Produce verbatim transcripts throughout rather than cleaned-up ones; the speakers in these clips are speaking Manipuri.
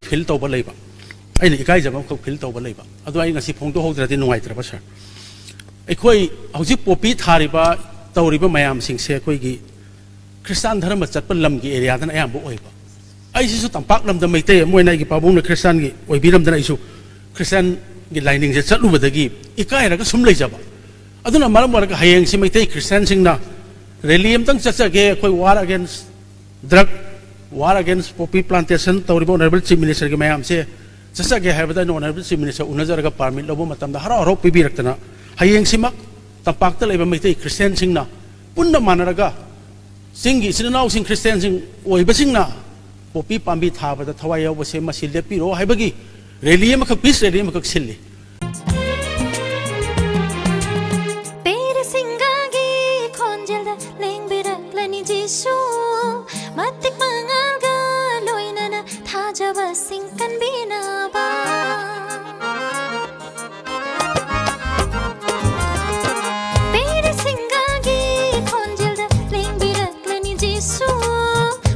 ꯐꯤꯜ ꯇꯧꯕ ꯂꯩꯕ, ꯑꯩꯅ ꯏꯀꯥꯏꯖꯕ ꯑꯃꯈꯛ ꯐꯤꯜ ꯇꯧꯕ ꯂꯩꯕ, ꯑꯗꯣ ꯑꯩ ꯉꯁꯤ ꯐꯣꯡꯗꯣꯛꯍꯧꯗ꯭ꯔꯗꯤ ꯅꯨꯡꯉꯥꯏꯇ꯭ꯔꯕ, ꯁꯥꯔ꯫ ꯑꯩꯈꯣꯏ ꯍꯧꯖꯤꯛ ꯄꯣꯄꯤ ꯊꯥꯔꯤꯕ, ꯇꯧꯔꯤꯕ ꯃꯌꯥꯝꯁꯤꯡꯁꯦ ꯑꯩꯈꯣꯏꯒꯤ ꯈ꯭ꯔꯤꯁꯇꯥꯟ ꯙꯔꯃ ꯆꯠꯄ ꯂꯝꯒꯤ ꯑꯦꯔꯤꯌꯥꯗꯅ ꯑꯌꯥꯝꯕ ꯑꯣꯏꯕ꯫ ꯑꯩꯁꯤꯁꯨ ꯇꯝꯄꯥꯛ ꯂꯝꯗ ꯃꯩꯇꯩ ꯑꯃ ꯑꯣꯏꯅ, ꯑꯩꯒꯤ ꯄꯥꯕꯨꯡꯅ ꯈ꯭ꯔꯤꯁꯇꯥꯟꯒꯤ ꯑꯣꯏꯕꯤꯔꯝꯗꯅ, ꯑꯩꯁꯨ ꯈ꯭ꯔꯤꯁꯇꯥꯟꯒꯤ ꯂꯥꯏꯅꯤꯡꯁꯦ ꯆꯠꯂꯨꯕꯗꯒꯤ ꯏꯀꯥꯏꯔꯒ ꯁꯨꯝ ꯂꯩꯖꯕ꯫ ꯑꯗꯨꯅ ꯃꯔꯝ ꯑꯣꯏꯔꯒ ꯍꯌꯦꯡꯁꯤ ꯃꯩꯇꯩ ꯈ꯭ꯔꯤꯁꯇꯥꯟꯁꯤꯡꯅ ꯔꯦꯂꯤ ꯑꯃꯇꯪ ꯆꯠꯆꯒꯦ, ꯑꯩꯈꯣꯏ war against drug, war against poppy plantation ꯇꯧꯔꯤꯕ ꯑꯣꯅꯔꯦꯕꯜ ꯆꯤꯐ ꯃꯤꯅꯤꯁꯇꯔꯒꯤ ꯃꯌꯥꯝꯁꯦ ꯆꯠꯆꯒꯦ ꯍꯥꯏꯕꯗ, ꯑꯩꯅ ꯑꯣꯅꯔꯦꯕꯜ ꯆꯤꯐ ꯃꯤꯅꯤꯁꯇꯔ ꯎꯅꯖꯔꯒ ꯄꯥꯔꯃꯤꯠ ꯂꯧꯕ ꯃꯇꯝꯗ ꯍꯔꯥꯎ ꯍꯔꯥꯎ ꯄꯤꯕꯤꯔꯛꯇꯅ, ꯍꯌꯦꯡꯁꯤꯃꯛ ꯇꯝꯄꯥꯛꯇ ꯂꯩꯕ ꯃꯩꯇꯩ ꯈ꯭ꯔꯤꯁꯇꯤꯌꯥꯟꯁꯤꯡꯅ ꯄꯨꯟꯅ ꯃꯥꯟꯅꯔꯒ ꯆꯤꯡꯒꯤ ꯏꯆꯤꯟ ꯏꯅꯥꯎꯁꯤꯡ, ꯈ꯭ꯔꯤꯁꯇꯤꯌꯥꯟꯁꯤꯡ ꯑꯣꯏꯕꯁꯤꯡꯅ ꯄꯣꯄꯤ ꯄꯥꯝꯕꯤ ꯊꯥꯕꯗ ꯊꯋꯥꯏ ꯌꯥꯎꯕꯁꯦ ꯃꯁꯤ ꯂꯦꯞꯄꯤꯔꯣ ꯍꯥꯏꯕꯒꯤ ꯔꯦꯂꯤ ꯑꯃꯈꯛ, ꯄꯤꯁ ꯔꯦꯂꯤ ꯑꯃꯈꯛ ꯁꯤꯜꯂꯤ꯫ ꯄꯦꯔꯦꯁꯤꯡꯒꯒꯤ ꯈꯣꯟꯖꯦꯜꯗ ꯂꯦꯡꯕꯤꯔꯛꯂꯅꯤ ꯖꯤꯁꯨ, ꯃꯇꯤꯛ ꯃꯉꯥꯜꯒ ꯂꯣꯏꯅꯅ ꯊꯥꯖꯕꯁꯤꯡ ꯀꯟꯕꯤꯅꯕ꯫ ꯄꯦꯔꯦꯁꯤꯡꯒꯒꯤ ꯈꯣꯟꯖꯦꯜꯗ ꯂꯦꯡꯕꯤꯔꯛꯂꯅꯤ ꯖꯤꯁꯨ,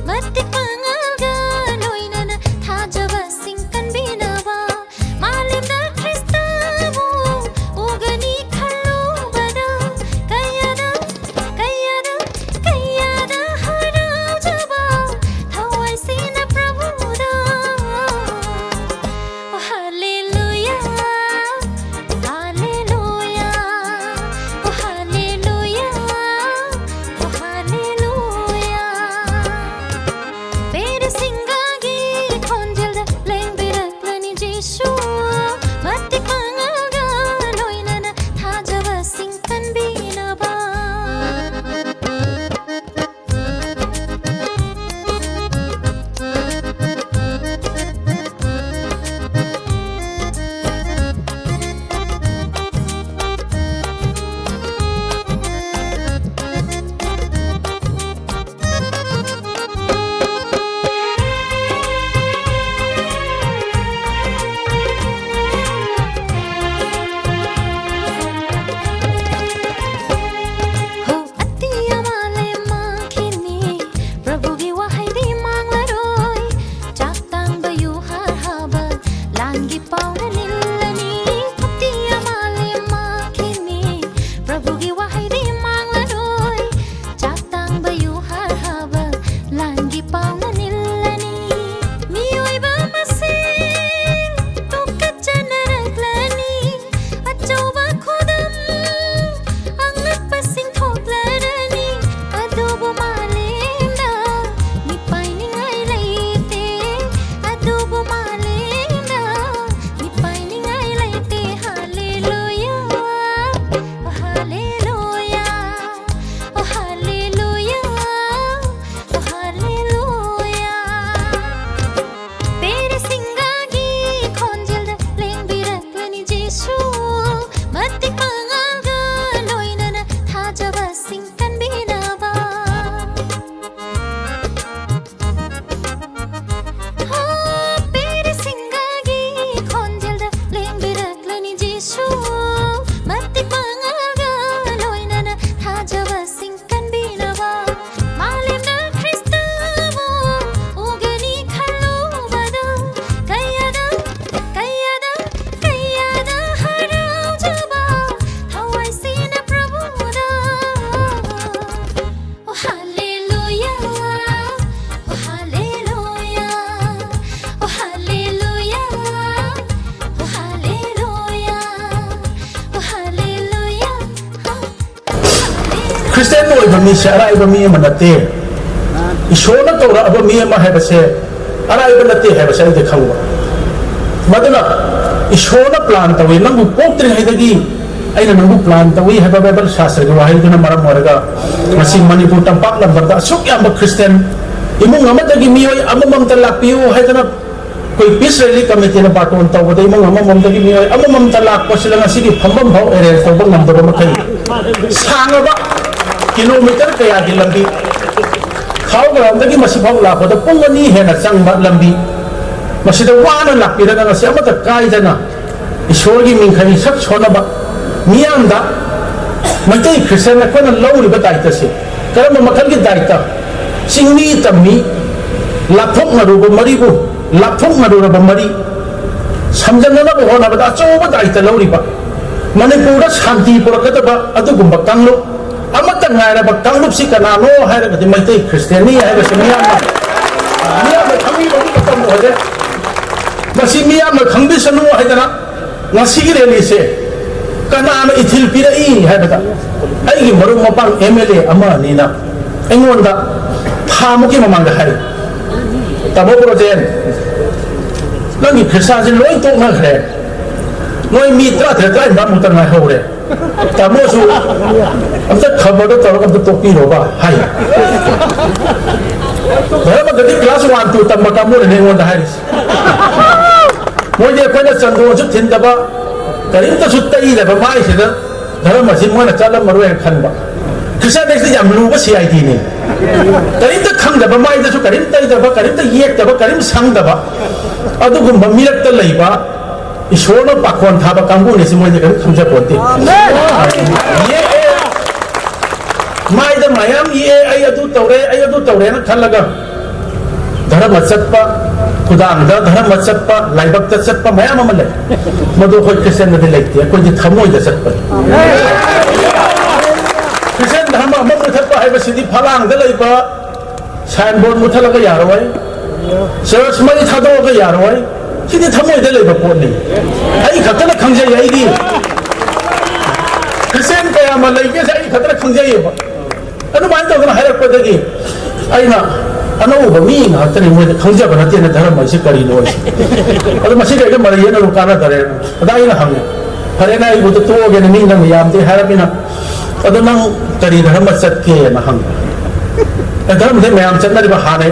ꯃꯇꯤꯛ ꯃꯉꯥꯜꯒ ꯂꯣꯏꯅꯅ ꯊꯥꯖꯕꯁꯤꯡ ꯀꯟꯕꯤꯅꯕ꯫ ꯃꯥꯂꯦꯝꯗ ꯈ꯭ꯔꯤꯁꯇ ꯈ꯭ꯔꯤꯁꯇꯤꯌꯥꯟ ꯑꯣꯏꯕ ꯃꯤꯁꯦ ꯑꯔꯥꯏꯕ ꯃꯤ ꯑꯃ ꯅꯠꯇꯦ꯫ ꯏꯁꯣꯔꯅ ꯀꯧꯔꯛꯑꯕ ꯃꯤ ꯑꯃ ꯍꯥꯏꯕꯁꯦ ꯑꯔꯥꯏꯕ ꯅꯠꯇꯦ ꯍꯥꯏꯕꯁꯦ ꯑꯩꯗꯤ ꯈꯪꯕ꯫ ꯃꯗꯨꯅ ꯏꯁꯣꯔꯅ ꯄ꯭ꯂꯥꯟ ꯇꯧꯏ, ꯅꯪꯕꯨ ꯄꯣꯛꯇ꯭ꯔꯤꯉꯩꯗꯒꯤ ꯑꯩꯅ ꯅꯪꯕꯨ ꯄ꯭ꯂꯥꯟ ꯇꯧꯏ ꯍꯥꯏꯕ ꯕꯥꯏꯕꯜ ꯁꯥꯁꯇ꯭ꯔꯒꯤ ꯋꯥꯍꯩꯗꯨꯅ ꯃꯔꯝ ꯑꯣꯏꯔꯒ ꯉꯁꯤ ꯃꯅꯤꯄꯨꯔ ꯇꯝꯄꯥꯛ ꯂꯝꯗꯝꯗ ꯑꯁꯨꯛ ꯌꯥꯝꯕ ꯈ꯭ꯔꯤꯁꯇꯤꯌꯥꯟ ꯏꯃꯨꯡ ꯑꯃꯗꯒꯤ ꯃꯤꯑꯣꯏ ꯑꯃꯃꯝꯇ ꯂꯥꯛꯄꯤꯌꯨ ꯍꯥꯏꯗꯅ ꯑꯩꯈꯣꯏ ꯄꯤꯁ ꯔꯦꯂꯤ ꯀꯃꯤꯇꯤꯅ ꯕꯥꯔꯇꯣꯟ ꯇꯧꯕꯗ ꯏꯃꯨꯡ ꯑꯃꯃꯝꯗꯒꯤ ꯃꯤꯑꯣꯏ ꯑꯃꯃꯝꯇ ꯂꯥꯛꯄꯁꯤꯗ ꯉꯁꯤꯒꯤ ꯐꯝꯐꯝ ꯐꯥꯎ ꯑꯦꯔꯦꯟꯖ ꯇꯧꯕ ꯉꯝꯗꯕ ꯃꯈꯩ ꯁꯥꯡꯉꯕ ꯀꯤꯂꯣꯃꯤꯇꯔ ꯀꯌꯥꯒꯤ ꯂꯝꯕꯤ, ꯈꯥꯎꯕꯣꯔꯥꯝꯗꯒꯤ ꯃꯁꯤꯐꯥꯎ ꯂꯥꯛꯄꯗ ꯄꯨꯡ ꯑꯅꯤ ꯍꯦꯟꯅ ꯆꯪꯕ ꯂꯝꯕꯤ, ꯃꯁꯤꯗ ꯋꯥꯅ ꯂꯥꯛꯄꯤꯔꯒ ꯉꯁꯤ ꯑꯃꯠꯇ ꯀꯥꯏꯗꯅ ꯏꯁꯣꯔꯒꯤ ꯃꯤꯡꯈꯥꯏ ꯁꯛ ꯁꯣꯟꯅꯕ ꯃꯤꯌꯥꯝꯗ ꯃꯩꯇꯩ ꯈ꯭ꯔꯤꯁꯇꯤꯌꯥꯟ ꯑꯩꯈꯣꯏꯅ ꯂꯧꯔꯤꯕ ꯗꯥꯏꯇꯁꯦ ꯀꯔꯝꯕ ꯃꯈꯜꯒꯤ ꯗꯥꯏꯇ? ꯆꯤꯡꯃꯤ ꯇꯝꯃꯤ, ꯂꯥꯞꯊꯣꯛꯅꯔꯨꯕ ꯃꯔꯤꯕꯨ ꯂꯥꯞꯊꯣꯛꯅꯔꯨꯔꯕ ꯃꯔꯤ ꯁꯝꯖꯟꯅꯅꯕ ꯍꯣꯠꯅꯕꯗ ꯑꯆꯧꯕ ꯗꯥꯏꯇ ꯂꯧꯔꯤꯕ, ꯃꯅꯤꯄꯨꯔꯗ ꯁꯥꯟꯇꯤ ꯄꯨꯔꯛꯀꯗꯕ ꯑꯗꯨꯒꯨꯝꯕ ꯀꯥꯡꯂꯨꯞ ꯑꯃꯠꯇ ꯉꯥꯏꯔꯕ ꯀꯥꯡꯂꯨꯞꯁꯤ ꯀꯅꯥꯅꯣ ꯍꯥꯏꯔꯒꯗꯤ ꯃꯩꯇꯩ ꯈ꯭ꯔꯤꯁꯇꯤꯌꯥꯟꯅꯤ ꯍꯥꯏꯕꯁꯤ ꯃꯤꯌꯥꯝꯅ, ꯃꯤꯌꯥꯝꯅ ꯈꯪꯕꯤꯕꯒꯤ ꯃꯇꯝ ꯑꯣꯏꯔꯦ꯫ ꯃꯁꯤ ꯃꯤꯌꯥꯝꯅ ꯈꯪꯕꯤꯁꯅꯨ ꯍꯥꯏꯗꯅ ꯉꯁꯤꯒꯤ ꯔꯦꯂꯤꯁꯦ ꯀꯅꯥꯅ ꯏꯊꯤꯜ ꯄꯤꯔꯛꯏ ꯍꯥꯏꯕꯗ, ꯑꯩꯒꯤ ꯃꯔꯨꯞ ꯃꯄꯥꯡ ꯑꯦꯝ ꯑꯦꯜ ꯑꯦ ꯑꯃ ꯑꯅꯤꯅ ꯑꯩꯉꯣꯟꯗ ꯊꯥ ꯃꯨꯛꯀꯤ ꯃꯃꯥꯡꯗ ꯍꯥꯏꯔꯤ, "ꯇꯥꯃꯣ ꯕ꯭ꯔꯣꯖꯦꯟ, ꯅꯪꯒꯤ ꯈ꯭ꯔꯤꯁꯇꯥꯟꯁꯤ ꯂꯣꯏ ꯇꯣꯛꯅꯈ꯭ꯔꯦ, ꯅꯣꯏ ꯃꯤ ꯇꯔꯥ ꯇꯔꯦꯠ ꯇꯔꯥ ꯅꯤꯄꯥꯟ ꯃꯨꯛꯇ ꯉꯥꯏꯍꯧꯔꯦ, ꯇꯥꯃꯣꯁꯨ ꯑꯝꯇ ꯈꯕꯔꯗꯣ ꯇꯧꯔꯒ ꯑꯝꯇ ꯇꯣꯛꯄꯤꯔꯣꯕ" ꯍꯥꯏ꯫ ꯙꯔꯃꯒꯗꯤ ꯀ꯭ꯂꯥꯁ ꯋꯥꯟ ꯇꯨ ꯇꯝꯕ ꯀꯥꯡꯕꯨꯅꯅꯦ ꯑꯩꯉꯣꯟꯗ ꯍꯥꯏꯔꯤꯁꯦ꯫ ꯃꯣꯏꯗꯤ ꯑꯩꯈꯣꯏꯅ ꯆꯟꯗꯣꯟꯁꯨ ꯊꯤꯟꯗꯕ, ꯀꯔꯤꯝꯇꯁꯨ ꯇꯩꯗꯕ ꯃꯥꯏꯁꯤꯗ ꯙꯔꯃꯁꯤ ꯃꯣꯏꯅ ꯆꯠꯂꯝꯃꯔꯣꯏꯅ ꯈꯟꯕ꯫ ꯈ꯭ꯔꯤꯁꯇꯤꯌꯥꯟ ꯑꯁꯤꯗꯤ ꯌꯥꯝ ꯂꯨꯕ ꯁꯤ ꯑꯥꯏ ꯗꯤꯅꯤ꯫ ꯀꯔꯤꯝꯇ ꯈꯪꯗꯕ, ꯃꯥꯏꯗꯁꯨ ꯀꯔꯤꯝ ꯇꯩꯗꯕ, ꯀꯔꯤꯝꯇ ꯌꯦꯛꯇꯕ, ꯀꯔꯤꯝ ꯁꯪꯗꯕ, ꯑꯗꯨꯒꯨꯝꯕ ꯃꯤꯔꯛꯇ ꯂꯩꯕ ꯏꯁꯣꯔꯅ ꯄꯥꯈꯣꯟ ꯊꯥꯕ ꯀꯥꯡꯕꯨꯅꯤ ꯁꯤ, ꯃꯣꯏꯗꯤ ꯀꯔꯤꯝ ꯈꯪꯖꯄꯣꯟꯇꯦ꯫ ꯌꯦꯛꯑꯦ, ꯃꯥꯏꯗ ꯃꯌꯥꯝ ꯌꯦꯛꯑꯦ, "ꯑꯩ ꯑꯗꯨ ꯇꯧꯔꯦ, ꯑꯩ ꯑꯗꯨ ꯇꯧꯔꯦꯅ" ꯈꯜꯂꯒ ꯙꯔꯃ ꯆꯠꯄ, ꯈꯨꯗꯥꯡꯗ ꯙꯔꯃ ꯆꯠꯄ, ꯂꯥꯏꯕꯛꯇ ꯆꯠꯄ ꯃꯌꯥꯝ ꯑꯃ ꯂꯩ꯫ ꯃꯗꯨ ꯑꯩꯈꯣꯏ ꯈ꯭ꯔꯤꯁꯇꯤꯌꯥꯟꯗꯗꯤ ꯂꯩꯇꯦ, ꯑꯩꯈꯣꯏꯗꯤ ꯊꯃꯣꯏꯗ ꯆꯠꯄꯅꯤ꯫ ꯈ꯭ꯔꯤꯁꯇꯤꯌꯥꯟ ꯙꯔꯃ ꯑꯃ ꯃꯨꯊꯠꯄ ꯍꯥꯏꯕꯁꯤꯗꯤ ꯐꯂꯥꯡꯗ ꯂꯩꯕ ꯁꯥꯏꯟꯕꯣꯔꯗ ꯃꯨꯊꯠꯂꯒ ꯌꯥꯔꯣꯏ, ꯆꯔꯆ ꯃꯩ ꯊꯥꯗꯣꯛꯑꯒ ꯌꯥꯔꯣꯏ꯫ ꯁꯤꯗꯤ ꯊꯃꯣꯏꯗ ꯂꯩꯕ ꯄꯣꯠꯅꯤ꯫ ꯑꯩ ꯈꯛꯇꯅ ꯈꯪꯖꯩ, ꯑꯩꯒꯤ ꯈ꯭ꯔꯤꯁꯇꯤꯌꯥꯟ ꯀꯌꯥ ꯑꯃ ꯂꯩꯒꯦꯁꯦ ꯑꯩ ꯈꯛꯇꯅ ꯈꯪꯖꯩꯌꯦꯕ꯫ ꯑꯗꯨꯃꯥꯏꯅ ꯇꯧꯗꯅ ꯍꯥꯏꯔꯛꯄꯗꯒꯤ ꯑꯩꯅ, ꯑꯅꯧꯕ ꯃꯤ ꯉꯥꯛꯇꯅꯤ, ꯃꯣꯏꯗ ꯈꯪꯖꯕ ꯅꯠꯇꯦꯅ ꯙꯔꯃ ꯍꯥꯏꯁꯤ ꯀꯔꯤꯅꯣ ꯍꯥꯏꯁꯦ꯫ ꯑꯗꯣ ꯃꯁꯤꯒ ꯑꯩꯒ ꯃꯔꯩ ꯌꯦꯠꯅꯔꯨ ꯀꯥꯟꯅꯗꯔꯦ꯫ ꯑꯗ ꯑꯩꯅ ꯍꯪꯉꯦ, "ꯐꯔꯦꯅꯦ, ꯑꯩꯕꯨꯗ ꯇꯣꯛꯑꯒꯦꯅꯦ, ꯃꯤ ꯅꯪꯅ ꯌꯥꯝꯗꯦ ꯍꯥꯏꯔꯕꯅꯤꯅ꯫ ꯑꯗꯣ ꯅꯪ ꯀꯔꯤ ꯙꯔꯃ ꯆꯠꯀꯦꯅ?" ꯍꯪꯉꯦ꯫ "ꯑꯦ, ꯙꯔꯃꯗꯤ ꯃꯌꯥꯝ ꯆꯠꯅꯔꯤꯕ ꯍꯥꯟꯅ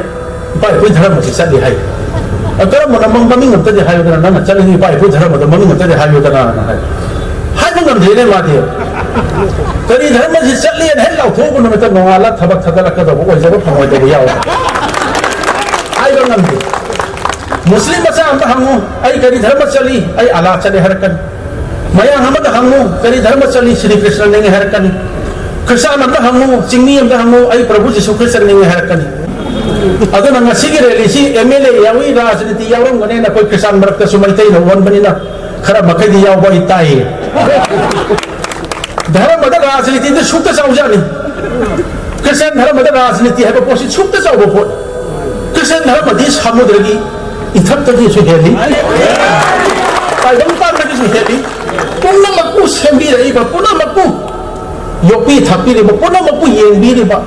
ꯏꯄꯥ ꯏꯄꯨꯒꯤ ꯙꯔꯃꯁꯤ ꯆꯠꯂꯤ" ꯍꯥꯏ꯫ "ꯑ, ꯀꯔꯝꯕꯅꯣ? ꯃꯃꯤꯡ ꯑꯝꯇꯗꯤ ꯍꯥꯏꯌꯨꯗꯅ, ꯅꯪꯅ ꯆꯠꯂꯤꯕ ꯏꯄꯥ ꯏꯄꯨꯒꯤ ꯙꯔꯃꯗꯣ ꯃꯃꯤꯡ ꯑꯝꯇꯗꯤ ꯍꯥꯏꯌꯨꯗꯅ" ꯍꯥꯏ꯫ ꯍꯥꯏꯕ ꯉꯝꯗ꯭ꯔꯦꯅꯦ ꯃꯥꯗꯤ꯫ "ꯀꯔꯤ ꯙꯔꯃꯁꯤ ꯆꯠꯂꯦꯅ ꯍꯦꯛ ꯂꯥꯎꯊꯣꯛꯎꯕ ꯅꯨꯃꯤꯠꯇ ꯅꯣꯡꯉꯥꯜꯂ ꯊꯕꯛ ꯊꯥꯗꯠꯂꯛꯀꯗꯧꯕ, ꯑꯣꯏꯖꯕ ꯐꯪꯉꯣꯏꯗꯧꯕ ꯌꯥꯎꯋꯦ꯫ ꯍꯥꯏꯕ ꯉꯝꯗꯦ꯫ ꯃꯨꯁꯂꯤꯝ ꯃꯆꯥ ꯑꯝꯗ ꯍꯪꯉꯨ, 'ꯑꯩ ꯀꯔꯤ ꯙꯔꯃ ꯆꯠꯂꯤ?' 'ꯑꯩ ꯑꯂꯥ ꯆꯠꯂꯦ' ꯍꯥꯏꯔꯛꯀꯅꯤ꯫ ꯃꯌꯥꯡ ꯑꯃꯗ ꯍꯪꯉꯨ, 'ꯀꯔꯤ ꯙꯔꯃ ꯆꯠꯂꯤ?' 'ꯁ꯭ꯔꯤ ꯀ꯭ꯔꯤꯁꯅ ꯅꯤꯡꯉꯦ' ꯍꯥꯏꯔꯛꯀꯅꯤ꯫ ꯈ꯭ꯔꯤꯁꯇꯥꯟ ꯑꯃꯗ ꯍꯪꯉꯨ, ꯆꯤꯡꯃꯤ ꯑꯃꯗ ꯍꯪꯉꯨ, 'ꯑꯩ ꯄ꯭ꯔꯚꯨ ꯖꯤꯁꯨ ꯈ꯭ꯔꯤꯁꯇ ꯅꯤꯡꯉꯦ' ꯍꯥꯏꯔꯛꯀꯅꯤ꯫ ꯑꯗꯨꯅ ꯉꯁꯤꯒꯤ ꯔꯦꯂꯤꯁꯤ ꯑꯦꯝ ꯑꯦꯜ ꯑꯦ ꯌꯥꯎꯏ, ꯔꯥꯖꯅꯤꯇꯤ ꯌꯥꯎꯔꯝꯒꯅꯦꯅ ꯑꯩꯈꯣꯏ ꯈ꯭ꯔꯤꯁꯇꯥꯟ ꯃꯔꯛꯇꯁꯨ ꯃꯩꯇꯩꯅ ꯑꯣꯟꯕꯅꯤꯅ ꯈꯔ ꯃꯈꯩꯗꯤ ꯌꯥꯎꯕ ꯑꯩ ꯇꯥꯏꯌꯦ꯫ ꯙꯔꯃꯗ ꯔꯥꯖꯅꯤꯇꯤꯗꯤ ꯁꯨꯛꯇ ꯆꯥꯎꯖꯥꯠꯅꯤ꯫ ꯈ꯭ꯔꯤꯁꯇꯤꯌꯥꯟ ꯙꯔꯃꯗ ꯔꯥꯖꯅꯤꯇꯤ ꯍꯥꯏꯕ ꯄꯣꯠꯁꯤ ꯁꯨꯛꯇ ꯆꯥꯎꯕ ꯄꯣꯠ꯫ ꯈ꯭ꯔꯤꯁꯇꯤꯌꯥꯟ ꯙꯔꯃꯗꯤ ꯁꯃꯨꯗ꯭ꯔꯒꯤ ꯏꯊꯛꯇꯒꯤꯁꯨ ꯍꯦꯜꯂꯤ, ꯇꯥꯏꯕꯪ ꯄꯥꯟꯗꯒꯤꯁꯨ ꯍꯦꯜꯂꯤ, ꯄꯨꯝꯅꯃꯛꯄꯨ ꯁꯦꯝꯕꯤꯔꯛꯏꯕ, ꯄꯨꯝꯅꯃꯛꯄꯨ ꯌꯣꯛꯄꯤ ꯊꯥꯛꯄꯤꯔꯤꯕ, ꯄꯨꯝꯅꯃꯛꯄꯨ ꯌꯦꯡꯕꯤꯔꯤꯕ,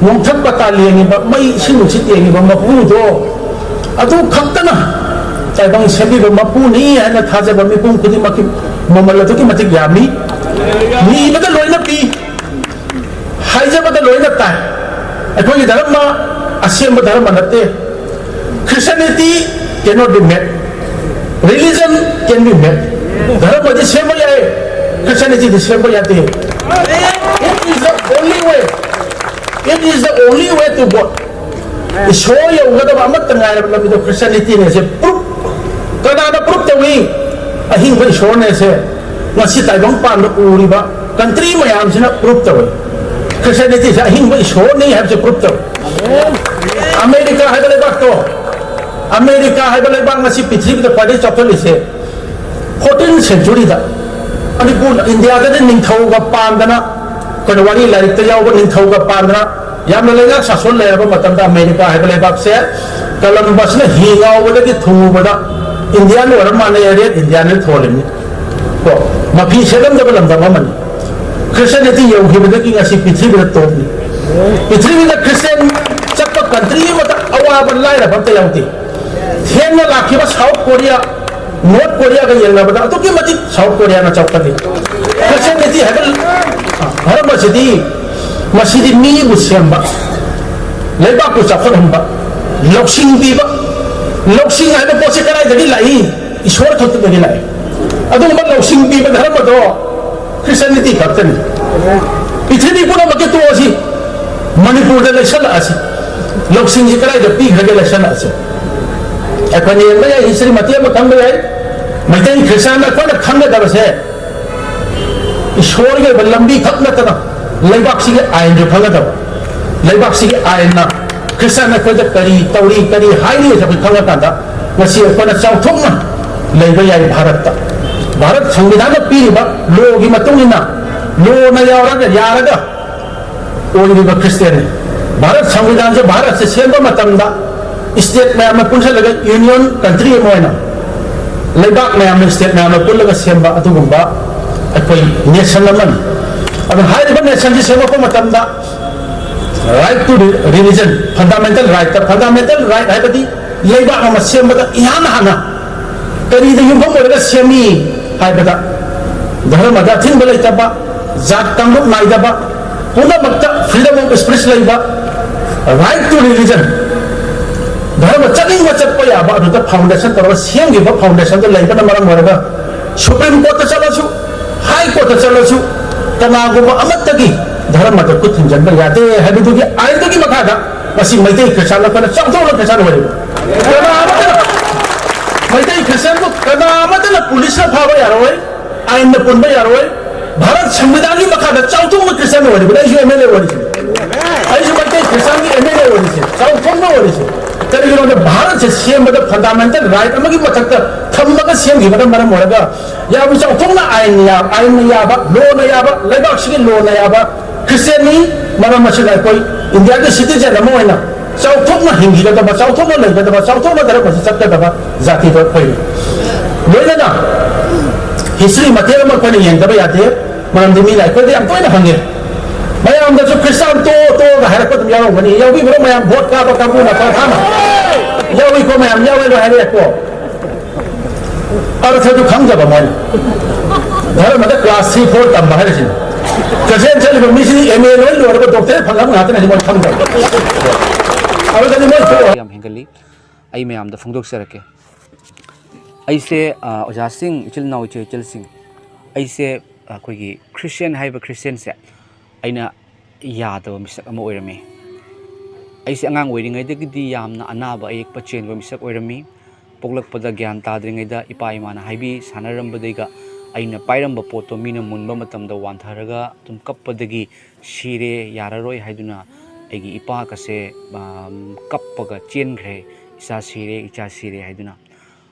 ꯅꯣꯡꯊꯛ ꯄꯇꯥ ꯂꯦꯡꯉꯤꯕ, ꯃꯩ ꯏꯁꯤꯡ ꯅꯨꯡꯁꯤꯠ ꯌꯦꯡꯉꯤꯕ ꯃꯄꯨꯗꯣ, ꯑꯗꯨ ꯈꯛꯇꯅ ꯇꯥꯏꯕꯪ ꯁꯦꯝꯕꯤꯕ ꯃꯄꯨꯅꯤ ꯍꯥꯏꯅ ꯊꯥꯖꯕ ꯃꯤꯄꯨꯝ ꯈꯨꯗꯤꯡꯃꯛꯀꯤ ꯃꯃꯜ ꯑꯗꯨꯛꯀꯤ ꯃꯇꯤꯛ ꯌꯥꯝꯃꯤ꯫ ꯅꯤꯕꯗ ꯂꯣꯏꯅ ꯄꯤ, ꯍꯥꯏꯖꯕꯗ ꯂꯣꯏꯅ ꯇꯥꯏ꯫ ꯑꯩꯈꯣꯏꯒꯤ ꯙꯔꯃ ꯑꯁꯦꯡꯕ ꯙꯔꯃ ꯅꯠꯇꯦ꯫ Christianity cannot be made. Religion can be made. ꯙꯔꯃꯗꯤ ꯁꯦꯝꯕ ꯌꯥꯏ, Christianity ꯗꯤ ꯁꯦꯝꯕ ꯌꯥꯗꯦ꯫ It is the only way. It is the only way to God. ꯏꯁꯣꯔ ꯌꯧꯒꯗꯕ ꯑꯃꯠꯇ ꯉꯥꯏꯔꯕ ꯂꯝꯕꯤꯗꯣ Christianity ꯅꯦꯁꯦ proof꯫ ꯀꯅꯥꯅ proof ꯇꯧꯏ? ꯑꯍꯤꯡꯕ ꯏꯁꯣꯔꯅꯦꯁꯦ ꯉꯁꯤ ꯇꯥꯏꯕꯪ ꯄꯥꯟꯗ ꯎꯔꯤꯕ country ꯃꯌꯥꯝꯁꯤꯅ proof ꯇꯧꯏ꯫ Christianity ꯁꯦ ꯑꯍꯤꯡꯕ ꯏꯁꯣꯔꯅꯤ ꯍꯥꯏꯕꯁꯦ proof ꯇꯧꯏ꯫ ꯑꯃꯦꯔꯤꯀꯥ ꯍꯥꯏꯕ ꯂꯩꯕꯥꯛꯇꯣ, ꯑꯃꯦꯔꯤꯀꯥ ꯍꯥꯏꯕ ꯂꯩꯕꯥꯛ ꯉꯁꯤ ꯄ꯭ꯔꯤꯊꯤꯕꯤꯗ ꯈ꯭ꯋꯥꯏꯗꯒꯤ ꯆꯥꯎꯈꯠꯂꯤꯁꯦ fourteenth century ꯗ ꯃꯅꯤꯄꯨꯔ, ꯏꯟꯗꯤꯌꯥꯗꯗꯤ ꯅꯤꯡꯊꯧꯒ ꯄꯥꯟꯗꯅ, ꯑꯩꯈꯣꯏꯅ ꯋꯥꯔꯤ ꯂꯥꯏꯔꯤꯛꯇ ꯌꯥꯎꯕ ꯅꯤꯡꯊꯧꯒ ꯄꯥꯟꯗꯅ ꯌꯥꯝꯅ ꯂꯩꯉꯥꯛ ꯁꯥꯁꯣꯟ ꯂꯩꯔꯕ ꯃꯇꯝꯗ ꯑꯃꯦꯔꯤꯀꯥ ꯍꯥꯏꯕ ꯂꯩꯕꯥꯛꯁꯦ ꯀꯂꯝꯕꯁꯅ ꯍꯤ ꯉꯥꯎꯕꯗꯒꯤ ꯊꯨꯡꯉꯨꯕꯗ Indian ꯑꯣꯏꯔ ꯃꯥꯜꯂꯦ, red Indian ꯅ ꯊꯣꯜꯂꯤꯅꯤ꯫ ꯀꯣ, ꯃꯐꯤ ꯁꯦꯠꯂꯝꯗꯕ ꯂꯝꯗꯝ ꯑꯃꯅꯤ꯫ ꯈ꯭ꯔꯤꯁꯇꯤꯌꯥꯅꯤꯇꯤ ꯌꯧꯈꯤꯕꯗꯒꯤ ꯉꯁꯤ ꯄ꯭ꯔꯤꯊꯤꯕꯤꯗ ꯇꯣꯞꯅꯤ꯫ ꯄ꯭ꯔꯤꯊꯤꯕꯤꯗ ꯈ꯭ꯔꯤꯁꯇꯤꯌꯥꯟ ꯆꯠꯄ ꯀꯟꯇ꯭ꯔꯤ ꯑꯃꯗ ꯑꯋꯥꯕ ꯂꯥꯏꯔꯕ ꯑꯝꯇ ꯌꯥꯎꯗꯦ꯫ ꯊꯦꯡꯅ ꯂꯥꯛꯈꯤꯕ ꯁꯥꯎꯠ ꯀꯣꯔꯤꯌꯥ, ꯅꯣꯔꯠ ꯀꯣꯔꯤꯌꯥꯒ ꯌꯦꯡꯅꯕꯗ ꯑꯗꯨꯛꯀꯤ ꯃꯇꯤꯛ ꯁꯥꯎꯠ ꯀꯣꯔꯤꯌꯥꯅ ꯆꯥꯎꯈꯠꯂꯤ꯫ ꯈ꯭ꯔꯤꯁꯇꯤꯌꯥꯅꯤꯇꯤ ꯍꯥꯏꯕ ꯙꯔꯃꯁꯤꯗꯤ, ꯃꯁꯤꯗꯤ ꯃꯤꯕꯨ ꯁꯦꯝꯕ, ꯂꯩꯕꯥꯛꯄꯨ ꯆꯥꯎꯈꯠꯍꯟꯕ, ꯂꯧꯁꯤꯡ ꯄꯤꯕ꯫ ꯂꯧꯁꯤꯡ ꯍꯥꯏꯕ ꯄꯣꯠꯁꯤ ꯀꯗꯥꯏꯗꯒꯤ ꯂꯥꯛꯏ? ꯏꯁꯣꯔ ꯈꯛꯇꯗꯒꯤ ꯂꯥꯛꯏ꯫ ꯑꯗꯨꯒꯨꯝꯕ ꯂꯧꯁꯤꯡ ꯄꯤꯕ ꯙꯔꯃꯗꯣ ꯈ꯭ꯔꯤꯁꯇꯤꯌꯥꯅꯤꯇꯤ ꯈꯛꯇꯅꯤ꯫ ꯄ꯭ꯔꯤꯊꯤꯕꯤ ꯄꯨꯝꯅꯃꯛꯀꯤ ꯇꯣꯛꯑꯁꯤ, ꯃꯅꯤꯄꯨꯔꯗ ꯂꯩꯁꯜꯂꯛꯑꯁꯤ꯫ ꯂꯧꯁꯤꯡꯁꯤ ꯀꯗꯥꯏꯗ ꯄꯤꯈ꯭ꯔꯒꯦ? ꯂꯩꯁꯜꯂꯛꯑꯁꯤ꯫ ꯑꯩꯈꯣꯏꯅ ꯌꯦꯡꯕ ꯌꯥꯏ, ꯍꯤꯁꯇ꯭ꯔꯤ ꯃꯇꯦꯛ ꯑꯃ ꯈꯪꯕ ꯌꯥꯏ꯫ ꯃꯩꯇꯩ ꯈ꯭ꯔꯤꯁꯇꯤꯌꯥꯟ ꯑꯩꯈꯣꯏꯅ ꯈꯪꯒꯗꯕꯁꯦ ꯏꯁꯣꯔꯒꯤ ꯑꯣꯏꯕ ꯂꯝꯕꯤ ꯈꯛ ꯅꯠꯇꯅ ꯂꯩꯕꯥꯛꯁꯤꯒꯤ ꯑꯥꯏꯟꯁꯨ ꯈꯪꯒꯗꯕ꯫ ꯂꯩꯕꯥꯛꯁꯤꯒꯤ ꯑꯥꯏꯟꯅ ꯈ꯭ꯔꯤꯁꯇꯤꯌꯥꯟ ꯑꯩꯈꯣꯏꯗ ꯀꯔꯤ ꯇꯧꯔꯤ, ꯀꯔꯤ ꯍꯥꯏꯔꯤ ꯍꯥꯏꯕꯁꯦ ꯑꯩꯈꯣꯏ ꯈꯪꯉꯀꯥꯟꯗ ꯉꯁꯤ ꯑꯩꯈꯣꯏꯅ ꯆꯥꯎꯊꯣꯛꯅ ꯂꯩꯕ ꯌꯥꯏ ꯚꯥꯔꯠꯇ꯫ ꯚꯥꯔꯠ ꯁꯪꯕꯤꯙꯥꯟꯅ ꯄꯤꯔꯤꯕ ꯂꯣꯒꯤ ꯃꯇꯨꯡ ꯏꯟꯅ, ꯂꯣꯅ ꯌꯥꯎꯔꯒ, ꯌꯥꯔꯒ ꯑꯣꯏꯔꯤꯕ ꯈ꯭ꯔꯤꯁꯇꯤꯌꯥꯟꯅꯤ꯫ ꯚꯥꯔꯠ ꯁꯪꯕꯤꯙꯥꯟꯁꯦ ꯚꯥꯔꯠꯁꯦ ꯁꯦꯝꯕ ꯃꯇꯝꯗ ꯁ꯭ꯇꯦꯠ ꯃꯌꯥꯝꯅ ꯄꯨꯟꯁꯤꯜꯂꯒ ꯌꯨꯅꯤꯌꯟ ꯀꯟꯇ꯭ꯔꯤ ꯑꯃ ꯑꯣꯏꯅ, ꯂꯩꯕꯥꯛ ꯃꯌꯥꯝꯅ, ꯁ꯭ꯇꯦꯠ ꯃꯌꯥꯝꯅ ꯄꯨꯜꯂꯒ ꯁꯦꯝꯕ ꯑꯗꯨꯒꯨꯝꯕ ꯑꯩꯈꯣꯏ ꯅꯦꯁꯟ ꯑꯃꯅꯤ꯫ ꯑꯗꯨ ꯍꯥꯏꯔꯤꯕ ꯅꯦꯁꯟꯁꯤ ꯁꯦꯝꯃꯛꯄ ꯃꯇꯝꯗ right to religion, fundamental right, fundamental right ꯍꯥꯏꯕꯗꯤ ꯂꯩꯕꯥꯛ ꯑꯃ ꯁꯦꯝꯕꯗ ꯏꯍꯥꯟ ꯍꯥꯟꯅ ꯀꯔꯤꯗ ꯌꯨꯝꯐꯝ ꯑꯣꯏꯔꯒ ꯁꯦꯝꯃꯤ ꯍꯥꯏꯕꯗ, ꯙꯔꯃꯗ ꯑꯊꯤꯡꯕ ꯂꯩꯇꯕ, ꯖꯥꯠ ꯀꯥꯡꯂꯨꯞ ꯅꯥꯏꯗꯕ, ꯄꯨꯝꯅꯃꯛꯇ freedom of speech ꯂꯩꯕ, right to religion, ꯙꯔꯃ ꯆꯠꯅꯤꯡꯕ ꯆꯠꯄ ꯌꯥꯕ, ꯑꯗꯨꯗ foundation ꯇꯧꯔꯒ ꯁꯦꯝꯈꯤꯕ foundationꯗꯨ ꯂꯩꯕꯅ ꯃꯔꯝ ꯑꯣꯏꯔꯒ Supreme Courtꯇ ꯆꯠꯂꯁꯨ, High Courtꯇ ꯆꯠꯂꯁꯨ, ꯀꯅꯥꯒꯨꯝꯕ ꯑꯃꯠꯇꯒꯤ ꯙꯔꯃꯗ ꯈꯨꯠ ꯊꯤꯡꯖꯤꯟꯕ ꯌꯥꯗꯦ ꯍꯥꯏꯕꯗꯨꯒꯤ ꯑꯥꯏꯟꯗꯨꯒꯤ ꯃꯈꯥꯗ ꯉꯁꯤ ꯃꯩꯇꯩ ꯈ꯭ꯔꯤꯁꯇꯥꯟ ꯑꯩꯈꯣꯏꯅ ꯆꯥꯎꯊꯣꯛꯅ ꯈ꯭ꯔꯤꯁꯇꯥꯟ ꯑꯣꯏꯔꯤꯕ꯫ ꯀꯅꯥ ꯑꯃꯠꯇꯅ, ꯃꯩꯇꯩ ꯈ꯭ꯔꯤꯁꯇꯥꯟꯕꯨ ꯀꯅꯥ ꯑꯃꯠꯇꯅ ꯄꯨꯂꯤꯁꯅ ꯐꯥꯕ ꯌꯥꯔꯣꯏ, ꯑꯥꯏꯟꯅ ꯄꯨꯟꯕ ꯌꯥꯔꯣꯏ꯫ ꯚꯥꯔꯠ ꯁꯪꯕꯤꯙꯥꯟꯒꯤ ꯃꯈꯥꯗ ꯆꯥꯎꯊꯣꯛꯅ ꯈ꯭ꯔꯤꯁꯇꯥꯟ ꯑꯣꯏꯔꯤꯕꯅꯤ꯫ ꯑꯩꯁꯨ MLA ꯑꯣꯏꯔꯤꯁꯦ, ꯑꯩꯁꯨ ꯃꯩꯇꯩ ꯈ꯭ꯔꯤꯁꯇꯥꯟꯒꯤ MLA ꯑꯣꯏꯔꯤꯁꯦ, ꯆꯥꯎꯊꯣꯛꯅ ꯑꯣꯏꯔꯤꯁꯦ꯫ ꯀꯔꯤꯒꯤꯅꯣꯗ ꯚꯥꯔꯠꯁꯦ ꯁꯦꯝꯕꯗ fundamental right ꯑꯃꯒꯤ ꯃꯊꯛꯇ ꯊꯝꯃꯒ ꯁꯦꯝꯈꯤꯕꯅ ꯃꯔꯝ ꯑꯣꯏꯔꯒ ꯌꯥꯝ ꯆꯥꯎꯊꯣꯛꯅ ꯑꯥꯏꯟ ꯌꯥ-, ꯑꯥꯏꯟꯅ ꯌꯥꯕ, ꯂꯣꯅ ꯌꯥꯕ, ꯂꯩꯕꯥꯛꯁꯤꯒꯤ ꯂꯣꯅ ꯌꯥꯕ ꯈ꯭ꯔꯤꯁꯇꯤꯌꯥꯟꯅꯤ꯫ ꯃꯔꯝ ꯑꯁꯤꯅ ꯑꯩꯈꯣꯏ ꯏꯟꯗꯤꯌꯥꯒꯤ citizen ꯑꯃ ꯑꯣꯏꯅ ꯆꯥꯎꯊꯣꯛꯅ ꯍꯤꯡꯈꯤꯒꯗꯕ, ꯆꯥꯎꯊꯣꯛꯅ ꯂꯩꯒꯗꯕ, ꯆꯥꯎꯊꯣꯛꯅ ꯙꯔꯃꯁꯤ ꯆꯠꯀꯗꯕ ꯖꯥꯇꯤꯗꯣ ꯑꯩꯈꯣꯏꯅꯤ꯫ ꯂꯣꯏꯅꯅ history ꯃꯇꯦꯛ ꯑꯃ ꯑꯩꯈꯣꯏꯅ ꯌꯦꯡꯗꯕ ꯌꯥꯗꯦ꯫ ꯃꯔꯝꯗꯤ ꯃꯤ ꯂꯥꯏꯔꯤꯛꯇꯗꯤ ꯌꯥꯝ ꯇꯣꯏꯅ ꯍꯪꯉꯦ꯫ ꯃꯌꯥꯝꯗꯁꯨ "ꯈ꯭ꯔꯤꯁꯇꯥꯟ ꯇꯣꯛꯑꯣ, ꯇꯣꯛꯑꯣꯒ" ꯍꯥꯏꯔꯛꯄ ꯑꯗꯨꯝ ꯌꯥꯎꯔꯝꯒꯅꯤ꯫ ꯌꯥꯎꯕꯤꯕ꯭ꯔꯣ ꯃꯌꯥꯝ? ꯚꯣꯠ ꯀꯥꯕ ꯀꯥꯡꯕꯨꯅ ꯈꯔ ꯈꯥꯡꯅ ꯌꯥꯎꯏꯀꯣ, ꯃꯌꯥꯝ ꯌꯥꯎꯋꯦ ꯂꯣꯏ ꯍꯥꯏꯔꯛꯑꯦꯀꯣ꯫ ꯑꯔꯊꯗꯨ ꯈꯪꯗꯕ ꯃꯣꯏꯅ꯫ ꯙꯔꯃꯗ ꯀ꯭ꯂꯥꯁ ꯊ꯭ꯔꯤ ꯐꯣꯔ ꯇꯝꯕ ꯍꯥꯏꯔꯤꯁꯤꯅꯤ꯫ ꯆꯠꯆꯦꯟ ꯆꯠꯂꯤꯕ ꯃꯤꯁꯤ ꯑꯦꯝ ꯑꯦ ꯂꯣꯏ ꯂꯣꯏꯔꯕ ꯗꯣꯛꯇꯔꯦꯠ ꯐꯪꯉꯕ ꯉꯥꯛꯇꯅꯤ ꯃꯣꯏ ꯈꯪꯗꯕ꯫ ꯑꯗꯨꯗꯗꯤ ꯃꯣꯏ ꯇꯣꯛꯑꯣ꯫ ꯌꯥꯝ ꯍꯦꯟꯒꯠꯂꯤ꯫ ꯑꯩ ꯃꯌꯥꯝꯗ ꯐꯣꯡꯗꯣꯛꯆꯔꯛꯀꯦ꯫ ꯑꯩꯁꯦ, ꯑ, ꯑꯣꯖꯥꯁꯤꯡ, ꯏꯆꯤꯜ ꯏꯅꯥꯎ, ꯏꯆꯦ ꯏꯆꯜꯁꯤꯡ, ꯑꯩꯁꯦ ꯑꯩꯈꯣꯏꯒꯤ ꯈ꯭ꯔꯤꯁꯇꯤꯌꯥꯟ ꯍꯥꯏꯕ ꯈ꯭ꯔꯤꯁꯇꯤꯌꯥꯟꯁꯦ ꯑꯩꯅ ꯌꯥꯗꯕ ꯃꯤꯁꯛ ꯑꯃ ꯑꯣꯏꯔꯝꯃꯤ꯫ ꯑꯩꯁꯦ ꯑꯉꯥꯡ ꯑꯣꯏꯔꯤꯉꯩꯗꯒꯤꯗꯤ ꯌꯥꯝꯅ ꯑꯅꯥꯕ ꯑꯌꯦꯛꯄ ꯆꯦꯟꯕ ꯃꯤꯁꯛ ꯑꯣꯏꯔꯝꯃꯤ꯫ ꯄꯣꯛꯂꯛꯄꯗ ꯒ꯭ꯌꯥꯟ ꯇꯥꯗ꯭ꯔꯤꯉꯩꯗ ꯏꯄꯥ ꯏꯃꯥꯅ ꯍꯥꯏꯕꯤ ꯁꯥꯟꯅꯔꯝꯕꯗꯩꯒ ꯑꯩꯅ ꯄꯥꯏꯔꯝꯕ ꯄꯣꯠꯇꯣ ꯃꯤꯅ ꯃꯨꯟꯕ ꯃꯇꯝꯗ ꯋꯥꯟꯊꯔꯒ ꯑꯗꯨꯝ ꯀꯞꯄꯗꯒꯤ "ꯁꯤꯔꯦ, ꯌꯥꯔꯔꯣꯏ" ꯍꯥꯏꯗꯨꯅ ꯑꯩꯒꯤ ꯏꯄꯥꯒꯁꯦ, ꯑꯝ, ꯀꯞꯄꯒ ꯆꯦꯟꯈ꯭ꯔꯦ, "ꯏꯆꯥ ꯁꯤꯔꯦ, ꯏꯆꯥ ꯁꯤꯔꯦ" ꯍꯥꯏꯗꯨꯅ꯫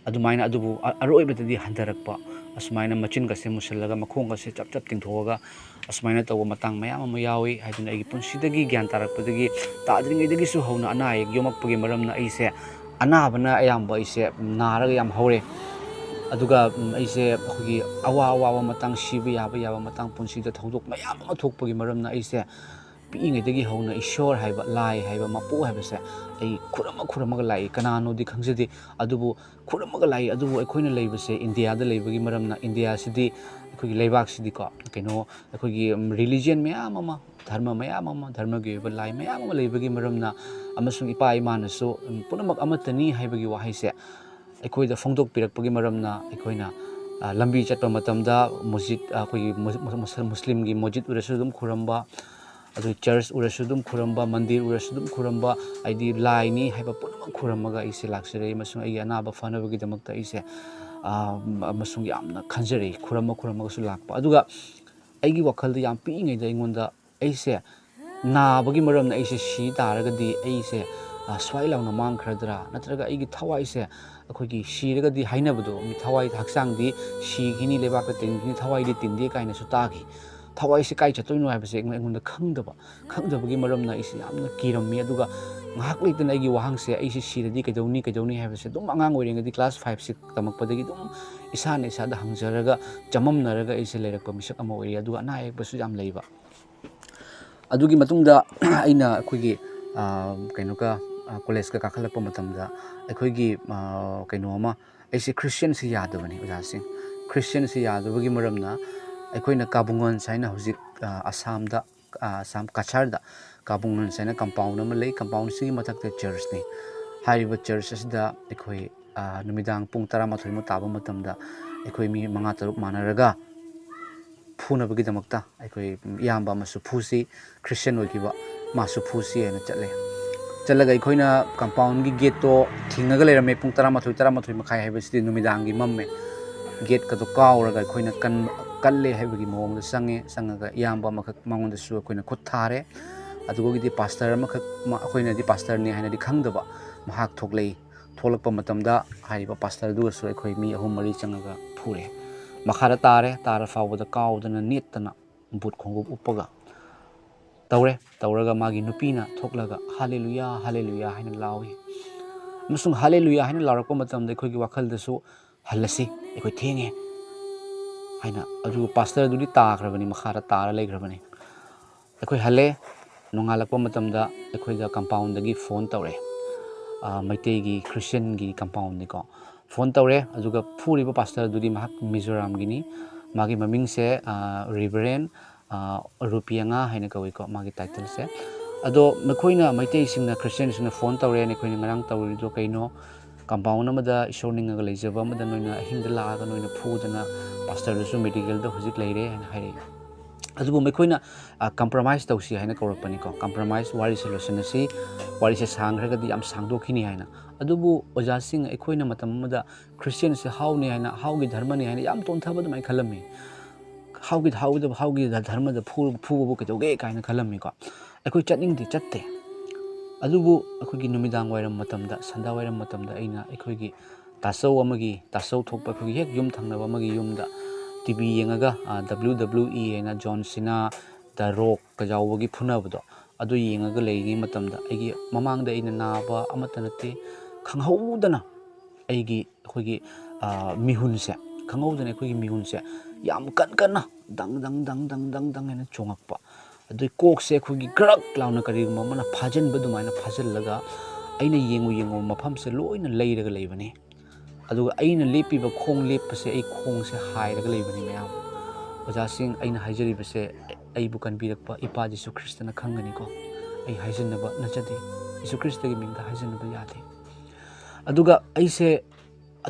ꯑꯗꯨꯃꯥꯏꯅ, ꯑꯗꯨꯕꯨ ꯑ-, ꯑꯔꯣꯏꯕꯗꯗꯤ ꯍꯟꯊꯔꯛꯄ, ꯑꯁꯨꯃꯥꯏꯅ ꯃꯆꯤꯟꯒꯁꯦ ꯃꯨꯁꯜꯂꯒ ꯃꯈꯣꯡꯒꯁꯦ ꯆꯞ ꯆꯞ ꯇꯤꯡꯊꯣꯛꯑꯒ ꯑꯁꯨꯃꯥꯏꯅ ꯇꯧꯕ ꯃꯇꯥꯡ ꯃꯌꯥꯝ ꯑꯃ ꯌꯥꯎꯏ꯫ ꯍꯥꯏꯗꯨꯅ ꯑꯩꯒꯤ ꯄꯨꯟꯁꯤꯗꯒꯤ ꯒ꯭ꯌꯥꯟ ꯇꯥꯔꯛꯄꯗꯒꯤ, ꯇꯥꯗ꯭ꯔꯤꯉꯩꯗꯒꯤꯁꯨ ꯍꯧꯅ ꯑꯅꯥ ꯑꯌꯦꯛ ꯌꯣꯝꯃꯛꯄꯒꯤ ꯃꯔꯝꯅ ꯑꯩꯁꯦ, ꯑꯅꯥꯕꯅ ꯑꯌꯥꯝꯕ ꯑꯩꯁꯦ ꯅꯥꯔꯒ ꯌꯥꯝ ꯍꯧꯔꯦ꯫ ꯑꯗꯨꯒ, ꯎꯝ, ꯑꯩꯁꯦ ꯑꯩꯈꯣꯏꯒꯤ ꯑꯋꯥ ꯑꯋꯥꯕ ꯃꯇꯥꯡ, ꯁꯤꯕ ꯌꯥꯕ ꯌꯥꯕ ꯃꯇꯥꯡ, ꯄꯨꯟꯁꯤꯗ ꯊꯧꯗꯣꯛ ꯃꯌꯥꯝ ꯑꯃ ꯊꯣꯛꯄꯒꯤ ꯃꯔꯝꯅ ꯑꯩꯁꯦ ꯄꯤꯛꯏꯉꯩꯗꯒꯤ ꯍꯧꯅ ꯏꯁꯣꯔ ꯍꯥꯏꯕ, ꯂꯥꯏ ꯍꯥꯏꯕ, ꯃꯄꯨ ꯍꯥꯏꯕꯁꯦ ꯑꯩ ꯈꯨꯔꯨꯝꯃ ꯈꯨꯔꯨꯝꯃꯒ ꯂꯥꯛꯏ꯫ ꯀꯅꯥꯅꯣꯗꯤ ꯈꯪꯖꯗꯦ, ꯑꯗꯨꯕꯨ ꯈꯨꯔꯨꯝꯃꯒ ꯂꯥꯛꯏ꯫ ꯑꯗꯨꯕꯨ ꯑꯩꯈꯣꯏꯅ ꯂꯩꯕꯁꯦ ꯏꯟꯗꯤꯌꯥꯗ ꯂꯩꯕꯒꯤ ꯃꯔꯝꯅ, ꯏꯟꯗꯤꯌꯥꯁꯤꯗꯤ, ꯑꯩꯈꯣꯏꯒꯤ ꯂꯩꯕꯥꯛꯁꯤꯗꯤꯀꯣ, ꯀꯩꯅꯣ, ꯑꯩꯈꯣꯏꯒꯤ, ꯎꯝ, ꯔꯤꯂꯤꯖꯟ ꯃꯌꯥꯝ ꯑꯃ, ꯙꯔꯃ ꯃꯌꯥꯝ ꯑꯃ, ꯙꯔꯃꯒꯤ ꯑꯣꯏꯕ ꯂꯥꯏ ꯃꯌꯥꯝ ꯑꯃ ꯂꯩꯕꯒꯤ ꯃꯔꯝꯅ, ꯑꯃꯁꯨꯡ ꯏꯄꯥ ꯏꯃꯥꯅꯁꯨ, ꯎꯝ, ꯄꯨꯝꯅꯃꯛ ꯑꯃꯠꯇꯅꯤ ꯍꯥꯏꯕꯒꯤ ꯋꯥꯍꯩꯁꯦ ꯑꯩꯈꯣꯏꯗ ꯐꯣꯡꯗꯣꯛꯄꯤꯔꯛꯄꯒꯤ ꯃꯔꯝꯅ ꯑꯩꯈꯣꯏꯅ, ꯑ, ꯂꯝꯕꯤ ꯆꯠꯄ ꯃꯇꯝꯗ ꯃꯁꯖꯤꯗ, ꯑꯩꯈꯣꯏꯒꯤ ꯃꯨꯁ-, ꯃꯨꯁ-, ꯃꯨꯁꯂꯤꯝꯒꯤ ꯃꯁꯖꯤꯗ ꯎꯔꯁꯨ ꯑꯗꯨꯝ ꯈꯨꯔꯨꯝꯕ, ꯑꯗꯨ ꯆꯔꯆ ꯎꯔꯁꯨ ꯑꯗꯨꯝ ꯈꯨꯔꯨꯝꯕ, ꯃꯟꯗꯤꯔ ꯎꯔꯁꯨ ꯑꯗꯨꯝ ꯈꯨꯔꯨꯝꯕ, ꯍꯥꯏꯗꯤ ꯂꯥꯏꯅꯤ ꯍꯥꯏꯕ ꯄꯨꯝꯅꯃꯛ ꯈꯨꯔꯨꯝꯃꯒ ꯑꯩꯁꯦ ꯂꯥꯛꯆꯔꯛꯏ, ꯑꯃꯁꯨꯡ ꯑꯩꯒꯤ ꯑꯅꯥꯕ ꯐꯅꯕꯒꯤꯗꯃꯛꯇ ꯑꯩꯁꯦ, ꯑ, ꯑꯃꯁꯨꯡ ꯌꯥꯝꯅ ꯈꯟꯖꯔꯛꯏ, ꯈꯨꯔꯨꯝꯃ ꯈꯨꯔꯨꯝꯃꯒꯁꯨ ꯂꯥꯛꯄ꯫ ꯑꯗꯨꯒ ꯑꯩꯒꯤ ꯋꯥꯈꯜꯗ ꯌꯥꯝ ꯄꯤꯛꯏꯉꯩꯗ ꯑꯩꯉꯣꯟꯗ ꯑꯩꯁꯦ ꯅꯥꯕꯒꯤ ꯃꯔꯝꯅ ꯑꯩꯁꯦ ꯁꯤ ꯇꯥꯔꯒꯗꯤ ꯑꯩꯁꯦ, ꯑ, ꯁ꯭ꯋꯥꯏ ꯂꯥꯎꯅ ꯃꯥꯡꯈ꯭ꯔꯗ꯭ꯔꯥ? ꯅꯠꯇ꯭ꯔꯒ ꯑꯩꯒꯤ ꯊꯋꯥꯏꯁꯦ ꯑꯩꯈꯣꯏꯒꯤ ꯁꯤꯔꯒꯗꯤ ꯍꯥꯏꯅꯕꯗꯣ, ꯃꯤ ꯊꯋꯥꯏ, ꯍꯛꯆꯥꯡꯗꯤ ꯁꯤꯈꯤꯅꯤ, ꯂꯩꯕꯥꯛꯇ ꯇꯤꯟꯈꯤꯅꯤ, ꯊꯋꯥꯏꯗꯤ ꯇꯤꯟꯗꯦ ꯀꯥꯏꯅꯁꯨ ꯇꯥꯈꯤ꯫ ꯊꯋꯥꯏꯁꯦ ꯀꯥꯏ ꯆꯠꯇꯣꯏꯅꯣ ꯍꯥꯏꯕꯁꯦ ꯑꯩꯉꯣꯟ-, ꯑꯩꯉꯣꯟꯗ ꯈꯪꯗꯕ, ꯈꯪꯗꯕꯒꯤ ꯃꯔꯝꯅ ꯑꯩꯁꯦ ꯌꯥꯝꯅ ꯀꯤꯔꯝꯃꯤ꯫ ꯑꯗꯨꯒ ꯉꯥꯏꯍꯥꯛ ꯂꯩꯇꯅ ꯑꯩꯒꯤ ꯋꯥꯍꯪꯁꯦ, "ꯑꯩꯁꯦ ꯁꯤꯔꯗꯤ ꯀꯩꯗꯧꯅꯤ, ꯀꯩꯗꯧꯅꯤ?" ꯍꯥꯏꯕꯁꯦ ꯑꯗꯨꯝ ꯑꯉꯥꯡ ꯑꯣꯏꯔꯤꯉꯩꯗꯤ class five six ꯇꯝꯃꯛꯄꯗꯒꯤ ꯑꯗꯨꯝ ꯏꯁꯥꯅ ꯏꯁꯥꯗ ꯍꯪꯖꯔꯒ, ꯆꯃꯝꯅꯔꯒ ꯑꯩꯁꯦ ꯂꯩꯔꯛꯄ ꯃꯤꯁꯛ ꯑꯃ ꯑꯣꯏꯔꯤ꯫ ꯑꯗꯨꯒ ꯑꯅꯥ ꯑꯌꯦꯛꯄꯁꯨ ꯌꯥꯝ ꯂꯩꯕ꯫ ꯑꯗꯨꯒꯤ ꯃꯇꯨꯡꯗ ꯑꯩꯅ ꯑꯩꯈꯣꯏꯒꯤ, ꯑ, ꯀꯩꯅꯣꯒ, ꯑ, ꯀꯣꯂꯦꯖꯀ ꯀꯥꯈꯠꯂꯛꯄ ꯃꯇꯝꯗ ꯑꯩꯈꯣꯏꯒꯤ, ꯑ, ꯀꯩꯅꯣ ꯑꯃ, ꯑꯩꯁꯦ ꯈ꯭ꯔꯤꯁꯇꯤꯌꯥꯟꯁꯤ ꯌꯥꯗꯕꯅꯤ, ꯑꯣꯖꯥꯁꯤꯡ꯫ ꯈ꯭ꯔꯤꯁꯇꯤꯌꯥꯟꯁꯤ ꯌꯥꯗꯕꯒꯤ ꯃꯔꯝꯅ ꯑꯩꯈꯣꯏꯅ ꯀꯥꯕꯨꯡꯋꯟꯁ ꯍꯥꯏꯅ ꯍꯧꯖꯤꯛ, ꯑ, ꯑꯁꯥꯝꯗ, ꯑ, ꯑꯁꯥꯝ ꯀꯆꯥꯔꯗ ꯀꯥꯕꯨꯡꯋꯟꯁ ꯍꯥꯏꯅ compound ꯑꯃ ꯂꯩ꯫ Compound ꯁꯤꯒꯤ ꯃꯊꯛꯇ church ꯅꯤ꯫ ꯍꯥꯏꯔꯤꯕ church ꯑꯁꯤꯗ ꯑꯩꯈꯣꯏ, ꯑ, ꯅꯨꯃꯤꯗꯥꯡ ꯄꯨꯡ ꯇꯔꯥꯃꯥꯊꯣꯏꯃꯨꯛ ꯇꯥꯕ ꯃꯇꯝꯗ ꯑꯩꯈꯣꯏ ꯃꯤ ꯃꯉꯥ ꯇꯔꯨꯛ ꯃꯥꯟꯅꯔꯒ ꯐꯨꯅꯕꯒꯤꯗꯃꯛꯇ ꯑꯩꯈꯣꯏ ꯏꯌꯥꯝꯕ ꯑꯃꯁꯨ ꯐꯨꯁꯤ, ꯈ꯭ꯔꯤꯁꯇꯤꯌꯥꯟ ꯑꯣꯏꯈꯤꯕ, ꯃꯥꯁꯨ ꯐꯨꯁꯤ ꯍꯥꯏꯅ ꯆꯠꯂꯦ꯫ ꯆꯠꯂꯒ ꯑꯩꯈꯣꯏꯅ compound ꯒꯤ gate ꯇꯣ ꯊꯤꯡꯉꯒ ꯂꯩꯔꯝꯃꯦ꯫ ꯄꯨꯡ ꯇꯔꯥꯃꯥꯊꯣꯏ, ꯇꯔꯥꯃꯥꯊꯣꯏ ꯃꯈꯥꯏ ꯍꯥꯏꯕꯁꯤꯗꯤ ꯅꯨꯃꯤꯗꯥꯡꯒꯤ ꯃꯝꯃꯦ꯫ Gate ꯀꯗꯣ ꯀꯥꯎꯔꯒ ꯑꯩꯈꯣꯏꯅ ꯀꯟ-, ꯀꯜꯂꯦ ꯍꯥꯏꯕꯒꯤ ꯃꯑꯣꯡꯗ ꯆꯪꯉꯦ꯫ ꯆꯪꯉꯒ ꯏꯌꯥꯝꯕ ꯑꯃꯈꯛ ꯃꯉꯣꯟꯗꯁꯨ ꯑꯩꯈꯣꯏꯅ ꯈꯨꯠ ꯊꯥꯔꯦ꯫ ꯑꯗꯨꯗꯒꯤꯗꯤ pastor ꯑꯃꯈꯛ, ꯃ-, ꯑꯩꯈꯣꯏꯅꯗꯤ pastor ꯅꯤ ꯍꯥꯏꯅꯗꯤ ꯈꯪꯗꯕ, ꯃꯍꯥꯛ ꯊꯣꯛꯂꯛꯏ꯫ ꯊꯣꯛꯂꯛꯄ ꯃꯇꯝꯗ ꯍꯥꯏꯔꯤꯕ pastor ꯗꯨꯒꯁꯨ ꯑꯩꯈꯣꯏ ꯃꯤ ꯑꯍꯨꯝ ꯃꯔꯤ ꯆꯪꯉꯒ ꯐꯨꯔꯦ꯫ ꯃꯈꯥꯗ ꯇꯥꯔꯦ꯫ ꯇꯥꯔ ꯐꯥꯎꯕꯗ ꯀꯥꯎꯗꯅ ꯅꯦꯠꯇꯅ boot ꯈꯣꯡꯎꯞ ꯎꯞꯄꯒ ꯇꯧꯔꯦ꯫ ꯇꯧꯔꯒ ꯃꯥꯒꯤ ꯅꯨꯄꯤꯅ ꯊꯣꯛꯂꯒ, "ꯍꯥꯂꯦꯂꯨꯌꯥ, ꯍꯥꯂꯦꯂꯨꯌꯥ" ꯍꯥꯏꯅ ꯂꯥꯎꯏ꯫ ꯑꯃꯁꯨꯡ "ꯍꯥꯂꯦꯂꯨꯌꯥ" ꯍꯥꯏꯅ ꯂꯥꯎꯔꯛꯄ ꯃꯇꯝꯗ ꯑꯩꯈꯣꯏꯒꯤ ꯋꯥꯈꯜꯗꯁꯨ, "ꯍꯜꯂꯁꯤ, ꯑꯩꯈꯣꯏ ꯊꯦꯡꯉꯦ" ꯍꯥꯏꯅ꯫ ꯑꯗꯨꯕꯨ pastor ꯗꯨꯗꯤ ꯇꯥꯈ꯭ꯔꯕꯅꯤ, ꯃꯈꯥꯗ ꯇꯥꯔ ꯂꯩꯈ꯭ꯔꯕꯅꯤ꯫ ꯑꯩꯈꯣꯏ ꯍꯜꯂꯦ꯫ ꯅꯣꯡꯉꯥꯜꯂꯛꯄ ꯃꯇꯝꯗ ꯑꯩꯈꯣꯏꯗ compound ꯗꯒꯤ phone ꯇꯧꯔꯛꯑꯦ꯫ ꯑ, ꯃꯩꯇꯩꯒꯤ ꯈ꯭ꯔꯤꯁꯇꯤꯌꯥꯟꯒꯤ compound ꯅꯤꯀꯣ꯫ Phone ꯇꯧꯔꯦ, ꯑꯗꯨꯒ ꯐꯨꯔꯤꯕ pastor ꯗꯨꯗꯤ ꯃꯍꯥꯛ ꯃꯤꯖꯣꯔꯥꯝꯒꯤꯅꯤ꯫ ꯃꯥꯒꯤ ꯃꯃꯤꯡꯁꯦ, ꯑ, Reverend, ꯑ, ꯔꯨꯄꯤꯌꯉꯥ ꯍꯥꯏꯅ ꯀꯧꯏꯀꯣ, ꯃꯥꯒꯤ title ꯁꯦ꯫ ꯑꯗꯣ ꯃꯈꯣꯏꯅ, ꯃꯩꯇꯩꯁꯤꯡꯅ, ꯈ꯭ꯔꯤꯁꯇꯤꯌꯥꯟꯁꯤꯡꯅ phone ꯇꯧꯔꯦ, "ꯅꯈꯣꯏꯅ ꯉꯔꯥꯡ ꯇꯧꯔꯤꯗꯣ ꯀꯩꯅꯣ? Compound ꯑꯃꯗ ꯏꯁꯣꯔ ꯅꯤꯡꯉꯒ ꯂꯩꯖꯕ ꯑꯃꯗ ꯅꯣꯏꯅ ꯑꯍꯤꯡꯗ ꯂꯥꯛꯑꯒ ꯅꯣꯏꯅ ꯐꯨꯗꯅ pastor ꯗꯨꯁꯨ medical ꯗ ꯍꯧꯖꯤꯛ ꯂꯩꯔꯦ" ꯍꯥꯏꯅ ꯍꯥꯏꯔꯛꯏ꯫ ꯑꯗꯨꯕꯨ ꯃꯈꯣꯏꯅ, ꯑ, compromise ꯇꯧꯁꯤ ꯍꯥꯏꯅ ꯀꯧꯔꯛꯄꯅꯤꯀꯣ꯫ Compromise, ꯋꯥꯔꯤꯁꯦ ꯂꯣꯏꯁꯤꯟꯅꯁꯤ, ꯋꯥꯔꯤꯁꯦ ꯁꯥꯡꯈ꯭ꯔꯒꯗꯤ ꯌꯥꯝ ꯁꯥꯡꯗꯣꯛꯈꯤꯅꯤ ꯍꯥꯏꯅ꯫ ꯑꯗꯨꯕꯨ ꯑꯣꯖꯥꯁꯤꯡ, ꯑꯩꯈꯣꯏꯅ ꯃꯇꯝ ꯑꯃꯗ ꯈ꯭ꯔꯤꯁꯇꯤꯌꯥꯟꯁꯦ ꯍꯥꯎꯅꯤ ꯍꯥꯏꯅ, ꯍꯥꯎꯒꯤ ꯙꯔꯃꯅꯤ ꯍꯥꯏꯅ ꯌꯥꯝ ꯇꯣꯟꯊꯕ ꯑꯗꯨꯃꯥꯏꯅ ꯈꯜꯂꯝꯃꯤ꯫ ꯍꯥꯎꯒꯤ, ꯍꯥꯎꯒꯤ, ꯍꯥꯎꯒꯤ ꯙꯔꯃꯗ ꯐꯨ-, ꯐꯨꯕꯕꯨ ꯀꯩꯗꯧꯒꯦ ꯀꯥꯏꯅ ꯈꯜꯂꯝꯃꯤꯀꯣ꯫ ꯑꯩꯈꯣꯏ ꯆꯠꯅꯤꯡꯗꯦ, ꯆꯠꯇꯦ꯫ ꯑꯗꯨꯕꯨ ꯑꯩꯈꯣꯏꯒꯤ ꯅꯨꯃꯤꯗꯥꯡ ꯋꯥꯏꯔꯝ ꯃꯇꯝꯗ, ꯁꯟꯗꯥ ꯋꯥꯏꯔꯝ ꯃꯇꯝꯗ ꯑꯩꯅ ꯑꯩꯈꯣꯏꯒꯤ ꯇꯥꯆꯧ ꯑꯃꯒꯤ, ꯇꯥꯆꯧ ꯊꯣꯛꯄ ꯑꯩꯈꯣꯏꯒꯤ ꯍꯦꯛ ꯌꯨꯝ ꯊꯪꯅꯕ ꯑꯃꯒꯤ ꯌꯨꯝꯗ ꯇꯤ ꯚꯤ ꯌꯦꯡꯉꯒ, ꯗꯕ꯭ꯂꯤꯎ ꯗꯕ꯭ꯂꯤꯎ ꯏ ꯍꯥꯏꯅ ꯖꯣꯟ ꯁꯤꯅꯥ, ꯗ ꯔꯣꯛꯀ ꯌꯥꯎꯕꯒꯤ ꯐꯨꯅꯕꯗꯣ, ꯑꯗꯨ ꯌꯦꯡꯉꯒ ꯂꯩꯔꯤꯉꯩ ꯃꯇꯝꯗ ꯑꯩꯒꯤ ꯃꯃꯥꯡꯗ ꯑꯩꯅ ꯅꯥꯕ ꯑꯃꯠꯇ ꯅꯠꯇꯦ, ꯈꯪꯍꯧꯗꯅ ꯑꯩꯒꯤ, ꯑꯩꯈꯣꯏꯒꯤ, ꯑ, ꯃꯤꯍꯨꯟꯁꯦ, ꯈꯪꯍꯧꯗꯅ ꯑꯩꯈꯣꯏꯒꯤ ꯃꯤꯍꯨꯟꯁꯦ ꯌꯥꯝ ꯀꯟ ꯀꯟꯅ ꯗꯪ ꯗꯪ ꯗꯪ ꯗꯪ ꯗꯪ ꯗꯪ ꯍꯥꯏꯅ ꯆꯣꯡꯉꯛꯄ꯫ ꯑꯗꯨꯒꯤ ꯀꯣꯛꯁꯦ ꯑꯩꯈꯣꯏꯒꯤ ꯒ꯭ꯔꯛ ꯂꯥꯎꯅ ꯀꯔꯤꯒꯨꯝꯕ ꯑꯃꯅ ꯐꯥꯖꯤꯟꯕ ꯑꯗꯨꯃꯥꯏꯅ ꯐꯥꯖꯤꯜꯂꯒ, ꯑꯩꯅ ꯌꯦꯡꯉꯨ ꯌꯦꯡꯉꯨ ꯃꯐꯝꯁꯦ ꯂꯣꯏꯅ ꯂꯩꯔꯒ ꯂꯩꯕꯅꯤ꯫ ꯑꯗꯨꯒ ꯑꯩꯅ ꯂꯦꯞꯄꯤꯕ ꯈꯣꯡ ꯂꯦꯞꯄꯁꯦ ꯑꯩ ꯈꯣꯡꯁꯦ ꯍꯥꯏꯔꯒ ꯂꯩꯕꯅꯤ ꯃꯌꯥꯝ꯫ ꯑꯣꯖꯥꯁꯤꯡ, ꯑꯩꯅ ꯍꯥꯏꯖꯔꯤꯕꯁꯦ ꯑꯩꯕꯨ ꯀꯟꯕꯤꯔꯛꯄ ꯏꯄꯥ ꯖꯤꯁꯨ ꯈ꯭ꯔꯤꯁꯇꯅ ꯈꯪꯒꯅꯤꯀꯣ꯫ ꯑꯩ ꯍꯥꯏꯖꯟꯅꯕ ꯅꯠꯆꯗꯦ, ꯖꯤꯁꯨ ꯈ꯭ꯔꯤꯁꯇꯒꯤ ꯃꯤꯡꯗ ꯍꯥꯏꯖꯟꯅꯕ ꯌꯥꯗꯦ꯫ ꯑꯗꯨꯒ ꯑꯩꯁꯦ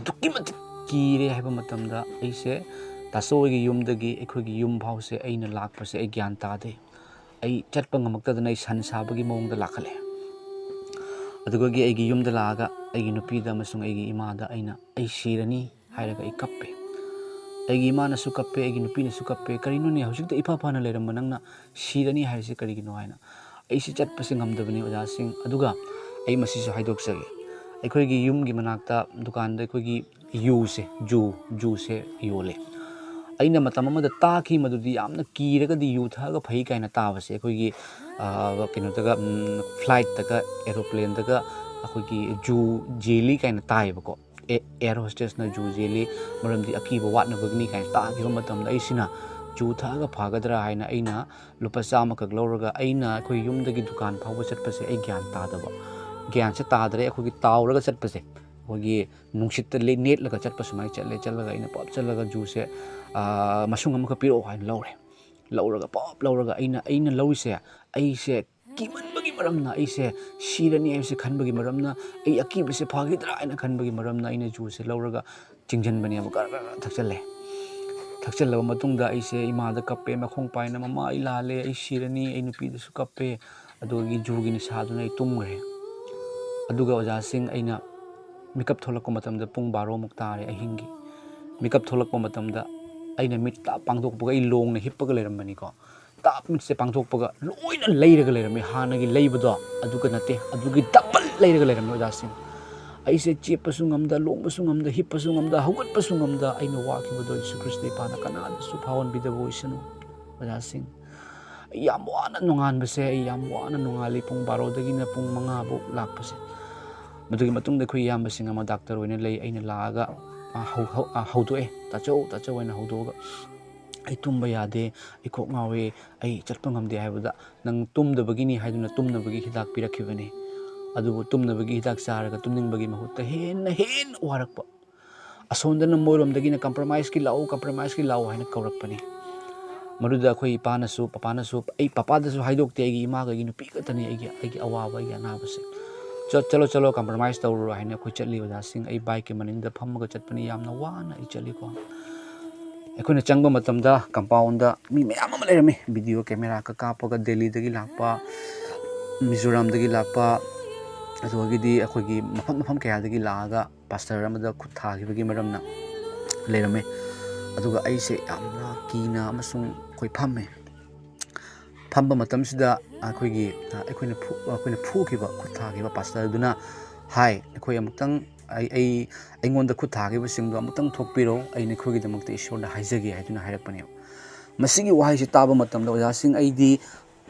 ꯑꯗꯨꯛꯀꯤ ꯃꯇꯤꯛ ꯀꯤꯔꯦ ꯍꯥꯏꯕ ꯃꯇꯝꯗ, ꯑꯩꯁꯦ ꯇꯥꯆꯧ ꯍꯣꯏꯒꯤ ꯌꯨꯝꯗꯒꯤ ꯑꯩꯈꯣꯏꯒꯤ ꯌꯨꯝ ꯐꯥꯎꯁꯦ ꯑꯩꯅ ꯂꯥꯛꯄꯁꯦ ꯑꯩ ꯒ꯭ꯌꯥꯟ ꯇꯥꯗꯦ꯫ ꯑꯩ ꯆꯠꯄ ꯉꯝꯃꯛꯇꯗꯅ ꯑꯩ ꯁꯟ ꯁꯥꯕꯒꯤ ꯃꯑꯣꯡꯗ ꯂꯥꯛꯈꯠꯂꯦ꯫ ꯑꯗꯨꯗꯒꯤ ꯑꯩꯒꯤ ꯌꯨꯝꯗ ꯂꯥꯛꯑꯒ ꯑꯩꯒꯤ ꯅꯨꯄꯤꯗ ꯑꯃꯁꯨꯡ ꯑꯩꯒꯤ ꯏꯃꯥꯗ ꯑꯩꯅ "ꯑꯩ ꯁꯤꯔꯅꯤ" ꯍꯥꯏꯔꯒ ꯑꯩ ꯀꯞꯄꯦ꯫ ꯑꯩꯒꯤ ꯏꯃꯥꯅꯁꯨ ꯀꯞꯄꯦ, ꯑꯩꯒꯤ ꯅꯨꯄꯤꯅꯁꯨ ꯀꯞꯄꯦ꯫ "ꯀꯔꯤꯅꯣꯅꯦ, ꯍꯧꯖꯤꯛꯇ ꯏꯐ ꯐꯅ ꯂꯩꯔꯝꯕ ꯅꯪꯅ ꯁꯤꯔꯅꯤ ꯍꯥꯏꯔꯤꯁꯤ ꯀꯔꯤꯒꯤꯅꯣ?" ꯍꯥꯏꯅ꯫ ꯑꯩꯁꯤ ꯆꯠꯄꯁꯦ ꯉꯝꯗꯕꯅꯤ ꯑꯣꯖꯥꯁꯤꯡ꯫ ꯑꯗꯨꯒ ꯑꯩ ꯃꯁꯤꯁꯨ ꯍꯥꯏꯗꯣꯛꯆꯒꯦ, ꯑꯩꯈꯣꯏꯒꯤ ꯌꯨꯝꯒꯤ ꯃꯅꯥꯛꯇ ꯗꯨꯀꯥꯟꯗ ꯑꯩꯈꯣꯏꯒꯤ ꯌꯨꯁꯦ, ꯖꯨ, ꯖꯨꯁꯦ ꯌꯣꯜꯂꯦ꯫ ꯑꯩꯅ ꯃꯇꯝ ꯑꯃꯗ ꯇꯥꯈꯤ ꯃꯗꯨꯗꯤ ꯌꯥꯝꯅ ꯀꯤꯔꯒꯗꯤ ꯌꯨ ꯊꯛꯑꯒ ꯐꯩ ꯀꯥꯏꯅ ꯇꯥꯕꯁꯦ ꯑꯩꯈꯣꯏꯒꯤ, ꯑ, ꯀꯩꯅꯣꯗꯒ, ꯎꯝ, ꯐ꯭ꯂꯥꯏꯠꯇꯒ, ꯑꯦꯔꯣꯄ꯭ꯂꯦꯟꯗꯒ ꯑꯩꯈꯣꯏꯒꯤ ꯖꯨ ꯖꯦꯜꯂꯤ ꯀꯥꯏꯅ ꯇꯥꯏꯌꯦꯕꯀꯣ꯫ ꯑꯦ-, ꯑꯦꯌꯔ ꯍꯣꯁꯇꯦꯁꯅ ꯖꯨ ꯖꯦꯜꯂꯤ, ꯃꯔꯝꯗꯤ ꯑꯀꯤꯕ ꯋꯥꯠꯅꯕꯒꯤꯅꯤ ꯀꯥꯏꯅ ꯇꯥꯈꯤꯕ ꯃꯇꯝꯗ ꯑꯩꯁꯤꯅ ꯖꯨ ꯊꯛꯑꯒ ꯐꯒꯗ꯭ꯔꯥ ꯍꯥꯏꯅ ꯑꯩꯅ ꯂꯨꯄꯥ ꯆꯥꯝꯃꯈꯛ ꯂꯧꯔꯒ ꯑꯩꯅ ꯑꯩꯈꯣꯏ ꯌꯨꯝꯗꯒꯤ ꯗꯨꯀꯥꯟ ꯐꯥꯎꯕ ꯆꯠꯄꯁꯦ ꯑꯩ ꯒ꯭ꯌꯥꯟ ꯇꯥꯗꯕ꯫ ꯒ꯭ꯌꯥꯟꯁꯦ ꯇꯥꯗ꯭ꯔꯦ꯫ ꯑꯩꯈꯣꯏꯒꯤ ꯇꯥꯎꯔꯒ ꯆꯠꯄꯁꯦ, ꯑꯩꯈꯣꯏꯒꯤ ꯅꯨꯡꯁꯤꯠꯇ ꯂꯦ-, ꯅꯦꯠꯂꯒ ꯆꯠꯄ ꯁꯨꯃꯥꯏꯅ ꯆꯠꯂꯦ꯫ ꯆꯠꯂꯒ ꯑꯩꯅ ꯄꯞ ꯆꯠꯂꯒ ꯖꯨꯁꯦ, ꯑꯥ, ꯃꯁꯨꯡ ꯑꯃꯈꯛ ꯄꯤꯔꯛꯑꯣ ꯍꯥꯏꯅ ꯂꯧꯔꯦ꯫ ꯂꯧꯔꯒ ꯄꯞ ꯂꯧꯔꯒ ꯑꯩꯅ, ꯑꯩꯅ ꯂꯧꯔꯤꯁꯦ, ꯑꯩꯁꯦ ꯀꯤꯃꯟꯕꯒꯤ ꯃꯔꯝꯅ, ꯑꯩꯁꯦ ꯁꯤꯔꯅꯤ ꯍꯥꯏꯕꯁꯦ ꯈꯟꯕꯒꯤ ꯃꯔꯝꯅ, ꯑꯩ ꯑꯀꯤꯕꯁꯦ ꯐꯈꯤꯗ꯭ꯔꯥ ꯍꯥꯏꯅ ꯈꯟꯕꯒꯤ ꯃꯔꯝꯅ ꯑꯩꯅ ꯖꯨꯁꯦ ꯂꯧꯔꯒ ꯆꯤꯡꯁꯤꯟꯕꯅꯦꯕ꯫ ꯒꯔ ꯒꯔ ꯒꯔ ꯊꯛꯆꯜꯂꯦ꯫ ꯊꯛꯆꯜꯂꯕ ꯃꯇꯨꯡꯗ ꯑꯩꯁꯦ ꯏꯃꯥꯗ ꯀꯞꯄꯦ, ꯃꯈꯣꯡ ꯄꯥꯏꯅ, "ꯃꯃꯥ, ꯑꯩ ꯂꯥꯜꯂꯦ, ꯑꯩ ꯁꯤꯔꯅꯤ", ꯑꯩ ꯅꯨꯄꯤꯗꯁꯨ ꯀꯞꯄꯦ꯫ ꯑꯗꯨꯒꯤ ꯖꯨꯒꯤ ꯅꯤꯁꯥꯗꯨꯅ ꯑꯩ ꯇꯨꯝꯈ꯭ꯔꯦ꯫ ꯑꯗꯨꯒ ꯑꯣꯖꯥꯁꯤꯡ, ꯑꯩꯅ ꯃꯤꯀꯞ ꯊꯣꯛꯂꯛꯄ ꯃꯇꯝꯗ ꯄꯨꯡ ꯕꯥꯔꯣꯃꯨꯛ ꯇꯥꯔꯦ ꯑꯍꯤꯡꯒꯤ꯫ ꯃꯤꯀꯞ ꯊꯣꯛꯂꯛꯄ ꯃꯇꯝꯗ ꯑꯩꯅ ꯃꯤꯠ ꯇꯥꯞ ꯄꯥꯡꯊꯣꯛꯄꯒ ꯑꯩ ꯂꯣꯡꯅ ꯍꯤꯞꯄꯒ ꯂꯩꯔꯝꯕꯅꯤꯀꯣ꯫ ꯇꯥꯞ ꯃꯤꯠꯁꯦ ꯄꯥꯡꯊꯣꯛꯄꯒ ꯂꯣꯏꯅ ꯂꯩꯔꯒ ꯂꯩꯔꯝꯃꯤ꯫ ꯍꯥꯟꯅꯒꯤ ꯂꯩꯕꯗꯣ ꯑꯗꯨꯒ ꯅꯠꯇꯦ, ꯑꯗꯨꯒꯤ ꯗꯕꯜ ꯂꯩꯔꯒ ꯂꯩꯔꯝꯃꯤ ꯑꯣꯖꯥꯁꯤꯡ꯫ ꯑꯩꯁꯦ ꯆꯦꯞꯄꯁꯨ ꯉꯝꯗ, ꯂꯣꯡꯕꯁꯨ ꯉꯝꯗ, ꯍꯤꯞꯄꯁꯨ ꯉꯝꯗ, ꯍꯧꯒꯠꯄꯁꯨ ꯉꯝꯗ ꯑꯩꯅ ꯋꯥꯈꯤꯕꯗꯣ ꯌꯤꯁꯨ ꯈ꯭ꯔꯤꯁꯇ ꯏꯄꯥꯅ ꯀꯅꯥꯗꯁꯨ ꯐꯥꯎꯍꯟꯕꯤꯗꯕ ꯑꯣꯏꯁꯅꯨ꯫ ꯑꯣꯖꯥꯁꯤꯡ, ꯑꯩ ꯌꯥꯝ ꯋꯥꯅ ꯅꯣꯡꯉꯥꯟꯕꯁꯦ, ꯑꯩ ꯌꯥꯝ ꯋꯥꯅ ꯅꯣꯡꯉꯥꯜꯂꯤ, ꯄꯨꯡ ꯕꯥꯔꯣꯗꯒꯤꯅ ꯄꯨꯡ ꯃꯉꯥ ꯐꯥꯎ ꯂꯥꯛꯄꯁꯦ꯫ ꯃꯗꯨꯒꯤ ꯃꯇꯨꯡꯗ ꯑꯩꯈꯣꯏ ꯏꯌꯥꯝꯕꯁꯤꯡ ꯑꯃ ꯗꯥꯛꯇꯔ ꯑꯣꯏꯅ ꯂꯩ, ꯑꯩꯅ ꯂꯥꯛꯑꯒ, ꯑ, ꯍꯧ-, ꯍꯧ-, ꯑ, ꯍꯧꯗꯣꯛꯑꯦ, "ꯇꯥꯆꯧ, ꯇꯥꯆꯧ" ꯍꯥꯏꯅ ꯍꯧꯗꯣꯛꯑꯒ, "ꯑꯩ ꯇꯨꯝꯕ ꯌꯥꯗꯦ, ꯑꯩ ꯀꯣꯛ ꯉꯥꯎꯏ, ꯑꯩ ꯆꯠꯄ ꯉꯝꯗꯦ" ꯍꯥꯏꯕꯗ, "ꯅꯪ ꯇꯨꯝꯗꯕꯒꯤꯅꯤ" ꯍꯥꯏꯗꯨꯅ ꯇꯨꯝꯅꯕꯒꯤ ꯍꯤꯗꯥꯛ ꯄꯤꯔꯛꯈꯤꯕꯅꯤ꯫ ꯑꯗꯨꯕꯨ ꯇꯨꯝꯅꯕꯒꯤ ꯍꯤꯗꯥꯛ ꯆꯥꯔꯒ ꯇꯨꯝꯅꯤꯡꯕꯒꯤ ꯃꯍꯨꯠꯇ ꯍꯦꯟꯅ ꯍꯦꯟꯅ ꯋꯥꯔꯛꯄ꯫ ꯑꯁꯣꯝꯗꯅ ꯃꯣꯏꯔꯣꯝꯗꯒꯤꯅ "ꯀꯝꯄ꯭ꯔꯣꯃꯥꯏꯁꯀꯤ ꯂꯥꯛꯎ, ꯀꯝꯄ꯭ꯔꯣꯃꯥꯏꯁꯀꯤ ꯂꯥꯛꯎ" ꯍꯥꯏꯅ ꯀꯧꯔꯛꯄꯅꯤ꯫ ꯃꯗꯨꯗ ꯑꯩꯈꯣꯏ ꯏꯄꯥꯅꯁꯨ, ꯄꯄꯥꯅꯁꯨ, ꯑꯩ ꯄꯄꯥꯗꯁꯨ ꯍꯥꯏꯗꯣꯛꯇꯦ, ꯑꯩꯒꯤ ꯏꯃꯥꯒ ꯑꯩꯒꯤ ꯅꯨꯄꯤ ꯈꯛꯇꯅꯤ ꯑꯩꯒꯤ, ꯑꯩꯒꯤ ꯑꯋꯥꯕ, ꯑꯩꯒꯤ ꯑꯅꯥꯕꯁꯦ꯫ "ꯆꯠ-, ꯆꯠꯂꯣ, ꯆꯠꯂꯣ, ꯀꯝꯄ꯭ꯔꯣꯃꯥꯏꯁ ꯇꯧꯔꯨꯔꯣ" ꯍꯥꯏꯅ ꯑꯩꯈꯣꯏ ꯆꯠꯂꯤ ꯑꯣꯖꯥꯁꯤꯡ꯫ ꯑꯩ ꯕꯥꯏꯛꯀꯤ ꯃꯅꯤꯡꯗ ꯐꯝꯃꯒ ꯆꯠꯄꯅꯤ, ꯌꯥꯝꯅ ꯋꯥꯅ ꯑꯩ ꯆꯠꯂꯤꯀꯣ꯫ ꯑꯩꯈꯣꯏꯅ ꯆꯪꯕ ꯃꯇꯝꯗ ꯀꯝꯄꯥꯎꯟꯗ ꯃꯤ ꯃꯌꯥꯝ ꯑꯃ ꯂꯩꯔꯝꯃꯤ, ꯚꯤꯗꯤꯑꯣ ꯀꯦꯃꯦꯔꯥꯒ ꯀꯥꯞꯄꯒ, ꯗꯦꯜꯂꯤꯗꯒꯤ ꯂꯥꯛꯄ, ꯃꯤꯖꯣꯔꯥꯝꯗꯒꯤ ꯂꯥꯛꯄ, ꯑꯗꯨꯗꯒꯤꯗꯤ ꯑꯩꯈꯣꯏꯒꯤ ꯃꯐꯝ ꯃꯐꯝ ꯀꯌꯥꯗꯒꯤ ꯂꯥꯛꯑꯒ ꯄꯥꯁꯇꯔ ꯑꯃꯗ ꯈꯨꯠ ꯊꯥꯈꯤꯕꯒꯤ ꯃꯔꯝꯅ ꯂꯩꯔꯝꯃꯦ꯫ ꯑꯗꯨꯒ ꯑꯩꯁꯦ ꯌꯥꯝꯅ ꯀꯤꯅ ꯑꯃꯁꯨꯡ ꯑꯩꯈꯣꯏ ꯐꯝꯃꯦ꯫ ꯐꯝꯕ ꯃꯇꯝꯁꯤꯗ ꯑꯩꯈꯣꯏꯒꯤ, ꯑꯩꯈꯣꯏꯅ ꯐꯨ-, ꯑꯩꯈꯣꯏꯅ ꯐꯨꯈꯤꯕ, ꯈꯨꯠ ꯊꯥꯈꯤꯕ ꯄꯥꯁꯇꯔꯗꯨꯅ ꯍꯥꯏ, "ꯑꯩꯈꯣꯏ ꯑꯃꯨꯛꯇꯪ, ꯑꯩ, ꯑꯩ, ꯑꯩꯉꯣꯟꯗ ꯈꯨꯠ ꯊꯥꯈꯤꯕꯁꯤꯡꯗꯣ ꯑꯃꯨꯛꯇꯪ ꯊꯣꯛꯄꯤꯔꯣ, ꯑꯩ ꯅꯈꯣꯏꯒꯤꯗꯃꯛꯇ ꯏꯁꯣꯔꯗ ꯍꯥꯏꯖꯒꯦ" ꯍꯥꯏꯗꯨꯅ ꯍꯥꯏꯔꯛꯄꯅꯦꯕ꯫ ꯃꯁꯤꯒꯤ ꯋꯥꯍꯩꯁꯤ ꯇꯥꯕ ꯃꯇꯝꯗ ꯑꯣꯖꯥꯁꯤꯡ, ꯑꯩꯗꯤ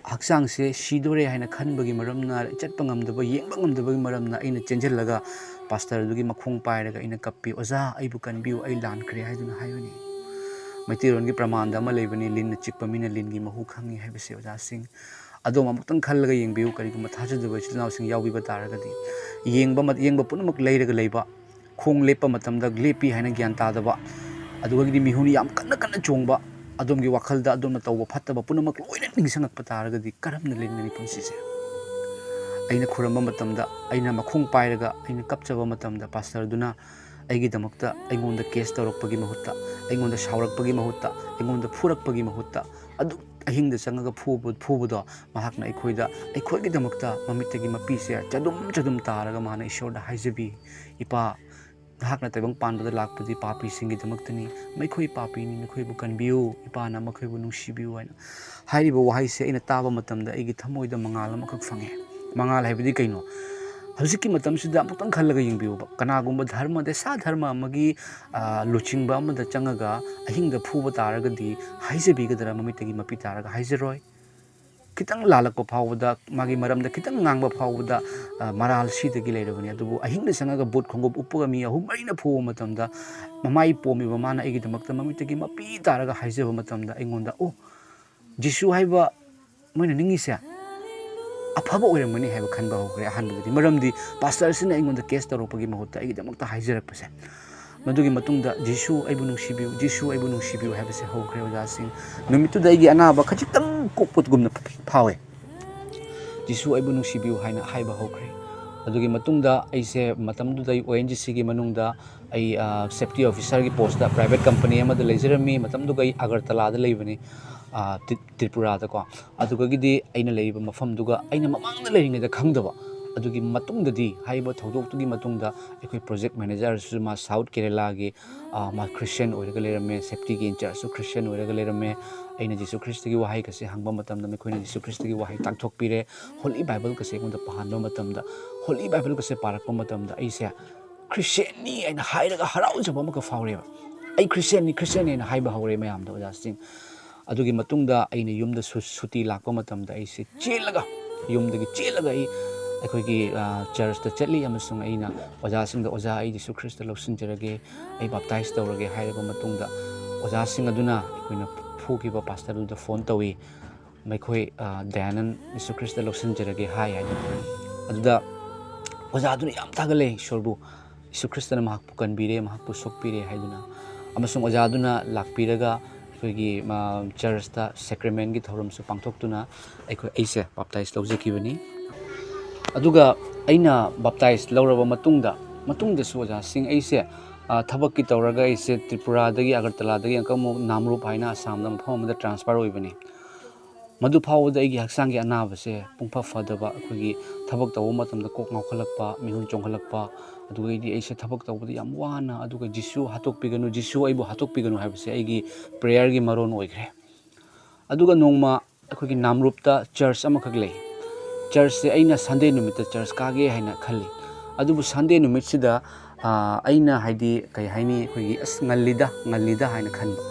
ꯍꯛꯆꯥꯡꯁꯦ ꯁꯤꯗꯣꯔꯦ ꯍꯥꯏꯅ ꯈꯟꯕꯒꯤ ꯃꯔꯝꯅ, ꯆꯠꯄ ꯉꯝꯗꯕ, ꯌꯦꯡꯕ ꯉꯝꯗꯕꯒꯤ ꯃꯔꯝꯅ ꯑꯩꯅ ꯆꯦꯟꯁꯤꯜꯂꯒ ꯄꯥꯁꯇꯔꯗꯨꯒꯤ ꯃꯈꯣꯡ ꯄꯥꯏꯔꯒ ꯑꯩꯅ ꯀꯞꯄꯤ, "ꯑꯣꯖꯥ, ꯑꯩꯕꯨ ꯀꯟꯕꯤꯌꯨ, ꯑꯩ ꯂꯥꯟꯈ꯭ꯔꯦ" ꯍꯥꯏꯗꯨꯅ ꯍꯥꯏꯕꯅꯤ꯫ ꯃꯩꯇꯩꯂꯣꯟꯒꯤ ꯄ꯭ꯔꯃꯥꯟꯗ ꯑꯃ ꯂꯩꯕꯅꯤ, "ꯂꯤꯟꯅ ꯆꯤꯛꯄ ꯃꯤꯅ ꯂꯤꯟꯒꯤ ꯃꯍꯨ ꯈꯪꯉꯤ" ꯍꯥꯏꯕꯁꯦ ꯑꯣꯖꯥꯁꯤꯡ꯫ ꯑꯗꯣꯝ ꯑꯃꯨꯛꯇꯪ ꯈꯜꯂꯒ ꯌꯦꯡꯕꯤꯌꯨ, ꯀꯔꯤꯒꯨꯝꯕ ꯊꯥꯖꯗꯕ ꯏꯆꯤꯜ ꯏꯅꯥꯎꯁꯤꯡ ꯌꯥꯎꯕꯤꯕ ꯇꯥꯔꯒꯗꯤ꯫ ꯌꯦꯡꯕ ꯃ-, ꯌꯦꯡꯕ ꯄꯨꯝꯅꯃꯛ ꯂꯩꯔꯒ ꯂꯩꯕ, ꯈꯣꯡ ꯂꯦꯞꯄ ꯃꯇꯝꯗ ꯂꯦꯞꯄꯤ ꯍꯥꯏꯅ ꯒ꯭ꯌꯥꯟ ꯇꯥꯗꯕ, ꯑꯗꯨꯒꯗꯤ ꯃꯤꯍꯨꯟ ꯌꯥꯝ ꯀꯟꯅ ꯀꯟꯅ ꯆꯣꯡꯕ, ꯑꯗꯣꯝꯒꯤ ꯋꯥꯈꯜꯗ ꯑꯗꯣꯝꯅ ꯇꯧꯕ ꯐꯠꯇꯕ ꯄꯨꯝꯅꯃꯛ ꯂꯣꯏꯅ ꯅꯤꯡꯁꯤꯡꯉꯛꯄ ꯇꯥꯔꯒꯗꯤ ꯀꯔꯝꯅ ꯂꯦꯟꯒꯅꯤ ꯄꯨꯟꯁꯤꯁꯦ? ꯑꯩꯅ ꯈꯨꯔꯝꯕ ꯃꯇꯝꯗ, ꯑꯩꯅ ꯃꯈꯣꯡ ꯄꯥꯏꯔꯒ ꯑꯩꯅ ꯀꯞꯆꯕ ꯃꯇꯝꯗ, ꯄꯥꯁꯇꯔꯗꯨꯅ ꯑꯩꯒꯤꯗꯃꯛꯇ ꯑꯩꯉꯣꯟꯗ ꯀꯦꯁ ꯇꯧꯔꯛꯄꯒꯤ ꯃꯍꯨꯠꯇ, ꯑꯩꯉꯣꯟꯗ ꯁꯥꯎꯔꯛꯄꯒꯤ ꯃꯍꯨꯠꯇ, ꯑꯩꯉꯣꯟꯗ ꯐꯨꯔꯛꯄꯒꯤ ꯃꯍꯨꯠꯇ, ꯑꯗꯨꯝ ꯑꯍꯤꯡꯗ ꯆꯪꯉꯒ ꯐꯨꯕ-, ꯐꯨꯕꯗꯣ, ꯃꯍꯥꯛꯅ ꯑꯩꯈꯣꯏꯗ, ꯑꯩꯈꯣꯏꯒꯤꯗꯃꯛꯇ ꯃꯃꯤꯠꯇꯒꯤ ꯃꯄꯤꯁꯦ ꯆꯗꯨꯝ ꯆꯗꯨꯝ ꯇꯥꯔꯒ ꯃꯥꯅ ꯏꯁꯣꯔꯗ ꯍꯥꯏꯖꯕꯤ, "ꯏꯄꯥ, ꯅꯍꯥꯛꯅ ꯇꯥꯏꯕꯪ ꯄꯥꯟꯕꯗ ꯂꯥꯛꯄꯗꯤ ꯄꯥꯄꯤꯁꯤꯡꯒꯤꯗꯃꯛꯇꯅꯤ, ꯃꯈꯣꯏ ꯄꯥꯄꯤꯅꯤ, ꯃꯈꯣꯏꯕꯨ ꯀꯟꯕꯤꯌꯨ, ꯏꯄꯥꯅ ꯃꯈꯣꯏꯕꯨ ꯅꯨꯡꯁꯤꯕꯤꯌꯨ" ꯍꯥꯏꯅ ꯍꯥꯏꯔꯤꯕ ꯋꯥꯍꯩꯁꯦ ꯑꯩꯅ ꯇꯥꯕ ꯃꯇꯝꯗ ꯑꯩꯒꯤ ꯊꯃꯣꯏꯗ ꯃꯉꯥꯜ ꯑꯃꯈꯛ ꯐꯪꯉꯦ꯫ ꯃꯉꯥꯜ ꯍꯥꯏꯕꯗꯤ ꯀꯩꯅꯣ? ꯍꯧꯖꯤꯛꯀꯤ ꯃꯇꯝꯁꯤꯗ ꯑꯃꯨꯛꯇꯪ ꯈꯜꯂꯒ ꯌꯦꯡꯕꯤꯌꯨꯕ, ꯀꯅꯥꯒꯨꯝꯕ ꯙꯔꯃ ꯗꯦꯁꯥ ꯙꯔꯃ ꯑꯃꯒꯤ, ꯑ, ꯂꯨꯆꯤꯡꯕ ꯑꯃꯗ ꯆꯪꯉꯒ ꯑꯍꯤꯡꯗ ꯐꯨꯕ ꯇꯥꯔꯒꯗꯤ ꯍꯥꯏꯖꯕꯤꯒꯗ꯭ꯔꯥ? ꯃꯃꯤꯠꯇꯒꯤ ꯃꯄꯤ ꯇꯥꯔꯒ ꯍꯥꯏꯖꯔꯣꯏ꯫ ꯈꯤꯇꯪ ꯂꯥꯜꯂꯛꯄ ꯐꯥꯎꯕꯗ, ꯃꯥꯒꯤ ꯃꯔꯝꯗ ꯈꯤꯇꯪ ꯉꯥꯡꯕ ꯐꯥꯎꯕꯗ, ꯑ, ꯃꯔꯥꯜ ꯁꯤꯗꯒꯤ ꯂꯩꯔꯕꯅꯤ꯫ ꯑꯗꯨꯕꯨ ꯑꯍꯤꯡꯗ ꯆꯪꯉꯒ ꯕꯨꯠ ꯈꯣꯡꯎꯞ ꯎꯞꯄꯒ ꯃꯤ ꯑꯍꯨꯝ ꯃꯔꯤꯅ ꯐꯨꯕ ꯃꯇꯝꯗ, ꯃꯃꯥꯏ ꯄꯣꯝꯃꯤꯕ ꯃꯥꯅ ꯑꯩꯒꯤꯗꯃꯛꯇ ꯃꯃꯤꯠꯇꯒꯤ ꯃꯄꯤ ꯇꯥꯔꯒ ꯍꯥꯏꯖꯕ ꯃꯇꯝꯗ, ꯑꯩꯉꯣꯟꯗ, "ꯑꯣ, ꯖꯤꯁꯨ ꯍꯥꯏꯕ ꯃꯣꯏꯅ ꯅꯤꯡꯉꯤꯁꯦ ꯑꯐꯕ ꯑꯣꯏꯔꯝꯒꯅꯤ" ꯍꯥꯏꯕ ꯈꯟꯕ ꯍꯧꯈ꯭ꯔꯦ ꯑꯍꯥꯟꯕꯗꯗꯤ꯫ ꯃꯔꯝꯗꯤ ꯄꯥꯁꯇꯔꯁꯤꯅ ꯑꯩꯉꯣꯟꯗ ꯀꯦꯁ ꯇꯧꯔꯛꯄꯒꯤ ꯃꯍꯨꯠꯇ ꯑꯩꯒꯤꯗꯃꯛꯇ ꯍꯥꯏꯖꯔꯛꯄꯁꯦ꯫ ꯃꯗꯨꯒꯤ ꯃꯇꯨꯡꯗ, "ꯖꯤꯁꯨ ꯑꯩꯕꯨ ꯅꯨꯡꯁꯤꯕꯤꯌꯨ, ꯖꯤꯁꯨ ꯑꯩꯕꯨ ꯅꯨꯡꯁꯤꯕꯤꯌꯨ" ꯍꯥꯏꯕꯁꯦ ꯍꯧꯈ꯭ꯔꯦ, ꯑꯣꯖꯥꯁꯤꯡ꯫ ꯅꯨꯃꯤꯠꯇꯨꯗ ꯑꯩꯒꯤ ꯑꯅꯥꯕ ꯈꯖꯤꯛꯇꯪ ꯀꯣꯛꯄꯒꯨꯝꯅ ꯐꯥꯎꯋꯦ꯫ "ꯖꯤꯁꯨ ꯑꯩꯕꯨ ꯅꯨꯡꯁꯤꯕꯤꯌꯨ" ꯍꯥꯏꯅ ꯍꯥꯏꯕ ꯍꯧꯈ꯭ꯔꯦ꯫ ꯑꯗꯨꯒꯤ ꯃꯇꯨꯡꯗ ꯑꯩꯁꯦ ꯃꯇꯝꯗꯨꯗ ꯑꯩ ꯑꯣ ꯑꯦꯟ ꯖꯤ ꯁꯤꯒꯤ ꯃꯅꯨꯡꯗ ꯑꯩ, ꯑ, ꯁꯦꯐꯇꯤ ꯑꯣꯐꯤꯁꯥꯔꯒꯤ ꯄꯣꯁꯇ ꯄ꯭ꯔꯥꯏꯚꯦꯠ ꯀꯝꯄꯅꯤ ꯑꯃꯗ ꯂꯩꯖꯔꯝꯃꯤ꯫ ꯃꯇꯝꯗꯨꯒ ꯑꯩ ꯑꯒꯔꯇꯂꯥꯗ ꯂꯩꯕꯅꯤ, ꯑ, ꯇ꯭ꯔꯤ-, ꯇ꯭ꯔꯤꯄꯨꯔꯥꯗꯀꯣ꯫ ꯑꯗꯨꯗꯒꯤꯗꯤ ꯑꯩꯅ ꯂꯩꯔꯤꯕ ꯃꯐꯝꯗꯨꯒ ꯑꯩꯅ ꯃꯃꯥꯡꯗ ꯂꯩꯔꯤꯉꯩꯗ ꯈꯪꯗꯕ, ꯑꯗꯨꯒꯤ ꯃꯇꯨꯡꯗꯗꯤ, ꯍꯥꯏꯔꯤꯕ ꯊꯧꯗꯣꯛꯇꯨꯒꯤ ꯃꯇꯨꯡꯗ, ꯑꯩꯈꯣꯏ ꯄ꯭ꯔꯣꯖꯦꯛ ꯃꯦꯅꯦꯖꯔꯁꯨ ꯃꯥ ꯁꯥꯎꯠ ꯀꯦꯔꯦꯂꯥꯒꯤ, ꯑ, ꯃꯥ ꯈ꯭ꯔꯤꯁꯇꯤꯌꯥꯟ ꯑꯣꯏꯔꯒ ꯂꯩꯔꯝꯃꯦ, ꯁꯦꯐꯇꯤꯒꯤ ꯏꯟꯆꯥꯔꯖꯁꯨ ꯈ꯭ꯔꯤꯁꯇꯤꯌꯥꯟ ꯑꯣꯏꯔꯒ ꯂꯩꯔꯝꯃꯦ꯫ ꯑꯩꯅ ꯖꯤꯁꯨ ꯈ꯭ꯔꯤꯁꯇꯒꯤ ꯋꯥꯍꯩ ꯀꯁꯦ ꯍꯪꯕ ꯃꯇꯝꯗ, ꯃꯈꯣꯏꯅ ꯖꯤꯁꯨ ꯈ꯭ꯔꯤꯁꯇꯒꯤ ꯋꯥꯍꯩ ꯇꯥꯛꯊꯣꯛꯄꯤꯔꯦ꯫ ꯍꯣꯂꯤ ꯕꯥꯏꯕꯜꯒꯁꯦ ꯑꯩꯉꯣꯟꯗ ꯄꯥꯍꯟꯕ ꯃꯇꯝꯗ, ꯍꯣꯂꯤ ꯕꯥꯏꯕꯜꯒꯁꯦ ꯄꯥꯔꯛꯄ ꯃꯇꯝꯗ, ꯑꯩꯁꯦ ꯈ꯭ꯔꯤꯁꯇꯤꯌꯥꯟꯅꯤ ꯍꯥꯏꯅ ꯍꯥꯏꯔꯒ ꯍꯔꯥꯎꯖꯕ ꯑꯃꯈꯛ ꯐꯥꯎꯔꯦꯕ꯫ "ꯑꯩ ꯈ꯭ꯔꯤꯁꯇꯤꯌꯥꯟꯅꯤ, ꯈ꯭ꯔꯤꯁꯇꯤꯌꯥꯟꯅꯤ" ꯍꯥꯏꯅ ꯍꯥꯏꯕ ꯍꯧꯔꯦ ꯃꯌꯥꯝꯗ, ꯑꯣꯖꯥꯁꯤꯡ꯫ ꯑꯗꯨꯒꯤ ꯃꯇꯨꯡꯗ ꯑꯩꯅ ꯌꯨꯝꯗ ꯁꯨ-, ꯁꯨꯇꯤ ꯂꯥꯛꯄ ꯃꯇꯝꯗ ꯑꯩꯁꯦ ꯆꯦꯜꯂꯒ, ꯌꯨꯝꯗꯒꯤ ꯆꯦꯜꯂꯒ ꯑꯩ ꯑꯩꯈꯣꯏꯒꯤ, ꯑ, ꯆꯔꯆꯇ ꯆꯠꯂꯤ ꯑꯃꯁꯨꯡ ꯑꯩꯅ ꯑꯣꯖꯥꯁꯤꯡꯗ, "ꯑꯣꯖꯥ, ꯑꯩ ꯖꯤꯁꯨ ꯈ꯭ꯔꯤꯁꯇ ꯂꯧꯁꯤꯟꯖꯔꯒꯦ, ꯑꯩ ꯕꯥꯞꯇꯥꯏꯖ ꯇꯧꯔꯒꯦ" ꯍꯥꯏꯔꯕ ꯃꯇꯨꯡꯗ, ꯑꯣꯖꯥꯁꯤꯡ ꯑꯗꯨꯅ ꯑꯩꯈꯣꯏꯅ ꯐꯨꯈꯤꯕ ꯄꯥꯁꯇꯔꯗꯨꯗ ꯐꯣꯟ ꯇꯧꯏ꯫ ꯃꯈꯣꯏ, ꯑ, "ꯗꯌꯥꯅꯟ ꯖꯤꯁꯨ ꯈ꯭ꯔꯤꯁꯇ ꯂꯧꯁꯤꯟꯖꯔꯒꯦ" ꯍꯥꯏ ꯍꯥꯏꯗꯅ꯫ ꯑꯗꯨꯗ ꯑꯣꯖꯥꯗꯨꯅ ꯌꯥꯝ ꯊꯥꯒꯠꯂꯦ ꯏꯁꯣꯔꯕꯨ, ꯖꯤꯁꯨ ꯈ꯭ꯔꯤꯁꯇꯅ ꯃꯍꯥꯛꯄꯨ ꯀꯟꯕꯤꯔꯦ, ꯃꯍꯥꯛꯄꯨ ꯁꯣꯛꯄꯤꯔꯦ ꯍꯥꯏꯗꯨꯅ꯫ ꯑꯃꯁꯨꯡ ꯑꯣꯖꯥꯗꯨꯅ ꯂꯥꯛꯄꯤꯔꯒ ꯑꯩꯈꯣꯏꯒꯤ, ꯑ, ꯆꯔꯆꯇ ꯁꯦꯀ꯭ꯔꯦꯃꯦꯟꯒꯤ ꯊꯧꯔꯝꯁꯨ ꯄꯥꯡꯊꯣꯛꯇꯨꯅ ꯑꯩꯈꯣꯏ, ꯑꯩꯁꯦ ꯕꯥꯞꯇꯥꯏꯖ ꯂꯧꯖꯈꯤꯕꯅꯤ꯫ ꯑꯗꯨꯒ ꯑꯩꯅ ꯕꯥꯞꯇꯥꯏꯖ ꯂꯧꯔꯕ ꯃꯇꯨꯡꯗ, ꯃꯇꯨꯡꯗꯁꯨ ꯑꯣꯖꯥꯁꯤꯡ, ꯑꯩꯁꯦ, ꯑ, ꯊꯕꯛꯀꯤ ꯇꯧꯔꯒ ꯑꯩꯁꯦ ꯇ꯭ꯔꯤꯄꯨꯔꯥꯗꯒꯤ, ꯑꯒꯔꯇꯂꯥꯗꯒꯤ ꯑꯃꯨꯛꯀ ꯑꯃꯨꯛ ꯅꯥꯝꯔꯨꯞ ꯍꯥꯏꯅ ꯑꯁꯥꯝꯗ ꯃꯐꯝ ꯑꯃꯗ ꯇ꯭ꯔꯥꯟꯁꯐꯔ ꯑꯣꯏꯕꯅꯤ꯫ ꯃꯗꯨ ꯐꯥꯎꯕꯗ ꯑꯩꯒꯤ ꯍꯛꯆꯥꯡꯒꯤ ꯑꯅꯥꯕꯁꯦ ꯄꯨꯡꯐ ꯐꯗꯕ, ꯑꯩꯈꯣꯏꯒꯤ ꯊꯕꯛ ꯇꯧꯕ ꯃꯇꯝꯗ ꯀꯣꯛ ꯉꯥꯎꯈꯠꯂꯛꯄ, ꯃꯤꯍꯨꯟ ꯆꯣꯡꯈꯠꯂꯛꯄ, ꯑꯗꯨꯒꯩꯗꯤ ꯑꯩꯁꯦ ꯊꯕꯛ ꯇꯧꯕꯗ ꯌꯥꯝ ꯋꯥꯅ, ꯑꯗꯨꯒ "ꯖꯤꯁꯨ ꯍꯥꯠꯇꯣꯛꯄꯤꯒꯅꯨ, ꯖꯤꯁꯨ ꯑꯩꯕꯨ ꯍꯥꯠꯇꯣꯛꯄꯤꯒꯅꯨ" ꯍꯥꯏꯕꯁꯦ ꯑꯩꯒꯤ ꯄ꯭ꯔꯦꯌꯔꯒꯤ ꯃꯔꯣꯟ ꯑꯣꯏꯈ꯭ꯔꯦ꯫ ꯑꯗꯨꯒ ꯅꯣꯡꯃ ꯑꯩꯈꯣꯏꯒꯤ ꯅꯥꯝꯔꯨꯞꯇ ꯆꯔꯆ ꯑꯃꯈꯛ ꯂꯩ꯫ ꯆꯔꯆꯁꯦ ꯑꯩꯅ ꯁꯟꯗꯦ ꯅꯨꯃꯤꯠꯇ ꯆꯔꯆ ꯀꯥꯒꯦ ꯍꯥꯏꯅ ꯈꯜꯂꯤ꯫ ꯑꯗꯨꯕꯨ ꯁꯟꯗꯦ ꯅꯨꯃꯤꯠꯁꯤꯗ, ꯑ, ꯑꯩꯅ ꯍꯥꯏꯗꯤ ꯀꯩ ꯍꯥꯏꯅꯤ, ꯑꯩꯈꯣꯏꯒꯤ "ꯑꯁ, ꯉꯜꯂꯤꯗ, ꯉꯜꯂꯤꯗ" ꯍꯥꯏꯅ ꯈꯟꯕ꯫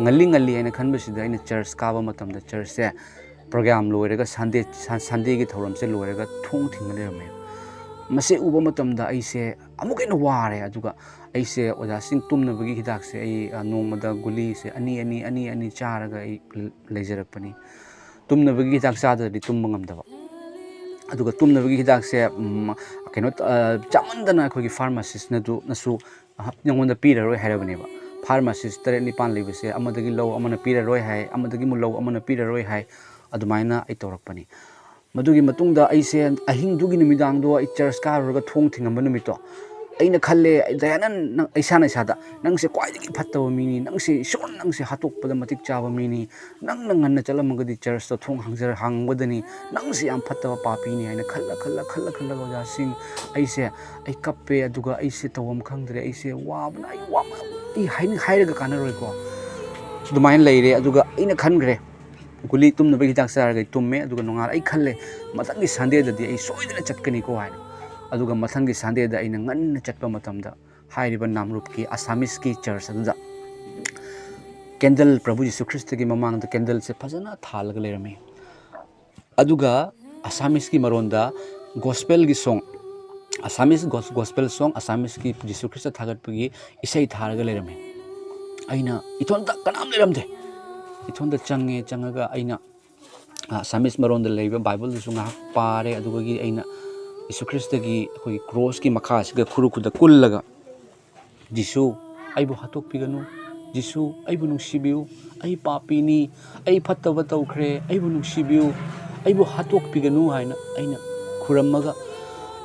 ꯉꯜꯂꯤ ꯉꯜꯂꯤ ꯍꯥꯏꯅ ꯈꯟꯕꯁꯤꯗ ꯑꯩꯅ ꯆꯔꯆ ꯀꯥꯕ ꯃꯇꯝꯗ ꯆꯔꯆꯁꯦ ꯄ꯭ꯔꯣꯒ꯭ꯔꯥꯝ ꯂꯣꯏꯔꯒ, ꯁꯟꯗꯦ, ꯁꯟ-, ꯁꯟꯗꯦꯒꯤ ꯊꯧꯔꯝꯁꯦ ꯂꯣꯏꯔꯒ ꯊꯣꯡ ꯊꯤꯡꯅ ꯂꯩꯔꯝꯃꯦ꯫ ꯃꯁꯤ ꯎꯕ ꯃꯇꯝꯗ ꯑꯩꯁꯦ ꯑꯃꯨꯛꯀ ꯍꯦꯟꯅ ꯋꯥꯔꯦ꯫ ꯑꯗꯨꯒ ꯑꯩꯁꯦ ꯑꯣꯖꯥꯁꯤꯡ ꯇꯨꯝꯅꯕꯒꯤ ꯍꯤꯗꯥꯛꯁꯦ ꯑꯩ, ꯑ, ꯅꯣꯡꯃꯗ ꯒꯨꯂꯤꯁꯦ ꯑꯅꯤ, ꯑꯅꯤ, ꯑꯅꯤ, ꯑꯅꯤ ꯆꯥꯔꯒ ꯑꯩ ꯂ-, ꯂꯩꯖꯔꯛꯄꯅꯤ꯫ ꯇꯨꯝꯅꯕꯒꯤ ꯍꯤꯗꯥꯛ ꯆꯥꯗ꯭ꯔꯗꯤ ꯇꯨꯝꯕ ꯉꯝꯗꯕ꯫ ꯑꯗꯨꯒ ꯇꯨꯝꯅꯕꯒꯤ ꯍꯤꯗꯥꯛꯁꯦ, ꯎꯝ, ꯀꯩꯅꯣ ꯇ-, ꯑ, ꯆꯥꯃꯟꯗꯅ ꯑꯩꯈꯣꯏꯒꯤ ꯐꯥꯔꯃꯥꯁꯤꯁꯅꯁꯨ ꯑꯩꯉꯣꯟꯗ ꯄꯤꯔꯔꯣꯏ ꯍꯥꯏꯔꯕꯅꯦꯕ꯫ ꯐꯥꯔꯃꯥꯁꯤꯁ ꯇꯔꯦꯠ ꯅꯤꯄꯥꯟ ꯂꯩꯕꯁꯦ ꯑꯃꯗꯒꯤ ꯂꯧ, ꯑꯃꯅ ꯄꯤꯔꯔꯣꯏ ꯍꯥꯏ, ꯑꯃꯗꯒꯤ ꯑꯃꯨꯛ ꯂꯧ, ꯑꯃꯅ ꯄꯤꯔꯔꯣꯏ ꯍꯥꯏ, ꯑꯗꯨꯃꯥꯏꯅ ꯑꯩ ꯇꯧꯔꯛꯄꯅꯤ꯫ ꯃꯗꯨꯒꯤ ꯃꯇꯨꯡꯗ ꯑꯩꯁꯦ ꯑꯍꯤꯡꯗꯨꯒꯤ ꯅꯨꯃꯤꯗꯥꯡꯗꯣ ꯑꯩ ꯆꯔꯆ ꯀꯥꯔꯨꯔꯒ ꯊꯣꯡ ꯊꯤꯡꯉꯝꯕ ꯅꯨꯃꯤꯠꯇꯣ, ꯑꯩꯅ ꯈꯜꯂꯦ, "ꯗꯌꯥꯅꯟ, ꯅꯪ", ꯏꯁꯥꯅ ꯏꯁꯥꯗ, "ꯅꯪꯁꯦ ꯈ꯭ꯋꯥꯏꯗꯒꯤ ꯐꯠꯇꯕ ꯃꯤꯅꯤ, ꯅꯪꯁꯦ ꯏꯁꯣꯔꯅ ꯅꯪꯁꯦ ꯍꯥꯠꯇꯣꯛꯄꯗ ꯃꯇꯤꯛ ꯆꯥꯕ ꯃꯤꯅꯤ, ꯅꯪꯅ ꯉꯟꯅ ꯆꯠꯂꯝꯃꯒꯗꯤ ꯆꯔꯆꯇ ꯊꯣꯡ ꯍꯥꯡꯖꯔ-, ꯍꯥꯡꯉꯝꯒꯗꯅꯤ, ꯅꯪꯁꯦ ꯌꯥꯝ ꯐꯠꯇꯕ ꯄꯥꯄꯤꯅꯤ" ꯍꯥꯏꯅ ꯈꯜꯂ, ꯈꯜꯂ, ꯈꯜꯂ, ꯈꯜꯂꯒ ꯑꯣꯖꯥꯁꯤꯡ, ꯑꯩꯁꯦ, ꯑꯩ ꯀꯞꯄꯦ, ꯑꯗꯨꯒ ꯑꯩꯁꯦ ꯇꯧꯐꯝ ꯈꯪꯗ꯭ꯔꯦ, ꯑꯩꯁꯦ ꯋꯥꯕꯅ, ꯑꯩ ꯋꯥꯃꯟ-, ꯑꯩ ꯍꯥꯏꯅꯤꯡ-, ꯍꯥꯏꯔꯒ ꯀꯥꯟꯅꯔꯣꯏꯀꯣ, ꯑꯗꯨꯃꯥꯏꯅ ꯂꯩꯔꯦ꯫ ꯑꯗꯨꯒ ꯑꯩꯅ ꯈꯟꯈ꯭ꯔꯦ, ꯒꯨꯂꯤ ꯇꯨꯝꯅꯕꯒꯤ ꯍꯤꯗꯥꯛ ꯆꯥꯔꯒ ꯑꯩ ꯇꯨꯝꯃꯦ, ꯑꯗꯨꯒ ꯅꯣꯡꯉꯥꯜꯂ ꯑꯩ ꯈꯜꯂꯦ, "ꯃꯊꯪꯒꯤ ꯁꯟꯗꯦꯗꯗꯤ ꯑꯩ ꯁꯣꯏꯗꯅ ꯆꯠꯀꯅꯤꯀꯣ" ꯍꯥꯏꯅ꯫ ꯑꯗꯨꯒ ꯃꯊꯪꯒꯤ ꯁꯟꯗꯦꯗ ꯑꯩꯅ ꯉꯟꯅ ꯆꯠꯄ ꯃꯇꯝꯗ, ꯍꯥꯏꯔꯤꯕ ꯅꯥꯝꯔꯨꯞꯀꯤ ꯑꯁꯥꯃꯤꯁꯀꯤ ꯆꯔꯆ ꯑꯗꯨꯗ ꯀꯦꯟꯗꯜ, ꯄ꯭ꯔꯚꯨ ꯖꯤꯁꯨ ꯈ꯭ꯔꯤꯁꯇꯒꯤ ꯃꯃꯥꯡꯗ ꯀꯦꯟꯗꯜꯁꯦ ꯐꯖꯅ ꯊꯥꯜꯂꯒ ꯂꯩꯔꯝꯃꯤ꯫ ꯑꯗꯨꯒ ꯑꯁꯥꯃꯤꯁꯀꯤ ꯃꯔꯣꯟꯗ ꯒꯣꯁꯄꯦꯜꯒꯤ ꯁꯣꯡ, ꯑꯁꯥꯃꯤꯁ ꯒꯣꯁ-, ꯒꯣꯁꯄꯦꯜ ꯁꯣꯡ, ꯑꯁꯥꯃꯤꯁꯀꯤ ꯖꯤꯁꯨ ꯈ꯭ꯔꯤꯁꯇ ꯊꯥꯒꯠꯄꯒꯤ ꯏꯁꯩ ꯊꯥꯔꯒ ꯂꯩꯔꯝꯃꯤ꯫ ꯑꯩꯅ, ꯏꯊꯣꯟꯇ ꯀꯅꯥꯝ ꯂꯩꯔꯝꯗꯦ꯫ ꯏꯊꯣꯟꯇ ꯆꯪꯉꯦ, ꯆꯪꯉꯒ ꯑꯩꯅ, ꯑ, ꯑꯁꯥꯃꯤꯁ ꯃꯔꯣꯟꯗ ꯂꯩꯕ ꯕꯥꯏꯕꯜꯗꯨꯁꯨ ꯉꯥꯏꯍꯥꯛ ꯄꯥꯔꯦ꯫ ꯑꯗꯨꯗꯒꯤ ꯑꯩꯅ ꯖꯤꯁꯨ ꯈ꯭ꯔꯤꯁꯇꯒꯤ ꯑꯩꯈꯣꯏꯒꯤ ꯀ꯭ꯔꯣꯁꯀꯤ ꯃꯈꯥꯁꯤꯒ ꯈꯨꯔꯨ ꯈꯨꯗ ꯀꯨꯜꯂꯒ, "ꯖꯤꯁꯨ, ꯑꯩꯕꯨ ꯍꯥꯠꯇꯣꯛꯄꯤꯒꯅꯨ꯫ ꯖꯤꯁꯨ, ꯑꯩꯕꯨ ꯅꯨꯡꯁꯤꯕꯤꯌꯨ꯫ ꯑꯩ ꯄꯥꯄꯤꯅꯤ꯫ ꯑꯩ ꯐꯠꯇꯕ ꯇꯧꯈ꯭ꯔꯦ꯫ ꯑꯩꯕꯨ ꯅꯨꯡꯁꯤꯕꯤꯌꯨ꯫ ꯑꯩꯕꯨ ꯍꯥꯠꯇꯣꯛꯄꯤꯒꯅꯨ" ꯍꯥꯏꯅ ꯑꯩꯅ ꯈꯨꯔꯝꯃꯒ,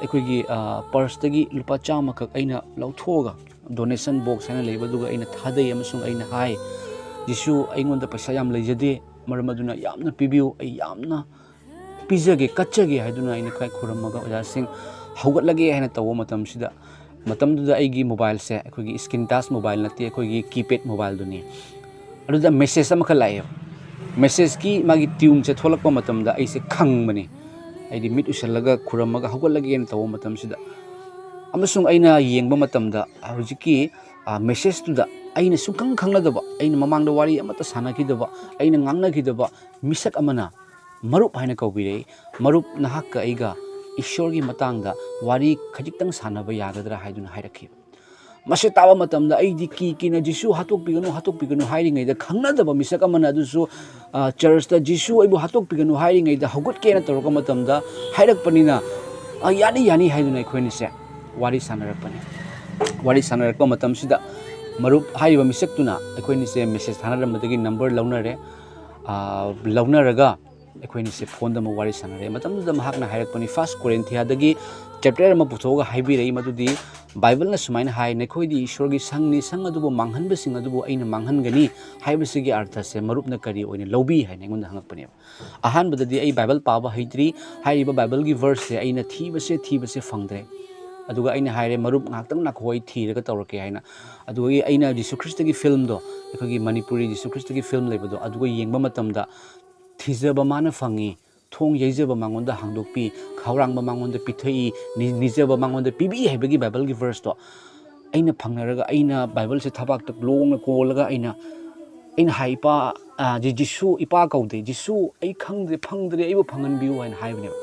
ꯑꯩꯈꯣꯏꯒꯤ, ꯑ, ꯄꯔꯁꯇꯒꯤ ꯂꯨꯄꯥ ꯆꯥꯝꯃꯈꯛ ꯑꯩꯅ ꯂꯧꯊꯣꯛꯑꯒ, ꯗꯣꯅꯦꯁꯟ ꯕꯣꯛꯁ ꯍꯥꯏꯅ ꯂꯩꯕ, ꯑꯗꯨꯒ ꯑꯩꯅ ꯊꯥꯗꯩ ꯑꯃꯁꯨꯡ ꯑꯩꯅ ꯍꯥꯏ, "ꯖꯤꯁꯨ, ꯑꯩꯉꯣꯟꯗ ꯄꯩꯁꯥ ꯌꯥꯝ ꯂꯩꯖꯗꯦ, ꯃꯔꯝ ꯑꯗꯨꯅ ꯌꯥꯝꯅ ꯄꯤꯕꯤꯌꯨ, ꯑꯩ ꯌꯥꯝꯅ ꯄꯤꯖꯒꯦ, ꯀꯠꯆꯒꯦ" ꯍꯥꯏꯗꯨꯅ ꯑꯩꯅ ꯈ꯭ꯋꯥꯏ ꯈꯨꯔꯝꯃꯒ ꯑꯣꯖꯥꯁꯤꯡ ꯍꯧꯒꯠꯂꯒꯦ ꯍꯥꯏꯅ ꯇꯧꯕ ꯃꯇꯝꯁꯤꯗ, ꯃꯇꯝꯗꯨꯗ ꯑꯩꯒꯤ ꯃꯣꯕꯥꯏꯜꯁꯦ ꯑꯩꯈꯣꯏꯒꯤ ꯁ꯭ꯀꯤꯟ ꯇꯆ ꯃꯣꯕꯥꯏꯜ ꯅꯠꯇꯦ, ꯑꯩꯈꯣꯏꯒꯤ ꯀꯤꯄꯦꯗ ꯃꯣꯕꯥꯏꯜꯗꯨꯅꯤ꯫ ꯑꯗꯨꯗ ꯃꯦꯁꯦꯖ ꯑꯃꯈꯛ ꯂꯥꯛꯑꯦꯕ꯫ ꯃꯦꯁꯦꯖꯀꯤ ꯃꯥꯒꯤ ꯇ꯭ꯌꯨꯟꯁꯦ ꯊꯣꯛꯂꯛꯄ ꯃꯇꯝꯗ ꯑꯩꯁꯦ ꯈꯪꯕꯅꯤ꯫ ꯑꯩꯗꯤ ꯃꯤꯠ ꯎꯏꯁꯜꯂꯒ ꯈꯨꯔꯝꯃꯒ ꯍꯧꯒꯠꯂꯒꯦꯅ ꯇꯧꯕ ꯃꯇꯝꯁꯤꯗ, ꯑꯃꯁꯨꯡ ꯑꯩꯅ ꯌꯦꯡꯕ ꯃꯇꯝꯗ ꯍꯧꯖꯤꯛꯀꯤ ꯃꯦꯁꯦꯖꯇꯨꯗ ꯑꯩꯅ ꯁꯨꯡꯈꯪ ꯈꯪꯅꯗꯕ, ꯑꯩꯅ ꯃꯃꯥꯡꯗ ꯋꯥꯔꯤ ꯑꯃꯠꯇ ꯁꯥꯟꯅꯈꯤꯗꯕ, ꯑꯩꯅ ꯉꯥꯡꯅꯈꯤꯗꯕ ꯃꯤꯁꯛ ꯑꯃꯅ ꯃꯔꯨꯞ ꯍꯥꯏꯅ ꯀꯧꯕꯤꯔꯛꯏ꯫ "ꯃꯔꯨꯞ, ꯅꯍꯥꯛꯀ ꯑꯩꯒ ꯏꯁꯣꯔꯒꯤ ꯃꯇꯥꯡꯗ ꯋꯥꯔꯤ ꯈꯖꯤꯛꯇꯪ ꯁꯥꯟꯅꯕ ꯌꯥꯒꯗ꯭ꯔꯥ?" ꯍꯥꯏꯗꯨꯅ ꯍꯥꯏꯔꯛꯈꯤꯕ꯫ ꯃꯁꯤ ꯇꯥꯕ ꯃꯇꯝꯗ ꯑꯩꯗꯤ ꯀꯤ ꯀꯤꯅ, "ꯖꯤꯁꯨ ꯍꯥꯠꯇꯣꯛꯄꯤꯒꯅꯨ, ꯍꯥꯠꯇꯣꯛꯄꯤꯒꯅꯨ" ꯍꯥꯏꯔꯤꯉꯩꯗ, ꯈꯪꯅꯗꯕ ꯃꯤꯁꯛ ꯑꯃꯅ ꯑꯗꯨꯁꯨ, ꯑ, ꯆꯔꯆꯇ "ꯖꯤꯁꯨ ꯑꯩꯕꯨ ꯍꯥꯠꯇꯣꯛꯄꯤꯒꯅꯨ" ꯍꯥꯏꯔꯤꯉꯩꯗ ꯍꯧꯒꯠꯀꯦꯅ ꯇꯧꯔꯛꯄ ꯃꯇꯝꯗ ꯍꯥꯏꯔꯛꯄꯅꯤꯅ, "ꯑ, ꯌꯥꯅꯤ, ꯌꯥꯅꯤ" ꯍꯥꯏꯗꯨꯅ ꯑꯩꯈꯣꯏꯅꯤꯁꯦ ꯋꯥꯔꯤ ꯁꯥꯟꯅꯔꯛꯄꯅꯤ꯫ ꯋꯥꯔꯤ ꯁꯥꯟꯅꯔꯛꯄ ꯃꯇꯝꯁꯤꯗ ꯃꯔꯨꯞ ꯍꯥꯏꯔꯤꯕ ꯃꯤꯁꯛꯇꯨꯅ ꯑꯩꯈꯣꯏꯅꯤꯁꯦ ꯃꯦꯁꯦꯖ ꯊꯥꯅꯔꯝꯕꯗꯒꯤ ꯅꯝꯕꯔ ꯂꯧꯅꯔꯦ꯫ ꯑ, ꯂꯧꯅꯔꯒ ꯑꯩꯈꯣꯏꯅꯤꯁꯦ ꯐꯣꯟꯗ ꯑꯃꯨꯛ ꯋꯥꯔꯤ ꯁꯥꯟꯅꯔꯦ꯫ ꯃꯇꯝꯗꯨꯗ ꯃꯍꯥꯛꯅ ꯍꯥꯏꯔꯛꯄꯅꯤ, ꯐꯥꯔꯁ ꯀꯣꯔꯤꯟꯊꯤꯌꯥꯗꯒꯤ ꯆꯦꯞꯇꯔ ꯑꯃ ꯄꯨꯊꯣꯛꯑꯒ ꯍꯥꯏꯕꯤꯔꯛꯏ, ꯃꯗꯨꯗꯤ ꯕꯥꯏꯕꯜꯅ ꯁꯨꯃꯥꯏꯅ ꯍꯥꯏ, "ꯅꯈꯣꯏꯗꯤ ꯏꯁꯣꯔꯒꯤ ꯁꯪꯅꯤ, ꯁꯪ ꯑꯗꯨꯕꯨ ꯃꯥꯡꯍꯟꯕꯁꯤꯡ ꯑꯗꯨꯕꯨ ꯑꯩꯅ ꯃꯥꯡꯍꯟꯒꯅꯤ" ꯍꯥꯏꯕꯁꯤꯒꯤ ꯑꯔꯊꯁꯦ ꯃꯔꯨꯞꯅ ꯀꯔꯤ ꯑꯣꯏꯅ ꯂꯧꯕꯤ ꯍꯥꯏꯅ ꯑꯩꯉꯣꯟꯗ ꯍꯪꯉꯛꯄꯅꯦꯕ꯫ ꯑꯍꯥꯟꯕꯗꯗꯤ ꯑꯩ ꯕꯥꯏꯕꯜ ꯄꯥꯕ ꯍꯩꯇ꯭ꯔꯤ, ꯍꯥꯏꯔꯤꯕ ꯕꯥꯏꯕꯜꯒꯤ ꯚꯔꯁꯁꯦ ꯑꯩꯅ ꯊꯤꯕꯁꯦ, ꯊꯤꯕꯁꯦ ꯐꯪꯗ꯭ꯔꯦ꯫ ꯑꯗꯨꯒ ꯑꯩꯅ ꯍꯥꯏꯔꯦ, "ꯃꯔꯨꯞ, ꯉꯥꯏꯍꯥꯛꯇꯪ ꯉꯥꯏꯈꯣ, ꯑꯩ ꯊꯤꯔꯒ ꯇꯧꯔꯛꯀꯦ" ꯍꯥꯏꯅ꯫ ꯑꯗꯨꯗꯒꯤ ꯑꯩꯅ ꯖꯤꯁꯨ ꯈ꯭ꯔꯤꯁꯇꯒꯤ ꯐꯤꯂꯝꯗꯣ, ꯑꯩꯈꯣꯏꯒꯤ ꯃꯅꯤꯄꯨꯔꯤ ꯖꯤꯁꯨ ꯈ꯭ꯔꯤꯁꯇꯒꯤ ꯐꯤꯂꯝ ꯂꯩꯕꯗꯣ, ꯑꯗꯨꯒ ꯌꯦꯡꯕ ꯃꯇꯝꯗ, "ꯊꯤꯖꯕ ꯃꯥꯅ ꯐꯪꯉꯤ, ꯊꯣꯡ ꯌꯩꯖꯕ ꯃꯉꯣꯟꯗ ꯍꯥꯡꯗꯣꯛꯄꯤ, ꯈꯧꯔꯥꯡꯕ ꯃꯉꯣꯟꯗ ꯄꯤꯊꯛꯏ, ꯅꯤ-, ꯅꯤꯖꯕ ꯃꯉꯣꯟꯗ ꯄꯤꯕꯤ" ꯍꯥꯏꯕꯒꯤ ꯕꯥꯏꯕꯜꯒꯤ ꯚꯔꯁꯇꯣ ꯑꯩꯅ ꯐꯪꯅꯔꯒ, ꯑꯩꯅ ꯕꯥꯏꯕꯜꯁꯦ ꯊꯕꯥꯛꯇ ꯂꯣꯡꯅ ꯀꯣꯜꯂꯒ ꯑꯩꯅ, ꯑꯩꯅ ꯍꯥꯏ, "ꯏꯄꯥ, ꯑ, ꯖꯤ-, ꯖꯤꯁꯨ, ꯏꯄꯥ ꯀꯧꯗꯦ, ꯖꯤꯁꯨ, ꯑꯩ ꯈꯪꯗ꯭ꯔꯦ, ꯐꯪꯗ꯭ꯔꯦ, ꯑꯩꯕꯨ ꯐꯪꯍꯟꯕꯤꯌꯨ" ꯍꯥꯏꯅ ꯍꯥꯏꯕꯅꯦꯕ꯫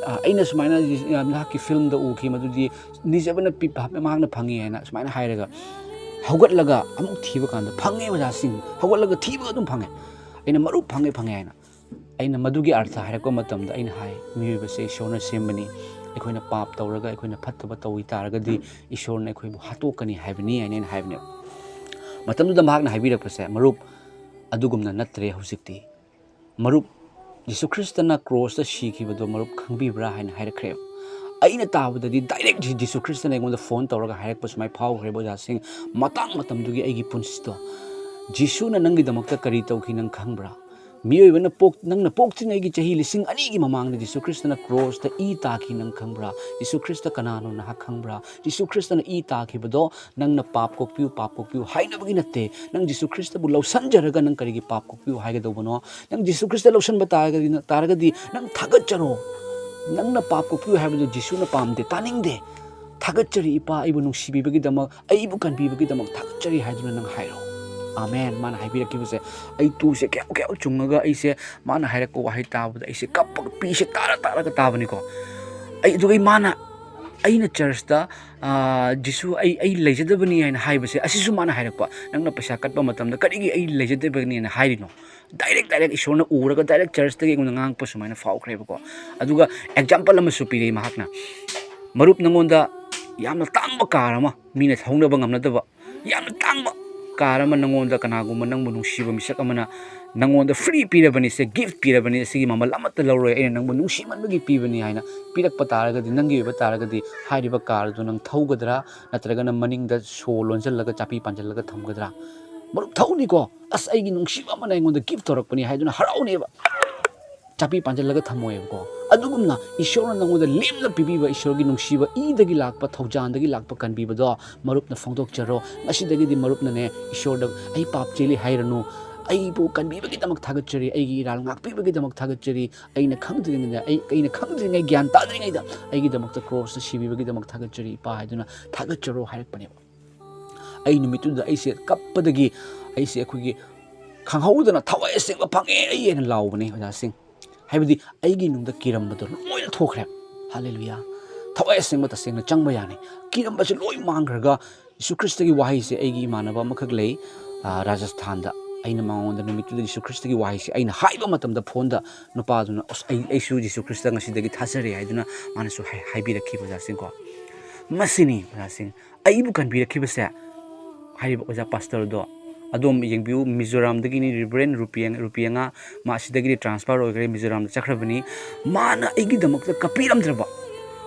ꯑ, ꯑꯩꯅ ꯁꯨꯃꯥꯏꯅ ꯖꯤ-, ꯑ, ꯅꯍꯥꯛꯀꯤ ꯐꯤꯂꯝꯗ ꯎꯈꯤ, ꯃꯗꯨꯗꯤ ꯅꯤꯖꯕꯅ ꯄꯤ-, ꯃꯍꯥꯛꯅ ꯐꯪꯉꯤ ꯍꯥꯏꯅ ꯁꯨꯃꯥꯏꯅ ꯍꯥꯏꯔꯒ, ꯍꯧꯒꯠꯂꯒ ꯑꯃꯨꯛ ꯊꯤꯕ ꯀꯥꯟꯗ ꯐꯪꯉꯦ, ꯑꯣꯖꯥꯁꯤꯡ, ꯍꯧꯒꯠꯂꯒ ꯊꯤꯕꯒ ꯑꯗꯨꯝ ꯐꯪꯉꯦ꯫ ꯑꯩꯅ, "ꯃꯔꯨꯞ, ꯐꯪꯉꯦ, ꯐꯪꯉꯦ" ꯍꯥꯏꯅ꯫ ꯑꯩꯅ ꯃꯗꯨꯒꯤ ꯑꯔꯊ ꯍꯥꯏꯔꯛꯄ ꯃꯇꯝꯗ ꯑꯩꯅ ꯍꯥꯏ, "ꯃꯤꯑꯣꯏꯕꯁꯦ ꯏꯁꯣꯔꯅ ꯁꯦꯝꯕꯅꯤ, ꯑꯩꯈꯣꯏꯅ ꯄꯥꯞ ꯇꯧꯔꯒ, ꯑꯩꯈꯣꯏꯅ ꯐꯠꯇꯕ ꯇꯧꯏ ꯇꯥꯔꯒꯗꯤ ꯏꯁꯣꯔꯅ ꯑꯩꯈꯣꯏꯕꯨ ꯍꯥꯠꯇꯣꯛꯀꯅꯤ ꯍꯥꯏꯕꯅꯤ" ꯍꯥꯏꯅ ꯑꯩꯅ ꯍꯥꯏꯕꯅꯦꯕ꯫ ꯃꯇꯝꯗꯨꯗ ꯃꯍꯥꯛꯅ ꯍꯥꯏꯕꯤꯔꯛꯄꯁꯦ, "ꯃꯔꯨꯞ, ꯑꯗꯨꯒꯨꯝꯅ ꯅꯠꯇ꯭ꯔꯦ ꯍꯧꯖꯤꯛꯇꯤ꯫ ꯃꯔꯨꯞ, ꯖꯤꯁꯨ ꯈ꯭ꯔꯤꯁꯇꯅ ꯀ꯭ꯔꯣꯁꯇ ꯁꯤꯈꯤꯕꯗꯣ ꯃꯔꯨꯞ ꯈꯪꯕꯤꯕ꯭ꯔꯥ?" ꯍꯥꯏꯅ ꯍꯥꯏꯔꯛꯈ꯭ꯔꯦꯕ꯫ ꯑꯩꯅ ꯇꯥꯕꯗꯗꯤ ꯗꯥꯏꯔꯦꯛ ꯖꯤ-, ꯖꯤꯁꯨ ꯈ꯭ꯔꯤꯁꯇꯅ ꯑꯩꯉꯣꯟꯗ ꯐꯣꯟ ꯇꯧꯔꯒ ꯍꯥꯏꯔꯛꯄ ꯁꯨꯃꯥꯏꯅ ꯐꯥꯎꯈ꯭ꯔꯦꯕ, ꯑꯣꯖꯥꯁꯤꯡ, ꯃꯇꯥꯡ ꯃꯇꯝꯗꯨꯒꯤ ꯑꯩꯒꯤ ꯄꯨꯟꯁꯤꯗꯣ꯫ "ꯖꯤꯁꯨꯅ ꯅꯪꯒꯤꯗꯃꯛꯇ ꯀꯔꯤ ꯇꯧꯈꯤ ꯅꯪ ꯈꯪꯕ꯭ꯔꯥ? ꯃꯤꯑꯣꯏꯕꯅ ꯄꯣꯛ ꯅꯪꯅ ꯄꯣꯛꯇ꯭ꯔꯤꯉꯩꯒꯤ ꯆꯍꯤ ꯂꯤꯁꯤꯡ ꯑꯅꯤꯒꯤ ꯃꯃꯥꯡꯗ ꯖꯤꯁꯨ ꯈ꯭ꯔꯤꯁꯇꯅ ꯀ꯭ꯔꯣꯁꯇ ꯏ ꯇꯥꯈꯤ, ꯅꯪ ꯈꯪꯕ꯭ꯔꯥ? ꯖꯤꯁꯨ ꯈ꯭ꯔꯤꯁꯇ ꯀꯅꯥꯅꯣ ꯅꯍꯥꯛ ꯈꯪꯕ꯭ꯔꯥ? ꯖꯤꯁꯨ ꯈ꯭ꯔꯤꯁꯇꯅ ꯏ ꯇꯥꯈꯤꯕꯗꯣ ꯅꯪꯅ ꯄꯥꯞ ꯀꯣꯛꯄꯤꯌꯨ, ꯄꯥꯞ ꯀꯣꯛꯄꯤꯌꯨ ꯍꯥꯏꯅꯕꯒꯤ ꯅꯠꯇꯦ꯫ ꯅꯪ ꯖꯤꯁꯨ ꯈ꯭ꯔꯤꯁꯇꯕꯨ ꯂꯧꯁꯟꯖꯔꯒ ꯅꯪ ꯀꯔꯤꯒꯤ ꯄꯥꯞ ꯀꯣꯛꯄꯤꯌꯨ ꯍꯥꯏꯒꯗꯧꯕꯅꯣ? ꯅꯪ ꯖꯤꯁꯨ ꯈ꯭ꯔꯤꯁꯇ ꯂꯧꯁꯟꯕ ꯇꯥꯔꯒꯗꯤ, ꯇꯥꯔꯒꯗꯤ ꯅꯪ ꯊꯥꯒꯠꯆꯔꯣ꯫ ꯅꯪꯅ ꯄꯥꯞ ꯀꯣꯛꯄꯤꯌꯨ ꯍꯥꯏꯕꯗꯨ ꯖꯤꯁꯨꯅ ꯄꯥꯝꯗꯦ, ꯇꯥꯅꯤꯡꯗꯦ꯫ "ꯊꯥꯒꯠꯆꯔꯤ ꯏꯄꯥ, ꯑꯩꯕꯨ ꯅꯨꯡꯁꯤꯕꯤꯕꯒꯤꯗꯃꯛ, ꯑꯩꯕꯨ ꯀꯟꯕꯤꯕꯒꯤꯗꯃꯛ ꯊꯥꯒꯠꯆꯔꯤ" ꯍꯥꯏꯗꯨꯅ ꯅꯪ ꯍꯥꯏꯔꯣ꯫ ꯑꯃꯦꯟ꯫ ꯃꯥꯅ ꯍꯥꯏꯕꯤꯔꯛꯈꯤꯕꯁꯦ, ꯑꯩ ꯇꯨꯁꯦ ꯀꯌꯥꯎ ꯀꯌꯥꯎ ꯆꯨꯡꯉꯒ ꯑꯩꯁꯦ, ꯃꯥꯅ ꯍꯥꯏꯔꯛꯄ ꯋꯥꯍꯩ ꯇꯥꯕꯗ ꯑꯩꯁꯦ ꯀꯞꯄꯒ, ꯄꯤꯁꯦ ꯇꯥꯔ ꯇꯥꯔꯒ ꯇꯥꯕꯅꯤꯀꯣ꯫ ꯑꯩ, ꯑꯗꯨꯒ ꯑꯩ, ꯃꯥꯅ, ꯑꯩꯅ ꯆꯔꯆꯇ, ꯑꯥ, "ꯖꯤꯁꯨ, ꯑꯩ, ꯑꯩ ꯂꯩꯖꯗꯕꯅꯤ" ꯍꯥꯏꯅ ꯍꯥꯏꯕꯁꯦ, ꯑꯁꯤꯁꯨ ꯃꯥꯅ ꯍꯥꯏꯔꯛꯄ, "ꯅꯪꯅ ꯄꯩꯁꯥ ꯀꯠꯄ ꯃꯇꯝꯗ ꯀꯔꯤꯒꯤ ꯑꯩ ꯂꯩꯖꯗꯕꯅꯤ ꯍꯥꯏꯅ ꯍꯥꯏꯔꯤꯅꯣ?" ꯗꯥꯏꯔꯦꯛ, ꯗꯥꯏꯔꯦꯛ ꯏꯁꯣꯔꯅ ꯎꯔꯒ ꯗꯥꯏꯔꯦꯛ ꯆꯔꯆꯇꯒꯤ ꯑꯩꯉꯣꯟꯗ ꯉꯥꯡꯉꯛꯄ ꯁꯨꯃꯥꯏꯅ ꯐꯥꯎꯈ꯭ꯔꯦꯕꯀꯣ꯫ ꯑꯗꯨꯒ ꯑꯦꯛꯖꯥꯝꯄꯜ ꯑꯃꯁꯨ ꯄꯤꯔꯛꯏ ꯃꯍꯥꯛꯅ, "ꯃꯔꯨꯞ, ꯅꯉꯣꯟꯗ ꯌꯥꯝꯅ ꯇꯥꯡꯕ ꯀꯥꯔ ꯑꯃ, ꯃꯤꯅ ꯊꯧꯅꯕ ꯉꯝꯅꯗꯕ ꯌꯥꯝꯅ ꯇꯥꯡꯕ ꯀꯥꯔ ꯑꯃ ꯅꯉꯣꯟꯗ ꯀꯅꯥꯒꯨꯝꯕ ꯅꯪꯕꯨ ꯅꯨꯡꯁꯤꯕ ꯃꯤꯁꯛ ꯑꯃꯅ ꯅꯉꯣꯟꯗ ꯐ꯭ꯔꯤ ꯄꯤꯔꯕꯅꯤ, ꯁꯦ ꯒꯤꯐ ꯄꯤꯔꯕꯅꯤ, ꯁꯤꯒꯤ ꯃꯃꯜ ꯑꯃꯠꯇ ꯂꯧꯔꯣꯏ, ꯑꯩꯅ ꯅꯪꯕꯨ ꯅꯨꯡꯁꯤꯃꯟꯕꯒꯤ ꯄꯤꯕꯅꯤ" ꯍꯥꯏꯅ ꯄꯤꯔꯛꯄ ꯇꯥꯔꯒꯗꯤ, ꯅꯪꯒꯤ ꯑꯣꯏꯕ ꯇꯥꯔꯒꯗꯤ ꯍꯥꯏꯔꯤꯕ ꯀꯥꯔ ꯑꯗꯨ ꯅꯪ ꯊꯧꯒꯗ꯭ꯔꯥ, ꯅꯠꯇ꯭ꯔꯒꯅ ꯃꯅꯤꯡꯗ ꯁꯣ ꯂꯣꯟꯁꯤꯜꯂꯒ ꯆꯥꯄꯤ ꯄꯥꯟꯁꯤꯜꯂꯒ ꯊꯝꯒꯗ꯭ꯔꯥ? ꯃꯔꯨꯞ, ꯊꯧꯅꯤꯀꯣ, "ꯑꯁ, ꯑꯩꯒꯤ ꯅꯨꯡꯁꯤꯕ ꯑꯃꯅ ꯑꯩꯉꯣꯟꯗ ꯒꯤꯐ ꯇꯧꯔꯛꯄꯅꯤ" ꯍꯥꯏꯗꯨꯅ ꯍꯔꯥꯎꯅꯦꯕ꯫ ꯆꯥꯄꯤ ꯄꯥꯟꯁꯤꯜꯂꯒ ꯊꯝꯃꯣꯏꯕꯀꯣ꯫ ꯑꯗꯨꯒꯨꯝꯅ ꯏꯁꯣꯔꯅ ꯅꯪꯉꯣꯟꯗ ꯂꯦꯝꯅ ꯄꯤꯕꯤꯕ ꯏꯁꯣꯔꯒꯤ ꯅꯨꯡꯁꯤꯕ, ꯏꯗꯒꯤ ꯂꯥꯛꯄ, ꯊꯧꯖꯥꯟꯗꯒꯤ ꯂꯥꯛꯄ ꯀꯟꯕꯤꯕꯗꯣ ꯃꯔꯨꯞꯅ ꯐꯣꯡꯗꯣꯛꯆꯔꯣ꯫ ꯉꯁꯤꯗꯒꯤꯗꯤ ꯃꯔꯨꯞꯅꯅꯦ, ꯏꯁꯣꯔꯗ "ꯑꯩ ꯄꯥꯞ ꯆꯦꯜꯂꯤ" ꯍꯥꯏꯔꯅꯨ꯫ "ꯑꯩꯕꯨ ꯀꯟꯕꯤꯕꯒꯤꯗꯃꯛ ꯊꯥꯒꯠꯆꯔꯤ, ꯑꯩꯒꯤ ꯏꯔꯥꯜ ꯉꯥꯛꯄꯤꯕꯒꯤꯗꯃꯛ ꯊꯥꯒꯠꯆꯔꯤ, ꯑꯩꯅ ꯈꯪꯗ꯭ꯔꯤꯉꯩꯗ, ꯑꯩ, ꯑꯩꯅ ꯈꯪꯗ꯭ꯔꯤꯉꯩ, ꯒ꯭ꯌꯥꯟ ꯇꯥꯗ꯭ꯔꯤꯉꯩꯗ ꯑꯩꯒꯤꯗꯃꯛꯇ ꯀ꯭ꯔꯣꯁꯇ ꯁꯤꯕꯤꯕꯒꯤꯗꯃꯛ ꯊꯥꯒꯠꯆꯔꯤ ꯏꯄꯥ" ꯍꯥꯏꯗꯨꯅ ꯊꯥꯒꯠꯆꯔꯣ ꯍꯥꯏꯔꯛꯄꯅꯦꯕ꯫ ꯑꯩ ꯅꯨꯃꯤꯠꯇꯨꯗ ꯑꯩꯁꯦ ꯀꯞꯄꯗꯒꯤ ꯑꯩꯁꯦ, ꯑꯩꯈꯣꯏꯒꯤ, ꯈꯪꯍꯧꯗꯅ "ꯊꯋꯥꯏ ꯑꯁꯦꯡꯕ ꯐꯪꯉꯦ ꯑꯩ" ꯍꯥꯏꯅ ꯂꯥꯎꯕꯅꯦ, ꯑꯣꯖꯥꯁꯤꯡ꯫ ꯍꯥꯏꯕꯗꯤ ꯑꯩꯒꯤ ꯅꯨꯡꯗ ꯀꯤꯔꯝꯕꯗꯣ ꯂꯣꯏꯅ ꯊꯣꯛꯈ꯭ꯔꯦ꯫ ꯍꯥꯂꯦꯂꯨꯌꯥ! ꯊꯋꯥꯏ ꯑꯁꯦꯡꯕ ꯇꯁꯦꯡꯅ ꯆꯪꯕ ꯌꯥꯅꯤ꯫ ꯀꯤꯔꯝꯕꯁꯦ ꯂꯣꯏ ꯃꯥꯡꯈ꯭ꯔꯒ ꯖꯤꯁꯨ ꯈ꯭ꯔꯤꯁꯇꯒꯤ ꯋꯥꯍꯩꯁꯦ, ꯑꯩꯒꯤ ꯏꯃꯥꯟꯅꯕ ꯑꯃꯈꯛ ꯂꯩ, ꯑ, ꯔꯥꯖꯁꯊꯥꯟꯗ꯫ ꯑꯩꯅ ꯃꯉꯣꯟꯗ ꯅꯨꯃꯤꯠꯇꯨꯗ ꯖꯤꯁꯨ ꯈ꯭ꯔꯤꯁꯇꯒꯤ ꯋꯥꯍꯩꯁꯦ ꯑꯩꯅ ꯍꯥꯏꯕ ꯃꯇꯝꯗ ꯐꯣꯟꯗ ꯅꯨꯄꯥꯗꯨꯅ, "ꯑꯁ, ꯑꯩ, ꯑꯩꯁꯨ ꯖꯤꯁꯨ ꯈ꯭ꯔꯤꯁꯇ ꯉꯁꯤꯗꯒꯤ ꯊꯥꯖꯔꯦ" ꯍꯥꯏꯗꯨꯅ ꯃꯥꯅꯁꯨ ꯍꯥꯏ-, ꯍꯥꯏꯕꯤꯔꯛꯈꯤꯕ, ꯑꯣꯖꯥꯁꯤꯡꯀꯣ꯫ ꯃꯁꯤꯅꯤ, ꯑꯣꯖꯥꯁꯤꯡ, ꯑꯩꯕꯨ ꯀꯟꯕꯤꯔꯛꯈꯤꯕꯁꯦ꯫ ꯍꯥꯏꯔꯤꯕ ꯑꯣꯖꯥ ꯄꯥꯁꯇꯔꯗꯣ ꯑꯗꯣꯝ ꯌꯦꯡꯕꯤꯌꯨ, ꯃꯤꯖꯣꯔꯥꯝꯗꯒꯤꯅꯤ, ꯔꯤꯚꯔꯦꯟ ꯔꯨꯄꯤ ꯑꯉ-, ꯔꯨꯄꯤ ꯑꯉꯥ꯫ ꯃꯥ ꯑꯁꯤꯗꯒꯤꯗꯤ ꯇ꯭ꯔꯥꯟꯁꯐꯔ ꯑꯣꯏꯈ꯭ꯔꯦ, ꯃꯤꯖꯣꯔꯥꯝꯗ ꯆꯠꯈ꯭ꯔꯕꯅꯤ꯫ ꯃꯥꯅ ꯑꯩꯒꯤꯗꯃꯛꯇ ꯀꯞꯄꯤꯔꯝꯗ꯭ꯔꯕ,